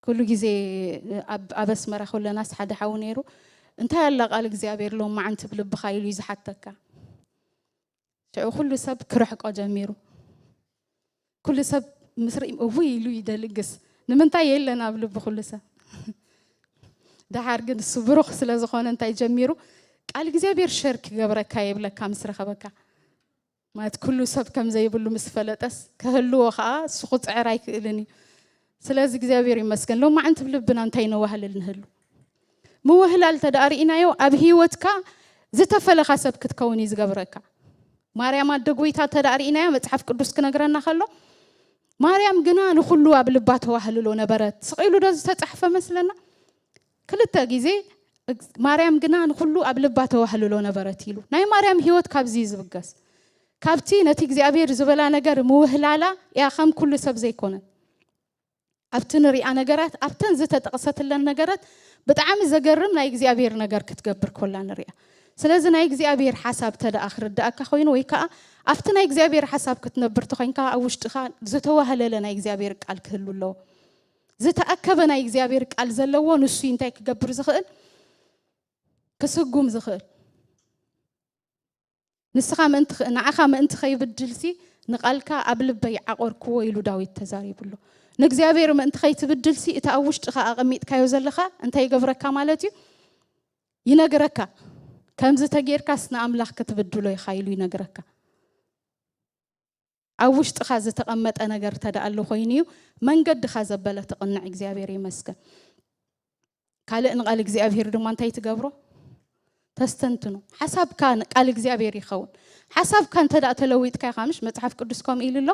ኩሉ ግዜ ኣብ፣ ኣብ ኣስመራ ከለናስ ሓደ ሓው ነይሩ፣ "እንታይ ኣላ ቃል እግዚኣብሔር ሎማዓንቲ ኣብ ልብኻ?" ኢሉ እዩ ዝሓተካ። ሽዑ ኩሉ ሰብ ክርሕቆ ጀሚሩ። ኩሉ ሰብ ምስ ርኢ እውይ ኢሉ ይደልግስ። ንምንታይ? የለን ኣብ ልቢ ኩሉ ሰብ። ደሓር ግን እሱ ብሩኽ ስለ ዝኾነ እንታይ ጀሚሩ? ቃል እግዚኣብሔር ሸር ክገብረካ የብለካ ምስ ረኸበካ። ማለት ኩሉ ሰብ ከም ዘይብሉ ምስ ፈለጠስ፣ ክህልዎ ኸኣ እሱ ክጽዕር ኣይክእልን እዩ። ስለዚ እግዚኣብሔር ይመስገን። ሎማዓንቲ ኣብ ልብና እንታይ ነዋህልል ንህሉ? ምውህላል እንተ ደኣ ርኢናዮ፣ ኣብ ህይወትካ ዝተፈለኻ ሰብ ክትከውን እዩ ዝገብረካ። ማርያም ኣደ ጎይታ እንተ ደኣ ርኢናዮ፣ መጽሓፍ ቅዱስ ክነግረና ከሎ፣ ማርያም ግና ንኹሉ ኣብ ልባ ተዋህልሎ ነበረት። ስቕ ኢሉ ዶ ዝተጻሕፈ መስለና? ክልተ ግዜ፣ "ማርያም ግና ንኹሉ ኣብ ልባ ተዋህልሎ ነበረት" ኢሉ። ናይ ማርያም ህይወት ካብዚ እዩ ዝብገስ። ካብቲ ነቲ እግዚኣብሔር ዝበላ ነገር ምውህላላ እያ፣ ከም ኩሉ ሰብ ዘይኮነ። ኣብቲ ንሪኣ ነገራት፣ ኣብተን ዝተጠቕሰትለን ነገራት ብጣዕሚ ዘገርም ናይ እግዚኣብሔር ነገር ክትገብር ኮላ ንሪኣ። ስለዚ ናይ እግዚኣብሔር ሓሳብ ተደኣ ክርድኣካ ኮይኑ ወይ ከኣ ኣብቲ ናይ እግዚኣብሔር ሓሳብ ክትነብር ተኾይንካ ኣብ ውሽጥኻ ዝተዋህለለ ናይ እግዚኣብሔር ቃል ክህሉ ኣለዎ። ዝተኣከበ ናይ እግዚኣብሔር ቃል ዘለዎ ንሱ እዩ እንታይ ክገብር ዝኽእል? ክስጉም ዝኽእል። ንስኻ ምእንቲ ኸ-፣ ንዓኻ ምእንቲ ኸይብድልሲ ንቓልካ ኣብ ልበይ ዓቖርክዎ ኢሉ ዳዊት ተዛሪቡ ኣሎ። ንእግዚኣብሔር ምእንቲ ኸይትብድልሲ እቲ ኣብ ውሽጥኻ ኣቐሚጥካዮ ዘለኻ እንታይ ይገብረካ ማለት እዩ? ይነግረካ። ከምዚ ተጌርካስ ንኣምላኽ ክትብድሎ ኢኻ ኢሉ ይነግረካ። ኣብ ውሽጥኻ ዝተቐመጠ ነገር ተደኣ ኣሎ ኮይኑ እዩ፣ መንገድኻ ዘበለ ትቕንዕ። እግዚኣብሔር ይመስገን። ካልእ ንቓል እግዚኣብሔር ድማ እንታይ ትገብሮ? ተስተንትኖ። ሓሳብካ ን-፣ ቃል እግዚኣብሔር ይኸውን። ሓሳብካ እንተ ደኣ ተለዊጥካ ኢኻ፣ ምሽ መጽሓፍ ቅዱስ ከምኡ ኢሉ ኣሎ፣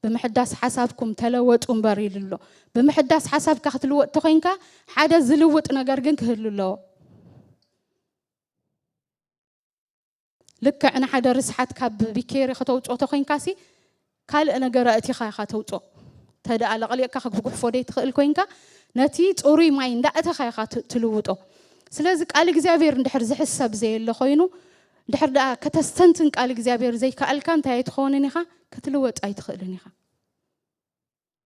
"ብምሕዳስ ሓሳብኩም ተለወጡ እምበር" ኢሉ ኣሎ። ብምሕዳስ ሓሳብካ ክትልወጥ ተኾይንካ፣ ሓደ ዝልውጥ ነገር ግን ክህሉ ኣለዎ። ልክዕ ንሓደ ርስሓት ካብ ቢኬሪ ከተውፅኦ ተኾይንካሲ፣ ካልእ ነገር ኣእቲኻ ኢኻ ተውፅኦ። ተደኣ ለቕሊቕካ ክትጉሕፎ ደይትኽእል ኮይንካ፣ ነቲ ፅሩይ ማይ እንዳእተኻ ኢኻ ት-፣ ትልውጦ። ስለዚ ቃል እግዚኣብሔር እንድሕር ዝሕሰብ ዘየለ ኮይኑ፣ እንድሕር ደኣ ከተስተንትን ቃል እግዚኣብሔር ዘይከኣልካ፣ እንታይ ኣይትኸውንን ኢኻ? ክትልወጥ ኣይትኽእልን ኢኻ።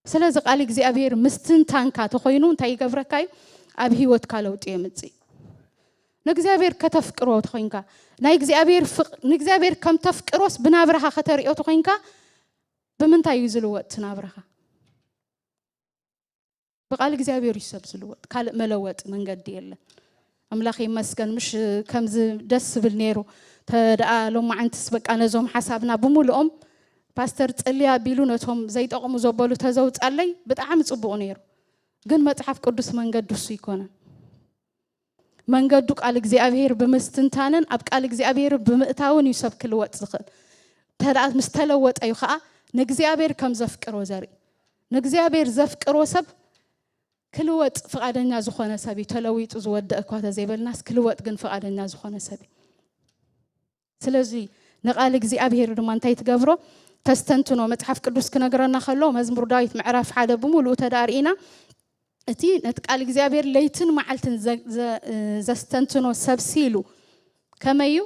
ስለዚ ቃል እግዚኣብሔር ምስትንታንካ ተኾይኑ እንታይ ይገብረካ እዩ? ኣብ ህይወትካ ለውጢ የምጽእ። ንእግዚኣብሔር ከተፍቅሮ ተኾይንካ፣ ናይ እግዚኣብሔር ፍቅ-፣ ንእግዚኣብሔር ከም ተፍቅሮስ ብናብራኻ ከተርእዮ ተኾይንካ፣ ብምንታይ እዩ ዝልወጥ እቲ ናብራኻ? ብቃል እግዚኣብሔር እዩ ሰብ ዝልወጥ። ካልእ መለወጢ መንገዲ የለን። ኣምላኽ ይመስገን። ምሽ ከምዚ ደስ ዝብል ነይሩ። ተደኣ ሎማዓንትስ በቃ ነዞም ሓሳብና ብምሉኦም ፓስተር ጽልያ ቢሉ ነቶም ዘይጠቕሙ ዘበሉ ተዘውጻለይ ብጣዕሚ ጽቡቕ ነይሩ። ግን መጽሓፍ ቅዱስ መንገዱ እሱ ይኮነን። መንገዱ ቃል እግዚኣብሔር ብምስትንታንን ኣብ ቃል እግዚኣብሔር ብምእታውን እዩ ሰብ ክልወጥ ዝኽእል። ተደኣ ምስ ተለወጠ እዩ ኸኣ ንእግዚኣብሔር ከም ዘፍቅሮ ዘርኢ። ንእግዚኣብሔር ዘፍቅሮ ሰብ ክልወጥ ፍቓደኛ ዝኾነ ሰብ እዩ። ተለዊጡ ዝወድእ እኳ ተዘይበልናስ፣ ክልወጥ ግን ፍቓደኛ ዝኾነ ሰብ እዩ። ስለዚ ንቓል እግዚኣብሔር ድማ እንታይ ትገብሮ? ተስተንትኖ። መጽሓፍ ቅዱስ ክነግረና ከሎ፣ መዝሙር ዳዊት ምዕራፍ ሓደ ብምሉኡ ተዳርኢና፣ እቲ ነቲ ቃል እግዚኣብሔር ለይትን መዓልትን ዘ-፣ ዘ-፣ ዘስተንትኖ ሰብሲ ኢሉ ከመይ እዩ?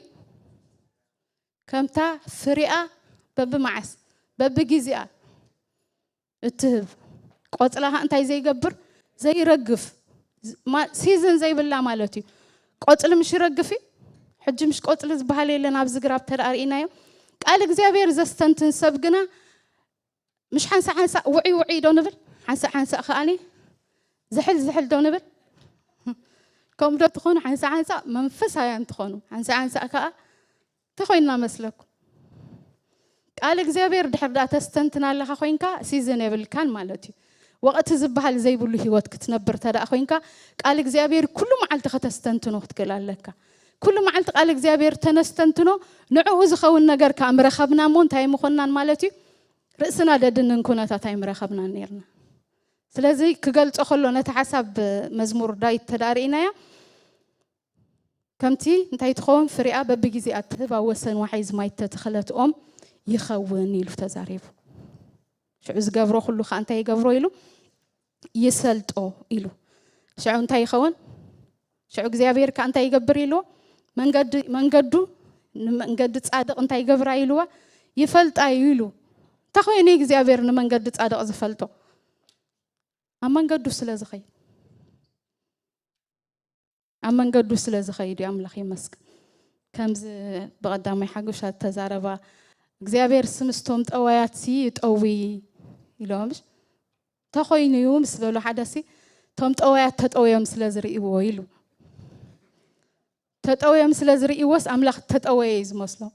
ከምታ ፍሪኣ በብመዓስ በብግዜኣ እትህብ። ቆፅላ ኸዓ እንታይ ዘይገብር? ዘይረግፍ። ዝ- ማ- ሲዝን ዘይብላ ማለት እዩ። ቆፅሊ ምሽ ይረግፍ እዩ። ሕጂ ምሽ ቆፅሊ ዝበሃል የለን ኣብዚ ግራብ ተደኣ ርኢናዮ። ቃል እግዚኣብሔር ዘስተንትን ሰብ ግና ምሽ ሓንሳእ ሓንሳእ ውዒ ውዒ ዶ ንብል? ሓንሳእ ሓንሳእ ከኣኒ ዝሕል ዝሕል ዶ ንብል? ከምኡ ዶ ትኾኑ? ሓንሳእ ሓንሳእ መንፈሳውያን ትኾኑ፣ ሓንሳእ ሓንሳእ ከኣ ተኾይንና መስለኩም። ቃል እግዚኣብሔር ድሕር ደኣ ተስተንትን ኣለኻ ኮይንካ ሲዝን የብልካን ማለት እዩ። ወቕቲ ዝበሃል ዘይብሉ ህይወት ክትነብር ተደኣ ኮይንካ ቃል እግዚኣብሔር ኩሉ መዓልቲ ከተስተንትኖ ክትክእል ኣለካ። ኩሉ መዓልቲ ቃል እግዚኣብሔር ተነስተንትኖ ንዕኡ ዝኸውን ነገር ከኣ ምረኸብና እሞ እንታይ ምኾንናን ማለት እዩ? ርእስና ደድንን ኩነታት ኣይምረኸብናን ነርና። ስለዚ ክገልጾ ከሎ ነቲ ሓሳብ መዝሙር ዳዊት ተዳሪእናያ ከምቲ እንታይ ትኸውን ፍሬኣ በብግዜኣ ትህብ ኣብ ወሰን ዋሕዚ ማይ ተተኸለት ኦም ይኸውን ኢሉ ተዛሪቡ። ሽዑ ዝገብሮ ኩሉ ከዓ እንታይ ይገብሮ ኢሉ ይሰልጦ ኢሉ። ሽዑ እንታይ ይኸውን? ሽዑ እግዚኣብሔር ከዓ እንታይ ይገብር ኢሉ? መንገዲ መንገዱ ንመንገዲ ጻድቕ እንታይ ይገብራ ኢልዋ? ይፈልጣ እዩ ኢሉ። እንታይ ኮይኑ እግዚኣብሔር ንመንገዲ ጻድቕ ዝፈልጦ? ኣብ መንገዱ ስለ ዝኸይድ። ኣብ መንገዱ ስለ ዝኸይድ እዩ። ኣምላኽ ይመስገን። ከምዚ ብቐዳማይ ሓጎሻ ተዛረባ እግዚኣብሔር ስምስቶም ጠዋያት ሲ ይጠዊ ኢሎም ተኾይኑ እዩ ምስ በሉ ሓደ ሲ እቶም ጠዋያት ተጠውዮም ስለ ዝርእይዎ ኢሉ። ተጠውዮም ስለ ዝርእይዎስ ኣምላኽ ተጠወየ እዩ ዝመስሎም።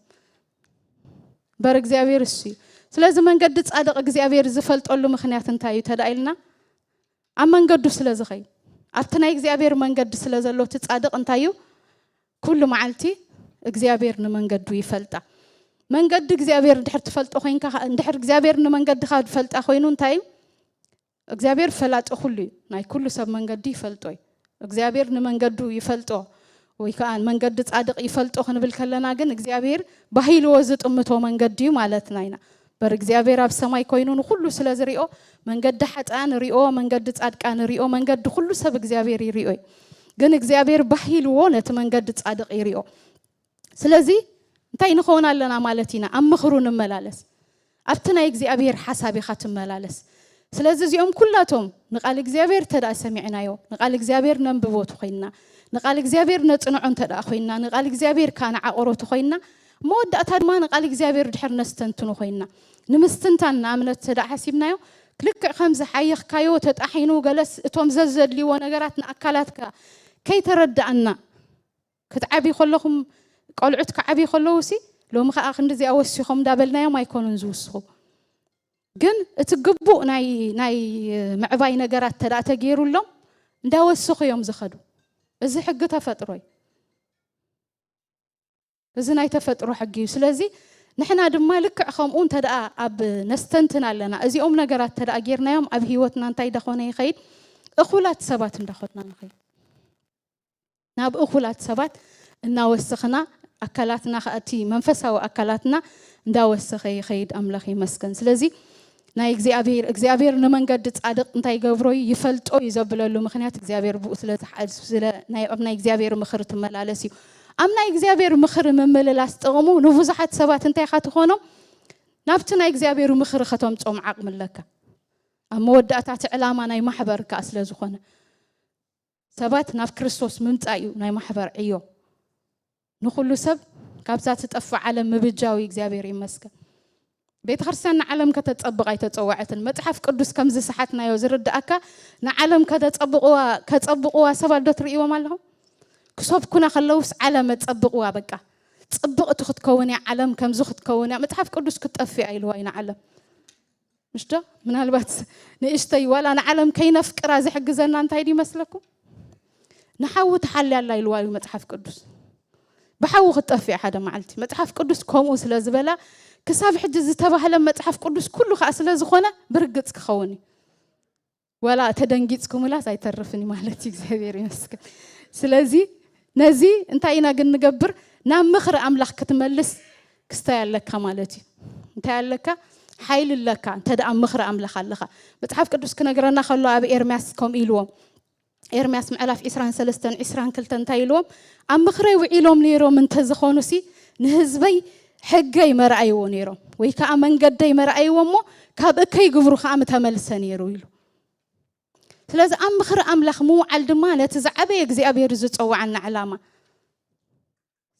በር እግዚኣብሔር እሱ እዩ። ስለዚ መንገዲ ጻድቕ እግዚኣብሔር ዝፈልጠሉ ምክንያት እንታይ እዩ ተዳ ኢልና ኣብ መንገዱ ስለ ዝኸይድ ኣብቲ ናይ እግዚኣብሔር መንገዲ ስለ ዘሎ እቲ ጻድቕ እንታይ እዩ ኩሉ መዓልቲ እግዚኣብሔር ንመንገዱ ይፈልጣ። መንገዲ እግዚኣብሔር እንድሕር ትፈልጦ ኮይንካ እንድሕር እግዚኣብሔር ንመንገድኻ ዝፈልጣ ኮይኑ እንታይ እዩ እግዚኣብሔር ፈላጢ ኩሉ እዩ። ናይ ኩሉ ሰብ መንገዲ ይፈልጦ እዩ። እግዚኣብሔር ንመንገዱ ይፈልጦ ወይ ከዓ መንገዲ ጻድቕ ይፈልጦ ክንብል ከለና ግን እግዚኣብሔር ባሂልዎ ዝጥምቶ መንገዲ እዩ ማለትና ኢና። በር እግዚኣብሔር ኣብ ሰማይ ኮይኑ ንኩሉ ስለ ዝሪኦ መንገዲ ሓጥኣን ሪኦ መንገዲ ጻድቃን ሪኦ መንገዲ ኩሉ ሰብ እግዚኣብሔር ይሪኦ እዩ። ግን እግዚኣብሔር ባሂልዎ ነቲ መንገዲ ጻድቕ ይሪኦ። ስለዚ እንታይ ንኸውን ኣለና ማለት ኢና ኣብ ምኽሩ ንመላለስ ኣብቲ ናይ እግዚኣብሔር ሓሳብ ኢኻ ትመላለስ። ስለዚ እዚኦም ኩላቶም ንቃል እግዚኣብሔር እንተ ደኣ ሰሚዕናዮ ንቃል እግዚኣብሔር ነንብቦ ተኾይንና ንቃል እግዚኣብሔር ነጽንዖ እንተ ደኣ ኮይንና ንቃል እግዚኣብሔር ከዓ ንዓቕሮ ተኾይንና መወዳእታ ድማ ንቃል እግዚኣብሔር ድሕር ነስተንትኑ ኮይንና ንምስትንታን ንኣብነት እንተ ደኣ ሓሲብናዮ ልክዕ ከምዚ ሓይኽካዮ ተጣሒኑ ገለስ እቶም ዘዘድልይዎ ነገራት ንኣካላትካ ከይተረዳእና ክትዓብዩ ከለኹም ቆልዑት ክዓብዩ ከለዉ ሲ ሎሚ ከዓ ክንዲዚኣ ወሲኾም እንዳበልናዮም ኣይኮኑን ዝውስኹ። ግን እቲ ግቡእ ናይ ናይ ምዕባይ ነገራት ተደኣ ተገይሩሎም እንዳወሰኹ እዮም ዝኸዱ። እዚ ሕጊ ተፈጥሮ እዩ። እዚ ናይ ተፈጥሮ ሕጊ እዩ። ስለዚ ንሕና ድማ ልክዕ ከምኡ እንተደኣ ኣብ ነስተንትን ኣለና እዚኦም ነገራት ተደኣ ጌርናዮም ኣብ ህይወትና እንታይ እንዳኾነ ይኸይድ? እኹላት ሰባት እንዳኾንና ንኸይድ። ናብ እኹላት ሰባት እናወሰኽና ኣካላትና ከኣ እቲ መንፈሳዊ ኣካላትና እንዳወሰኸ ይኸይድ ኣምላኽ ይመስገን። ስለዚ ናይ እግዚኣብሔር እግዚኣብሔር ንመንገዲ ጻድቕ እንታይ ይገብሮ እዩ ይፈልጦ እዩ ዘብለሉ ምክንያት እግዚኣብሔር ብኡ ስለ ዝሓ- ስለ ናይ ኣብ ናይ እግዚኣብሔር ምኽሪ ትመላለስ እዩ። ኣብ ናይ እግዚኣብሔር ምኽሪ ምምልላስ ጥቕሙ ንብዙሓት ሰባት እንታይ ኢኻ ትኾኖም ናብቲ ናይ እግዚኣብሔር ምኽሪ ከተምጾም ዓቕሚ ኣለካ። ኣብ መወዳእታ እቲ ዕላማ ናይ ማሕበር ከኣ ስለ ዝኾነ ሰባት ናብ ክርስቶስ ምምጻእ እዩ ናይ ማሕበር ዕዮ። ንኹሉ ሰብ ካብዛ ትጠፍእ ዓለም ምብጃው እዩ እግዚኣብሔር ይመስገን። ቤተ ክርስቲያን ንዓለም ከተጸብቕ ኣይተጸወዐትን። መጽሓፍ ቅዱስ ከም ዝሰሓትናዮ ዝርድኣካ ንዓለም ከተጸብቕዋ ከጸብቕዋ ሰባት ዶ ትርእይዎም ኣለኹም? ክሰብኩና ከለውስ ዓለም ኣጸብቕዋ በቃ ጽብቕቲ ክትከውን እያ ዓለም ከምዚ ክትከውን እያ መጽሓፍ ቅዱስ ክትጠፍእ እያ ኢልዋ እዩ ንዓለም። ምሽ ዶ ምናልባት ንእሽተይ ዋላ ንዓለም ከይነፍቅራ ዝሕግዘና እንታይ ድዩ ይመስለኩም? ንሓዊ ትሓልያ ኣላ ኢልዋ እዩ መጽሓፍ ቅዱስ። ብሓዊ ክትጠፍእ ሓደ መዓልቲ መጽሓፍ ቅዱስ ከምኡ ስለ ዝበላ ክሳብ ሕጂ ዝተባህለ መጽሓፍ ቅዱስ ኩሉ ከዓ ስለ ዝኾነ ብርግጽ ክኸውን እዩ። ዋላ ተደንጊጽኩምላስ ኣይተርፍን እዩ ማለት እዩ እግዚኣብሔር ይመስገን። ስለዚ ነዚ እንታይ ኢና ግን ንገብር ናብ ምኽሪ ኣምላኽ ክትመልስ ክስታይ ኣለካ ማለት እዩ። እንታይ ኣለካ ሓይሊ ኣለካ እንተ ደኣ ምኽሪ ኣምላኽ ኣለኻ። መጽሓፍ ቅዱስ ክነግረና ከሎ ኣብ ኤርምያስ ከምኡ ኢልዎም ኤርምያስ ምዕራፍ ዕስራን ሰለስተን ዕስራን ክልተን እንታይ ኢልዎም ኣብ ምኽረይ ውዒሎም ነይሮም እንተዝኾኑሲ ንህዝበይ ሕገይ መርኣይዎ ነይሮም፣ ወይ ከዓ መንገደይ መርኣይዎ እሞ ካብ እከይ ግብሩ ከዓ ምተመልሰ ነይሩ ኢሉ። ስለዚ ኣብ ምኽሪ ኣምላኽ ምውዓል ድማ ነቲ ዝዓበየ እግዚኣብሔር ዝጸዋዓና ዕላማ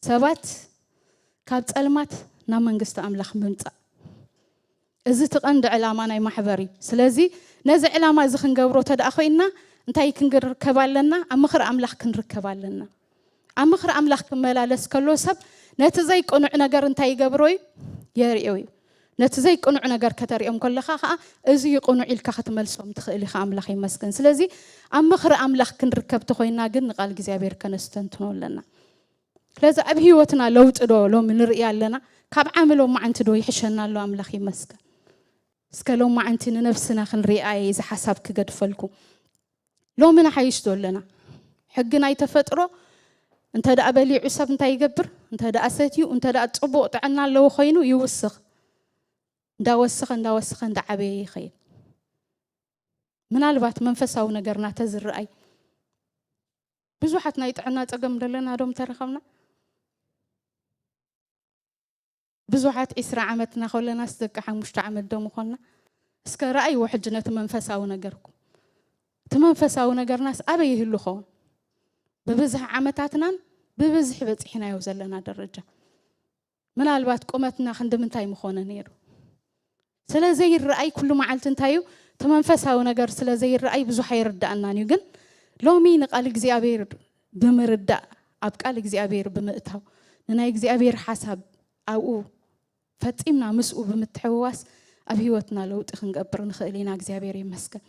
ሰባት ካብ ጸልማት ናብ መንግስቲ ኣምላኽ ምምጻእ፣ እዚ እቲ ቀንዲ ዕላማ ናይ ማሕበር እዩ። ስለዚ ነዚ ዕላማ እዚ ክንገብሮ ተደኣ ኮይንና እንታይ ክንርከብ ኣለና? ኣብ ምኽሪ ኣምላኽ ክንርከብ ኣለና። ኣብ ምኽሪ ኣምላኽ ክመላለስ ከሎ ሰብ ነቲ ዘይቅኑዕ ነገር እንታይ ይገብሮ እዩ? የርእዮ እዩ። ነቲ ዘይቅኑዕ ነገር ከተርእዮም ከለኻ ከዓ እዚ እዩ ቅኑዕ ኢልካ ክትመልሶም ትኽእል ኢኻ። ኣምላኽ ይመስገን። ስለዚ ኣብ ምኽሪ ኣምላኽ ክንርከብ ተኾይና ግን ንቃል እግዚኣብሔር ከነስተንትኖ ኣለና። ስለዚ ኣብ ህይወትና ለውጢ ዶ ሎሚ ንርኢ ኣለና? ካብ ዓሚ ሎማዓንቲ ዶ ይሕሸና ኣሎ? ኣምላኽ ይመስገን። እስከ ሎማዓንቲ ንነብስና ክንሪኣ እየ እዚ ሓሳብ ክገድፈልኩም። ሎሚ ንሓይሽ ዶ ኣለና? ሕጊ ናይ ተፈጥሮ እንተ ደኣ በሊዑ ሰብ እንታይ ይገብር? እንተ ደኣ ሰትዩ፣ እንተ ደኣ ጽቡቕ ጥዕና ኣለዎ ኮይኑ ይውስኽ። እንዳወሰኸ፣ እንዳወሰኸ፣ እንዳዓበየ ይኸይድ። ምናልባት መንፈሳዊ ነገርና ተዝረኣይ ብዙሓት ናይ ጥዕና ጸገም ደለና ዶ ምተረኸብና? ብዙሓት ዒስራ ዓመትና ከለናስ ደቂ ሓሙሽተ ዓመት ዶ ምኾንና? እስከ ረኣይዎ ሕጂ ነቲ መንፈሳዊ ነገርኩም። እቲ መንፈሳዊ ነገርናስ ኣበይ ይህሉ ኸውን? ብብዝሒ ዓመታትናን ብብዝሒ በጺሕናዮ ዘለና ደረጃ። ምናልባት ቁመትና ክንዲ ምንታይ ምኾነ ነይሩ? ስለ ዘይረኣይ ኩሉ መዓልቲ እንታይ እዩ? እቲ መንፈሳዊ ነገር ስለ ዘይረኣይ ብዙሕ ኣይርዳእናን እዩ። ግን ሎሚ ንቃል እግዚኣብሔር ብምርዳእ፣ ኣብ ቃል እግዚኣብሔር ብምእታው፣ ንናይ እግዚኣብሔር ሓሳብ ኣብኡ ፈጺምና ምስኡ ብምትሕውዋስ ኣብ ህይወትና ለውጢ ክንገብር ንኽእል ኢና። እግዚኣብሔር ይመስገን።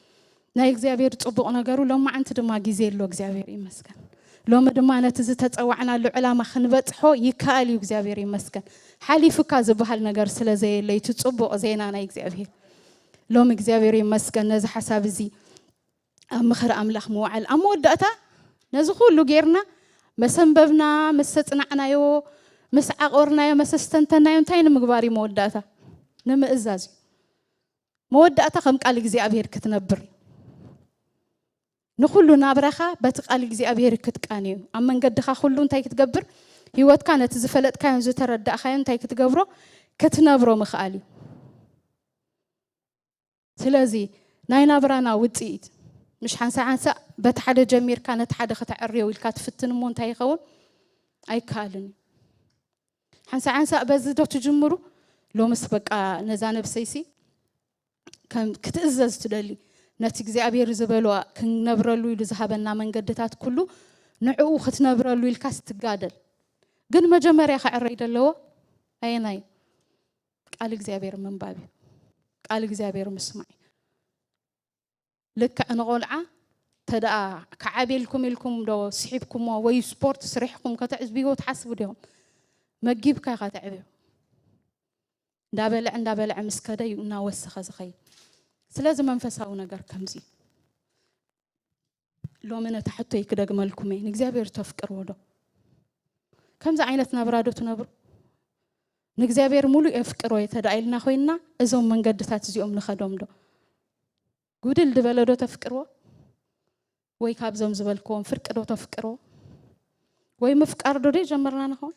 ናይ እግዚኣብሔር ጽቡቕ ነገሩ ሎማዓንቲ ድማ ግዜ ኣሎ። እግዚኣብሔር ይመስገን። ሎሚ ድማ ነቲ ዝተጸዋዕናሉ ዕላማ ክንበጽሖ ይከኣል እዩ። እግዚኣብሔር ይመስገን። ሓሊፉካ ዝበሃል ነገር ስለ ዘየለ እቲ ጽቡቕ ዜና ናይ እግዚኣብሔር። ሎሚ እግዚኣብሔር ይመስገን ነዚ ሓሳብ እዚ ኣብ ምኽሪ ኣምላኽ ምውዓል። ኣብ መወዳእታ ነዚ ኩሉ ጌርና መሰንበብና፣ ምስ ተጽናዕናዮ፣ ምስ ዓቆርናዮ፣ ምስ ኣስተንተናዮ እንታይ ንምግባር እዩ መወዳእታ? ንምእዛዝ እዩ። መወዳእታ ከም ቃል እግዚኣብሔር ክትነብር እዩ። ንኹሉ ናብራኻ በቲ ቃል እግዚኣብሔር ክትቃንዩ። ኣብ መንገድኻ ኩሉ እንታይ ክትገብር? ህይወትካ ነቲ ዝፈለጥካዮን ዝተረዳእካዮን እንታይ ክትገብሮ? ክትነብሮ ምኽኣል እዩ። ስለዚ ናይ ናብራና ውጽኢት ምሽ ሓንሳእ ሓንሳእ በቲ ሓደ ጀሚርካ ነቲ ሓደ ከተዕርዮ ኢልካ ትፍትን እሞ እንታይ ይኸውን? ኣይከኣልን እዩ። ሓንሳእ ሓንሳእ በዚ ዶ ትጅምሩ? ሎምስ በቃ ነዛ ነብሰይሲ ከም ክትእዘዝ ትደሊ፣ ነቲ እግዚኣብሔር ዝበልዋ ክንነብረሉ ኢሉ ዝሃበና መንገድታት ኩሉ ንዕኡ ክትነብረሉ ኢልካስ ትጋደል። ግን መጀመርያ ክዕረይ ደለዎ ኣየናይ? ቃል እግዚኣብሔር ምንባብ እዩ። ቃል እግዚኣብሔር ምስማዕ እዩ። ልክዕ ንቆልዓ ተደኣ ክዓብየልኩም ኢልኩም ዶ ስሒብኩሞ ወይ ስፖርት ስሪሕኩም ከተዕብይዎ ትሓስቡ ዲኹም? መጊብካ ኢኻ ተዕብዮ። እንዳበልዐ እንዳበልዐ ምስ ከደ እዩ እናወሰኸ ዝኸይድ። ስለዚ መንፈሳዊ ነገር ከምዚ እዩ። ሎሚ ነታ ሕቶይ ክደግመልኩም እየ። ንእግዚኣብሔር ተፍቅርዎ ዶ? ከምዚ ዓይነት ናብራ ዶ ትነብሩ? ንእግዚኣብሔር ሙሉእ የፍቅሮ እየ ተደኣ ኢልና ኮይንና እዞም መንገድታት እዚኦም ንኸዶም ዶ? ጉድል ዝበለ ዶ ተፍቅርዎ? ወይ ካብዞም ዝበልክዎም ፍርቂ ዶ ተፍቅርዎ? ወይ ምፍቃር ዶ ደይ ጀመርና ንኸውን?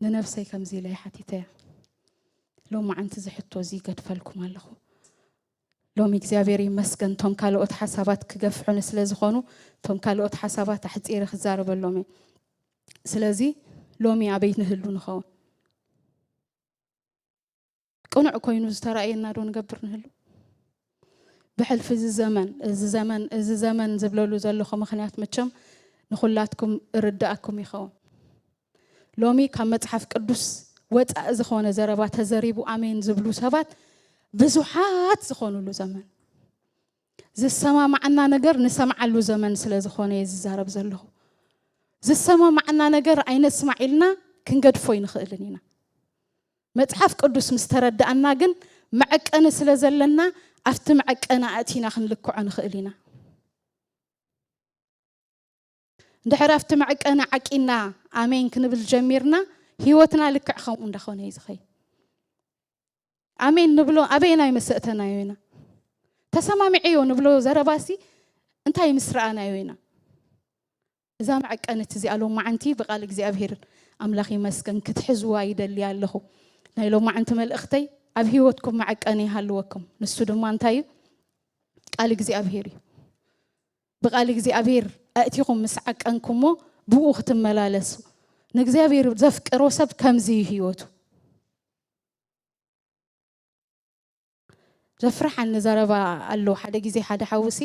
ንነብሰይ ከምዚ ኢለ ይሓቲተያ። ሎማዓንቲ እዚ ሕቶ እዚ ይገድፈልኩም ኣለኹ። ሎሚ እግዚኣብሔር ይመስገን፣ እቶም ካልኦት ሓሳባት ክገፍሑኒ ስለ ዝኾኑ፣ እቶም ካልኦት ሓሳባት ኣሕጺረ ክዛረበሎም እየ። ስለዚ ሎሚ ኣበይ ንህሉ ንኸውን? ቅኑዕ ኮይኑ ዝተራእየና ዶ ንገብር ንህሉ? ብሕልፊ እዚ ዘመን፣ እዚ ዘመን፣ እዚ ዘመን ዝብለሉ ዘለኹ ምኽንያት መቸም ንኹላትኩም እርድኣኩም ይኸውን። ሎሚ ካብ መጽሓፍ ቅዱስ ወጻኢ ዝኾነ ዘረባ ተዘሪቡ ኣሜን ዝብሉ ሰባት ብዙሓት ዝኾኑሉ ዘመን። ዝሰማማዓና ነገር ንሰምዓሉ ዘመን ስለ ዝኾነ እየ ዝዛረብ ዘለኹ። ዝሰማማዓና ነገር ኣይነስማዕ ኢልና ክንገድፎ ኣይንኽእልን ኢና። መጽሓፍ ቅዱስ ምስ ተረዳኣና ግን መዐቀኒ ስለ ዘለና ኣብቲ መዐቀኒ ኣእቲና ክንልክዖ ንኽእል ኢና። እንድሕር ኣብቲ መዐቀኒ ዓቂና ኣሜን ክንብል ጀሚርና፣ ህይወትና ልክዕ ከምኡ እንዳኾነ እዩ ዝኸይድ። ኣሜን ንብሎ ኣበየናይ መሰእተናዮ ኢና? ተሰማሚዐዮ ንብሎ ዘረባሲ እንታይ ምስ ረኣናዮ ኢና? እዛ መዐቀኒት እዚኣ ሎማዓንቲ ብቃል እግዚኣብሔር ኣምላኽ ይመስገን ክትሕዝዋ ይደሊ ኣለኹ። ናይ ሎማዓንቲ መልእኽተይ ኣብ ህይወትኩም መዐቀኒ ይሃልወኩም። ንሱ ድማ እንታይ እዩ? ቃል እግዚኣብሔር እዩ። ብቃል እግዚኣብሔር ኣእቲኹም ምስ ዓቀንኩሞ ብኡ ክትመላለሱ። ንእግዚኣብሔር ዘፍቅሮ ሰብ ከምዚ እዩ ህይወቱ። ዘፍርሓኒ ዘረባ ኣሎ። ሓደ ግዜ ሓደ ሓውሲ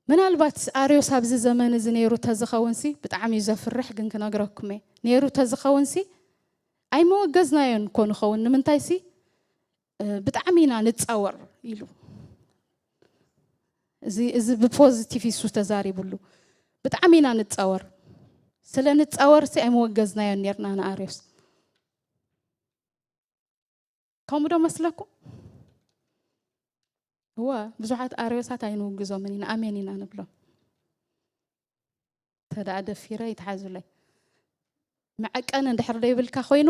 ምናልባት ኣርዮስ ኣብዚ ዘመን እዚ ነይሩ ተዝኸውንሲ ብጣዕሚ እዩ ዘፍርሕ፣ ግን ክነግረኩም እየ። ነይሩ ተዝኸውንሲ ኣይመወገዝናዮን ኮ ንኸውን። ንምንታይሲ ብጣዕሚ ኢና ንጻወር ኢሉ። እዚ እዚ ብፖዚቲቭ ይሱ ተዛሪብሉ። ብጣዕሚ ኢና ንጻወር። ስለ ንጻወርሲ ኣይመወገዝናዮን ነርና ንኣርዮስ። ከምኡ ዶ መስለኩም? እወ፣ ብዙሓት ኣርዮሳት ኣይንውግዞምን ኢና፣ ኣሜን ኢና ንብሎም። ተደኣ ደፊረ ይትሓዙለይ። መዐቀኒ እንድሕር ዘይብልካ ኮይኑ፣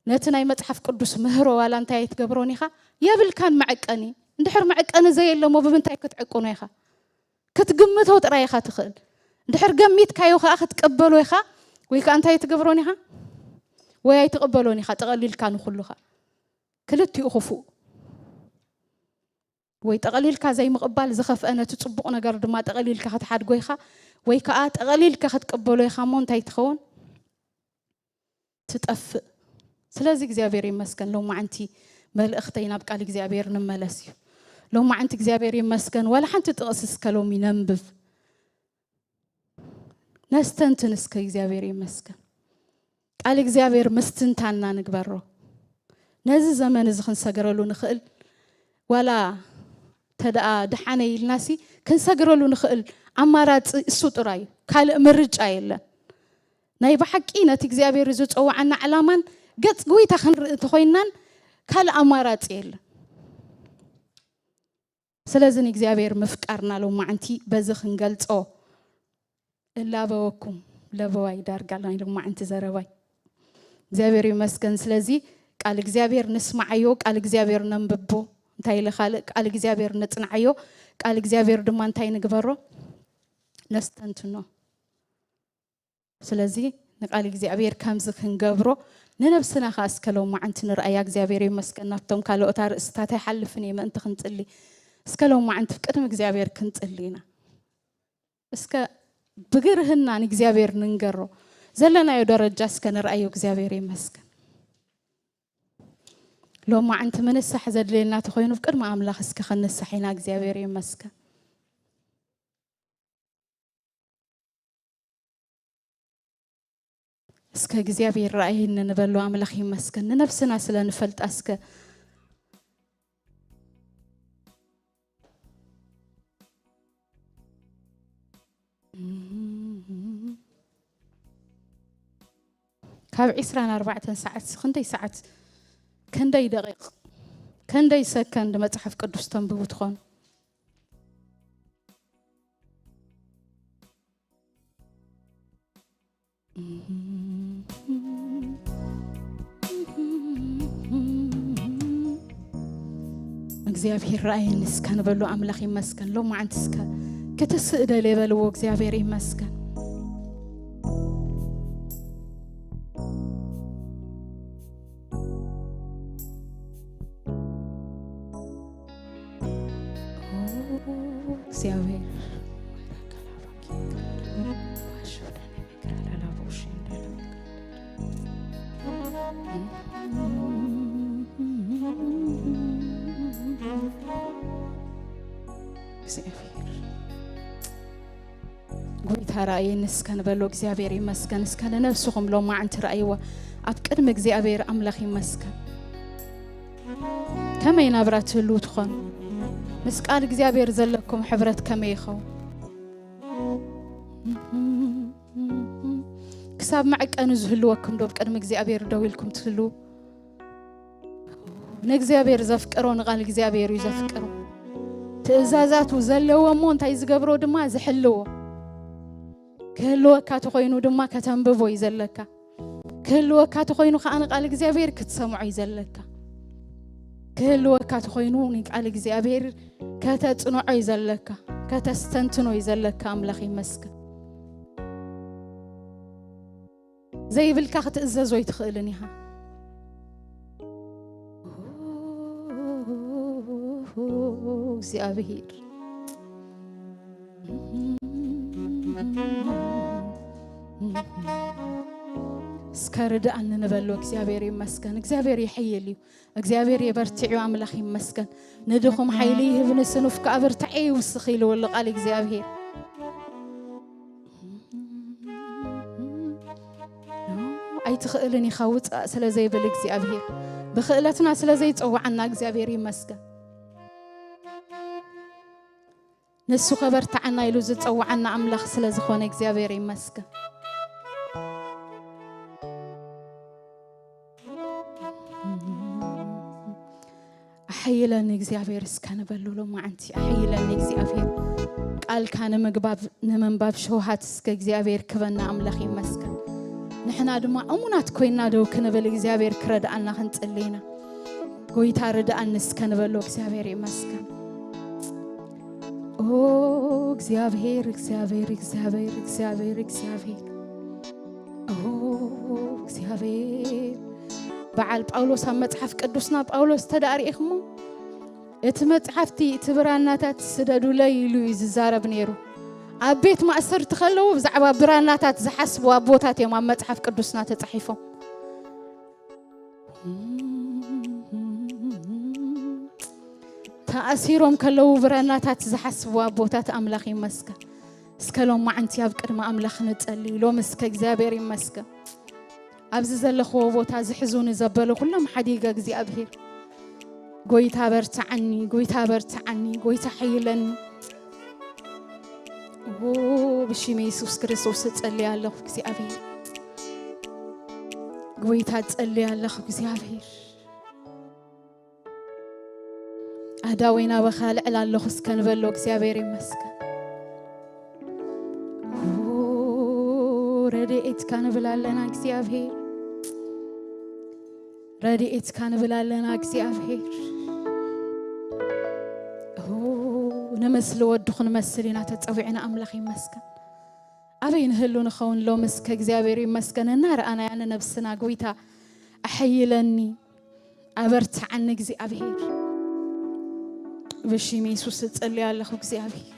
ነቲ ናይ መጽሓፍ ቅዱስ ምህሮ ዋላ እንታይ ኣይትገብሮን ኢኻ፣ የብልካን መዐቀኒ። እንድሕር መዐቀኒ ዘየለሞ ብምንታይ ክትዕቅኖ ኢኻ? ክትግምቶ ጥራይ ኢኻ ትኽእል። እንድሕር ገሚትካዮ ከኣ ክትቅበሎ ኢኻ፣ ወይ ከኣ እንታይ ኣይትገብሮን ኢኻ፣ ወይ ኣይትቕበሎን ኢኻ። ጠቐሊልካ ንኹሉ ኸኣ ክልቲኡ ክፉእ። ወይ ጠቐሊልካ ዘይምቕባል ዝኸፍአ፣ ነቲ ጽቡቕ ነገር ድማ ጠቐሊልካ ክትሓድጎ ኢኻ፣ ወይ ከኣ ጠቐሊልካ ክትቅበሎ ኢኻ እሞ እንታይ ትኸውን? ትጠፍእ። ስለዚ እግዚኣብሔር ይመስገን፣ ሎማዓንቲ መልእኽተይ ናብ ቃል እግዚኣብሔር ንመለስ እዩ። ሎማዓንቲ እግዚኣብሔር ይመስገን፣ ዋላ ሓንቲ ጥቕሲ እስከ ሎሚ ነንብብ። ነስተንትን እስከ እግዚኣብሔር ይመስገን። ቃል እግዚኣብሔር ምስትንታንና ንግበሮ። ነዚ ዘመን እዚ ክንሰግረሉ ንኽእል፣ ዋላ ተደኣ ደሓነ ኢልናሲ ክንሰግረሉ ንኽእል ኣማራጺ እሱ ጥራይ እዩ። ካልእ ምርጫ የለን። ናይ ብሓቂ ነቲ እግዚኣብሔር ዝጸውዓና ዕላማን ገጽ ጎይታ ክንርኢ እንተኾይንናን ካልእ ኣማራጺ የለን። ስለዚ ንእግዚኣብሔር ምፍቃርና ሎማዓንቲ በዚ ክንገልጾ እላበወኩም። ለበዋይ ዳርጋ ናይ ሎማዓንቲ ዘረባይ እግዚኣብሔር ይመስገን። ስለዚ ቃል እግዚኣብሔር ንስማዓዮ፣ ቃል እግዚኣብሔር ነንብቦ። እንታይ ኢለ ካልእ ቃል እግዚኣብሔር ነጽንዓዮ፣ ቃል እግዚኣብሔር ድማ እንታይ ንግበሮ? ነስተንትኖ። ስለዚ ንቃል እግዚኣብሔር ከምዚ ክንገብሮ ንነብስና ኸኣ እስከ ሎማዓንቲ ንርኣያ። እግዚኣብሔር ይመስገን። ናብቶም ካልኦት ኣርእስትታት ኣይሓልፍን እየ፣ ምእንቲ ክንጽሊ። እስከ ሎማዓንቲ ቅድሚ እግዚኣብሔር ክንጽሊ ኢና። እስከ ብግርህና ንእግዚኣብሔር ንንገሮ። ዘለናዮ ደረጃ እስከ ንርኣዮ። እግዚኣብሔር ይመስገን። ሎማዓንቲ ምንሳሕ ዘድልየና ተኾይኑ፣ ቅድሚ ኣምላኽ እስከ ክንንሳሕ ኢና። እግዚኣብሔር ይመስገን። እስከ እግዚኣብሔር ረኣየኒ ንበሎ። ኣምላኽ ይመስገን። ንነብስና ስለ ንፈልጣ እስከ ካብ ዒስራን ኣርባዕተን ሰዓት ክንደይ ሰዓት፣ ክንደይ ደቂቕ፣ ክንደይ ሰከንድ መጽሓፍ ቅዱስ ተንብቡ ትኾኑ? እግዚኣብሔር ረኣየኒ እስከ ንበሉ። ኣምላኽ ይመስገን። ሎማዓንቲ እስከ ክትስእ ደልየ በልዎ። እግዚኣብሔር ይመስገን። እግዚኣብሔር እግዚኣብሔር ጎይታ ረኣየኒ እስከ ንበሎ። እግዚኣብሔር ይመስገን። እስከ ንነብስኹም ሎማዓንቲ ረኣይዋ ኣብ ቅድሚ እግዚኣብሔር ኣምላኽ ይመስገን። ከመይ ናብራ ትህልው ትኾኑ? ምስ ቃል እግዚኣብሔር ዘለኩም ሕብረት ከመይ ይኸውን? ክሳብ መዐቀኒ ዝህልወኩም ዶ ኣብ ቅድሚ እግዚኣብሔር ደው ኢልኩም ትህልው? ንእግዚኣብሔር ዘፍቅሮ ንቃል እግዚኣብሔር እዩ ዘፍቅሮ። ትእዛዛቱ ዘለዎ እሞ እንታይ ዝገብሮ ድማ ዝሕልዎ። ክህልወካ ተኾይኑ ድማ ከተንብቦ እዩ ዘለካ። ክህልወካ ተኾይኑ ከኣ ንቃል እግዚኣብሔር ክትሰምዖ እዩ ዘለካ። ክህልወካ ተኾይኑ ንቃል እግዚኣብሔር ከተጽንዖ እዩ ዘለካ፣ ከተስተንትኖ እዩ ዘለካ። ኣምላኽ ይመስገን። ዘይብልካ ክትእዘዞ ኣይትኽእልን ኢኻ። እግዚኣብሔር እስከ ርድኣኒ ንበሎ። እግዚኣብሔር ይመስገን። እግዚኣብሔር ይሕይል እዩ። እግዚኣብሔር የበርትዕ እዩ። ኣምላኽ ይመስገን። ንድኹም ሓይሊ ይህብ፣ ንስኑፍ ከኣ ብርታዐ ይውስኽ ኢልዎ ኣሎ ቃል እግዚኣብሔር። ኣይትኽእልን ኢኻ ውጻእ ስለ ዘይብል እግዚኣብሔር፣ ብኽእለትና ስለ ዘይጸውዓና እግዚኣብሔር ይመስገን። ንሱ ከበርትዓና ኢሉ ዝጸውዓና ኣምላኽ ስለ ዝኾነ እግዚኣብሔር ይመስገን። ኣሐይለኒ እግዚኣብሔር እስከ ንበሎ ሎማዓንቲ። ኣሐይለኒ እግዚኣብሔር፣ ቃልካ ንምግባብ ንምንባብ ሸውሃት እስከ እግዚኣብሔር ክበና ኣምላኽ ይመስገን። ንሕና ድማ እሙናት ኮይና ደው ክንብል እግዚኣብሔር ክረድኣና ክንጽሊ ኢና። ጎይታ ርድኣኒ እስከ ንበሎ እግዚኣብሔር ይመስገን። ኦ እግዚኣብሔር እግዚኣብሔር እግዚኣብሔር እግዚኣብሔር እግዚኣብሔር ኦ እግዚኣብሔር። በዓል ጳውሎስ ኣብ መጽሓፍ ቅዱስና ጳውሎስ ተዳሪእኹሞ እቲ መጽሓፍቲ እቲ ብራናታት ስደዱለይ ኢሉ እዩ ዝዛረብ ነይሩ። ኣብ ቤት ማእሰርቲ ከለዉ ብዛዕባ ብራናታት ዝሓስቡ ኣቦታት እዮም ኣብ መጽሓፍ ቅዱስና ተጻሒፎም። ተኣሲሮም ከለዉ ብራናታት ዝሓስቡ ኣቦታት ኣምላኽ ይመስገን። እስከ ሎማዓንቲ ኣብ ቅድሚ ኣምላኽ ንጸሊ። ሎም እስከ እግዚኣብሔር ይመስገን። ኣብዚ ዘለኽዎ ቦታ ዝሕዙኒ ዘበሉ ኩሎም ሓዲገ እግዚኣብሔር ጎይታ በርትዓኒ፣ ጎይታ በርትዓኒ፣ ጎይታ ሓይለኒ። ኦ ብሽም የሱስ ክርስቶስ እጸልይ ኣለኹ እግዚኣብሔር። ጎይታ እጸልይ ኣለኹ እግዚኣብሔር። ኣዳወይ ናባኻ ልዕል ኣለኹ እስከ ንበሎ እግዚኣብሔር ይመስገን። ኦ ረድኤትካ ንብል ኣለና እግዚኣብሔር። ረድኤትካ ንብል ኣለና እግዚኣብሔር። ኦ ንምስሊ ወዱ ክንመስል ኢና ተጸዊዕና ኣምላኽ ይመስገን። ኣበይ ንህሉ ንኸውን ሎም እስከ እግዚኣብሔር ይመስገን እናረኣናያ ንነብስና ጎይታ ኣሐይለኒ ኣበርትዓኒ እግዚኣብሔር። ብሽም የሱስ እጸልይ ኣለኹ እግዚኣብሔር።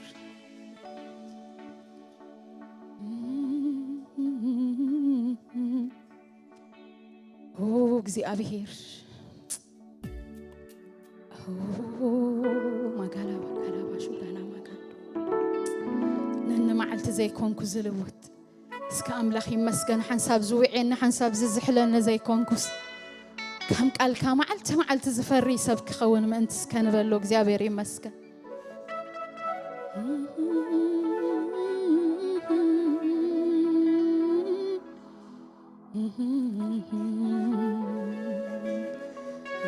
ኦ እግዚኣብሔር። ኦ ማጋላ ማጋላ ባሹ ጋና ማጋላ። ነኒ መዓልቲ ዘይኮንኩ ዝልውት እስከ ኣምላኽ ይመስገን። ሓንሳብ ዝውዕየኒ ሓንሳብ ዝዝሕለኒ ዘይኮንኩስ ከም ቃልካ መዓልቲ መዓልቲ ዝፈሪ ሰብ ክኸውን ምእንቲ እስከ ንበሎ እግዚኣብሔር ይመስገን።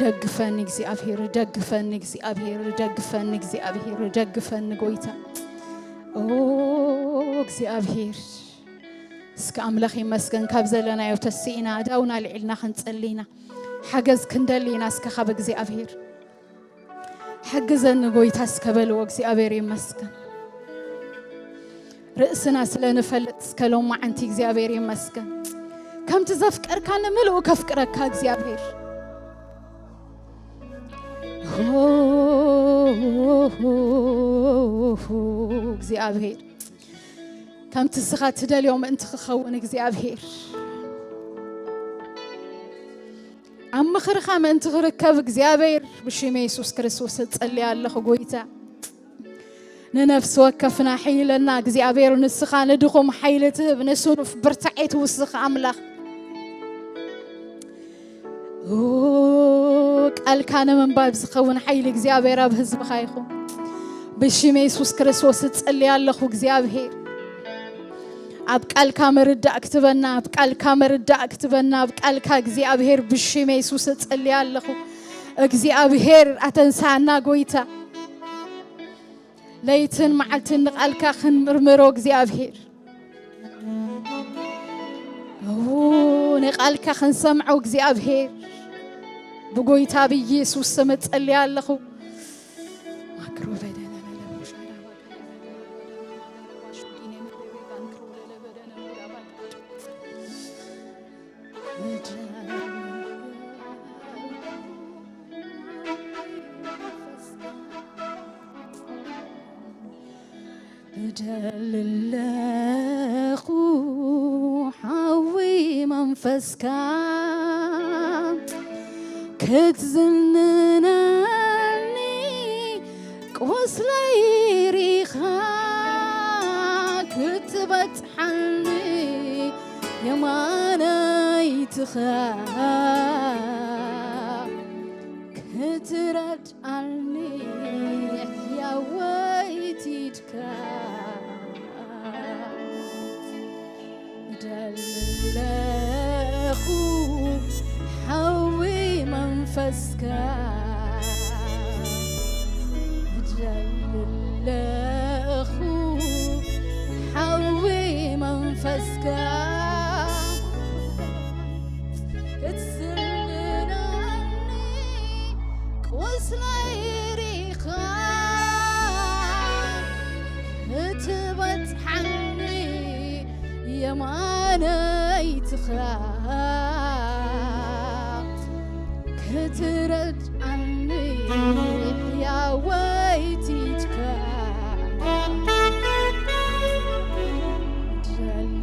ደግፈኒ እግዚኣብሔር፣ ደግፈኒ እግዚኣብሔር፣ ደግፈኒ እግዚኣብሔር፣ ደግፈኒ ጎይታ። ኦ እግዚኣብሔር እስከ ኣምላኽ ይመስገን። ካብ ዘለናዮ ተስኢና ኣዳውና ልዒልና ክንጸሊ ኢና። ሓገዝ ክንደሊ ኢና እስከ ካብ እግዚኣብሔር። ሓግዘኒ ጎይታ እስከ በልዎ እግዚኣብሔር ይመስገን። ርእስና ስለ ንፈልጥ እስከ ሎማዓንቲ እግዚኣብሔር ይመስገን። ከምቲ ዘፍቀርካኒ ምልኡ ከፍቅረካ እግዚኣብሔር። እግዚኣብሔር ከምቲ እስኻ ትደልዮ ምእንቲ ክኸውን እግዚኣብሔር ኣብ ምኽርኻ ምእንቲ ክርከብ እግዚኣብሔር ብሽም የሱስ ክርስቶስ እጸልይ ኣለኹ ጎይታ። ንነፍሲ ወከፍና ሓይለና እግዚኣብሔር ንስኻ ንድኹም ሓይሊ ትህብ ንስኑፍ ብርታዔ ትውስኽ ኣምላኽ። ኦ ቃልካ ንምንባብ ዝኸውን ሓይሊ እግዚኣብሔር ኣብ ህዝብኻ ይኹን። ብሽም የሱስ ክርስቶስ እጸልይ ኣለኹ እግዚኣብሔር። ኣብ ቃልካ ምርዳእ ክትበና ኣብ ቃልካ ምርዳእ ክትበና ኣብ ቃልካ እግዚኣብሔር ብሽም የሱስ እጸልይ ኣለኹ። እግዚኣብሔር ኣተንሳና ጎይታ። ለይትን መዓልትን ንቃልካ ክንምርምሮ እግዚኣብሔር። ኦ ንቃልካ ክንሰምዖ እግዚኣብሔር። ብጎይታ ብኢየሱስ ስም እጸልይ ኣለኹ። ማክሮ በደነ መለቦ ሻራ ባካ ለኹ ሓዊ መንፈስካ ክትዝንነኒ ቁስለይ ሪኻ ክትበጽሓኒ የማነይትኻ ክትረድኣኒ ሕያወይቲትካ ደለኹ ሓዊ መንፈስካ ደለኹ ሓዊ መንፈስካ ክትስልለኒ ቁስለይ ሪኻ ክትበጽሓኒ የማነይትኻ ክትረድኣኒ ሕያወይቲትካ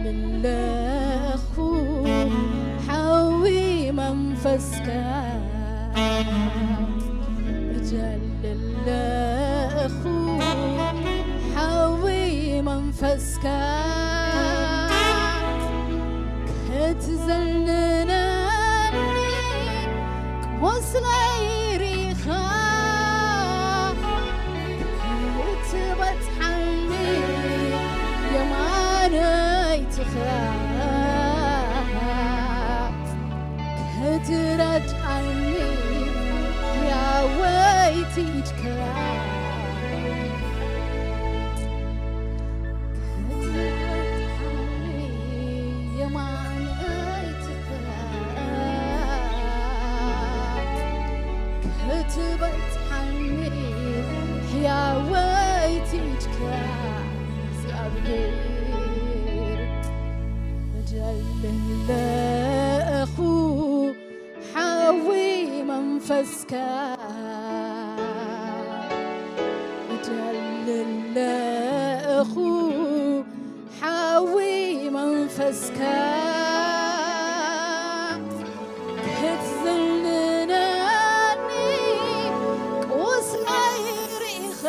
ደለኹ ሓዊ መንፈስካ ደለኹ ሓዊ መንፈስካ ክትዘንነኒ ቁስለይ ሪኻ ክትበጽሓኒ የማነይትኻ ክትረድኣኒ ሕያወይቲትካ ክትበጽሓኒ የማነይትኻ ክትበጽሓኒ ሕያወይቲትካ እግዚኣብሔር ደለኹ ሓዊ መንፈስካ ደለኹ ሓዊ መንፈስካ ክትዝንነኒ ቁስለይ ሪኻ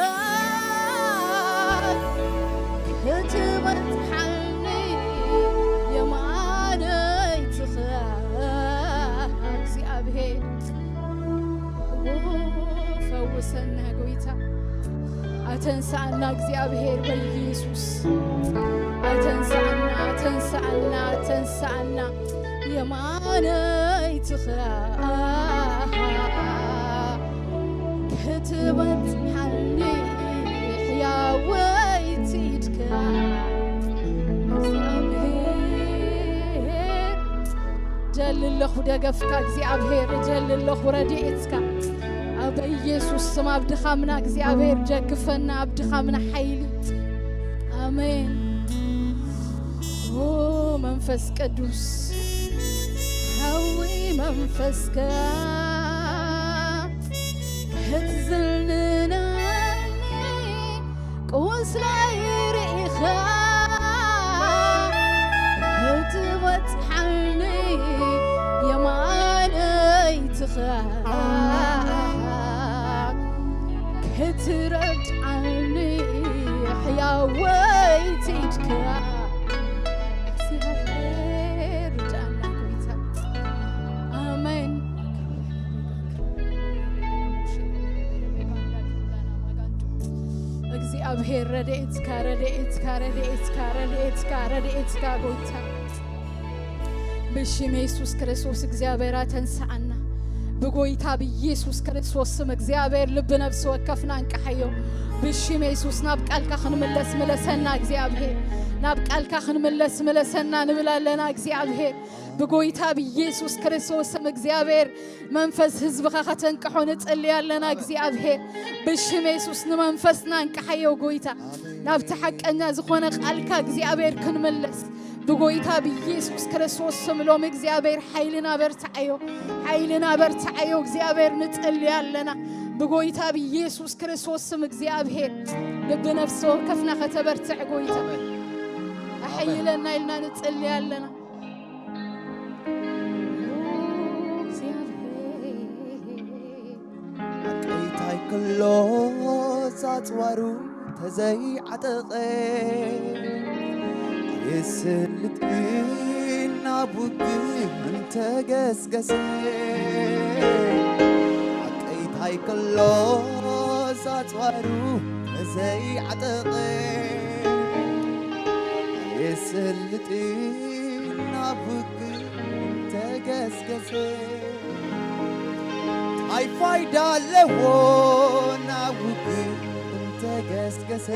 ክትበጽሓኒ የማነይትኻ እግዚኣብሔር ፈውሰና ጎይታ ኣተንስኣና እግዚኣብሔር በኢየሱስ ኣተንስኣና ኣተንስኣና ኣተንስኣና የማነይትኻ ክትበጽሓኒ ሕያወይቲትካ እግዚኣብሔር ደሊ ኣለኹ ደገፍካ እግዚኣብሔር ደሊ ኣለኹ ረድኤትካ ኣብ ኢየሱስ ስም ኣብ ድኻምና እግዚኣብሔር ጀግፈና ኣብ ድኻምና ሓይሊ ኣሜን ኦ መንፈስ ቅዱስ ሓዊ መንፈስካ ክትዝንነኒ ቁስለይ ርኢኻ ክትበጽሓኒ የማነይትኻ ክትረድኣኒ ሕያወይቲትካ እግዚኣብሔር ርድኣና ጎይታ ኣሜን እግዚኣብሔር ረድኤትካ ረድኤትካ ረድኤትካ ረድኤትካ ረድኤትካ ጎይታ ብሽም የሱስ ክርስቶስ እግዚኣብሔር ኣተንስኣና ብጎይታ ብኢየሱስ ክርስቶስ ስም እግዚኣብሔር ልቢ ነፍሲ ወከፍና እንቅሓዮ ብሽም የሱስ ናብ ቃልካ ክንምለስ ምለሰና እግዚኣብሔር ናብ ቃልካ ክንምለስ ምለሰና ንብል ኣለና እግዚኣብሔር ብጎይታ ብኢየሱስ ክርስቶስ ስም እግዚኣብሔር መንፈስ ህዝብኻ ከተንቅሖ ንጽሊ ኣለና እግዚኣብሔር ብሽም የሱስ ንመንፈስና እንቅሓዮ ጎይታ ናብቲ ሓቀኛ ዝኾነ ቃልካ እግዚኣብሔር ክንምለስ ብጎይታ ብኢየሱስ ክርስቶስ ስም ሎም እግዚኣብሔር ሓይልና በርትዓዮ ሓይልና በርትዓዮ እግዚኣብሔር ንጽሊ ኣለና ብጎይታ ብኢየሱስ ክርስቶስ ስም እግዚኣብሔር ልቢ ነፍሲ ወከፍና ከተበርትዕ ጎይታ ኣይለና ኢልና ንጽሊ ኣለና። ኣቀይታይ ክሎ ዛጽዋሩ ተዘይዓጠቐ የስልጥ ናብ ውግእ እንተገስገሰ ኣቀይታይ ክሎ ዛጽዋሩ ተዘይዓጠቐ የስልጥ ናብ ውግእ እንተገስገሰ ታይ ፋይዳ ኣለዎ ናብ ውግእ እንተገስገሰ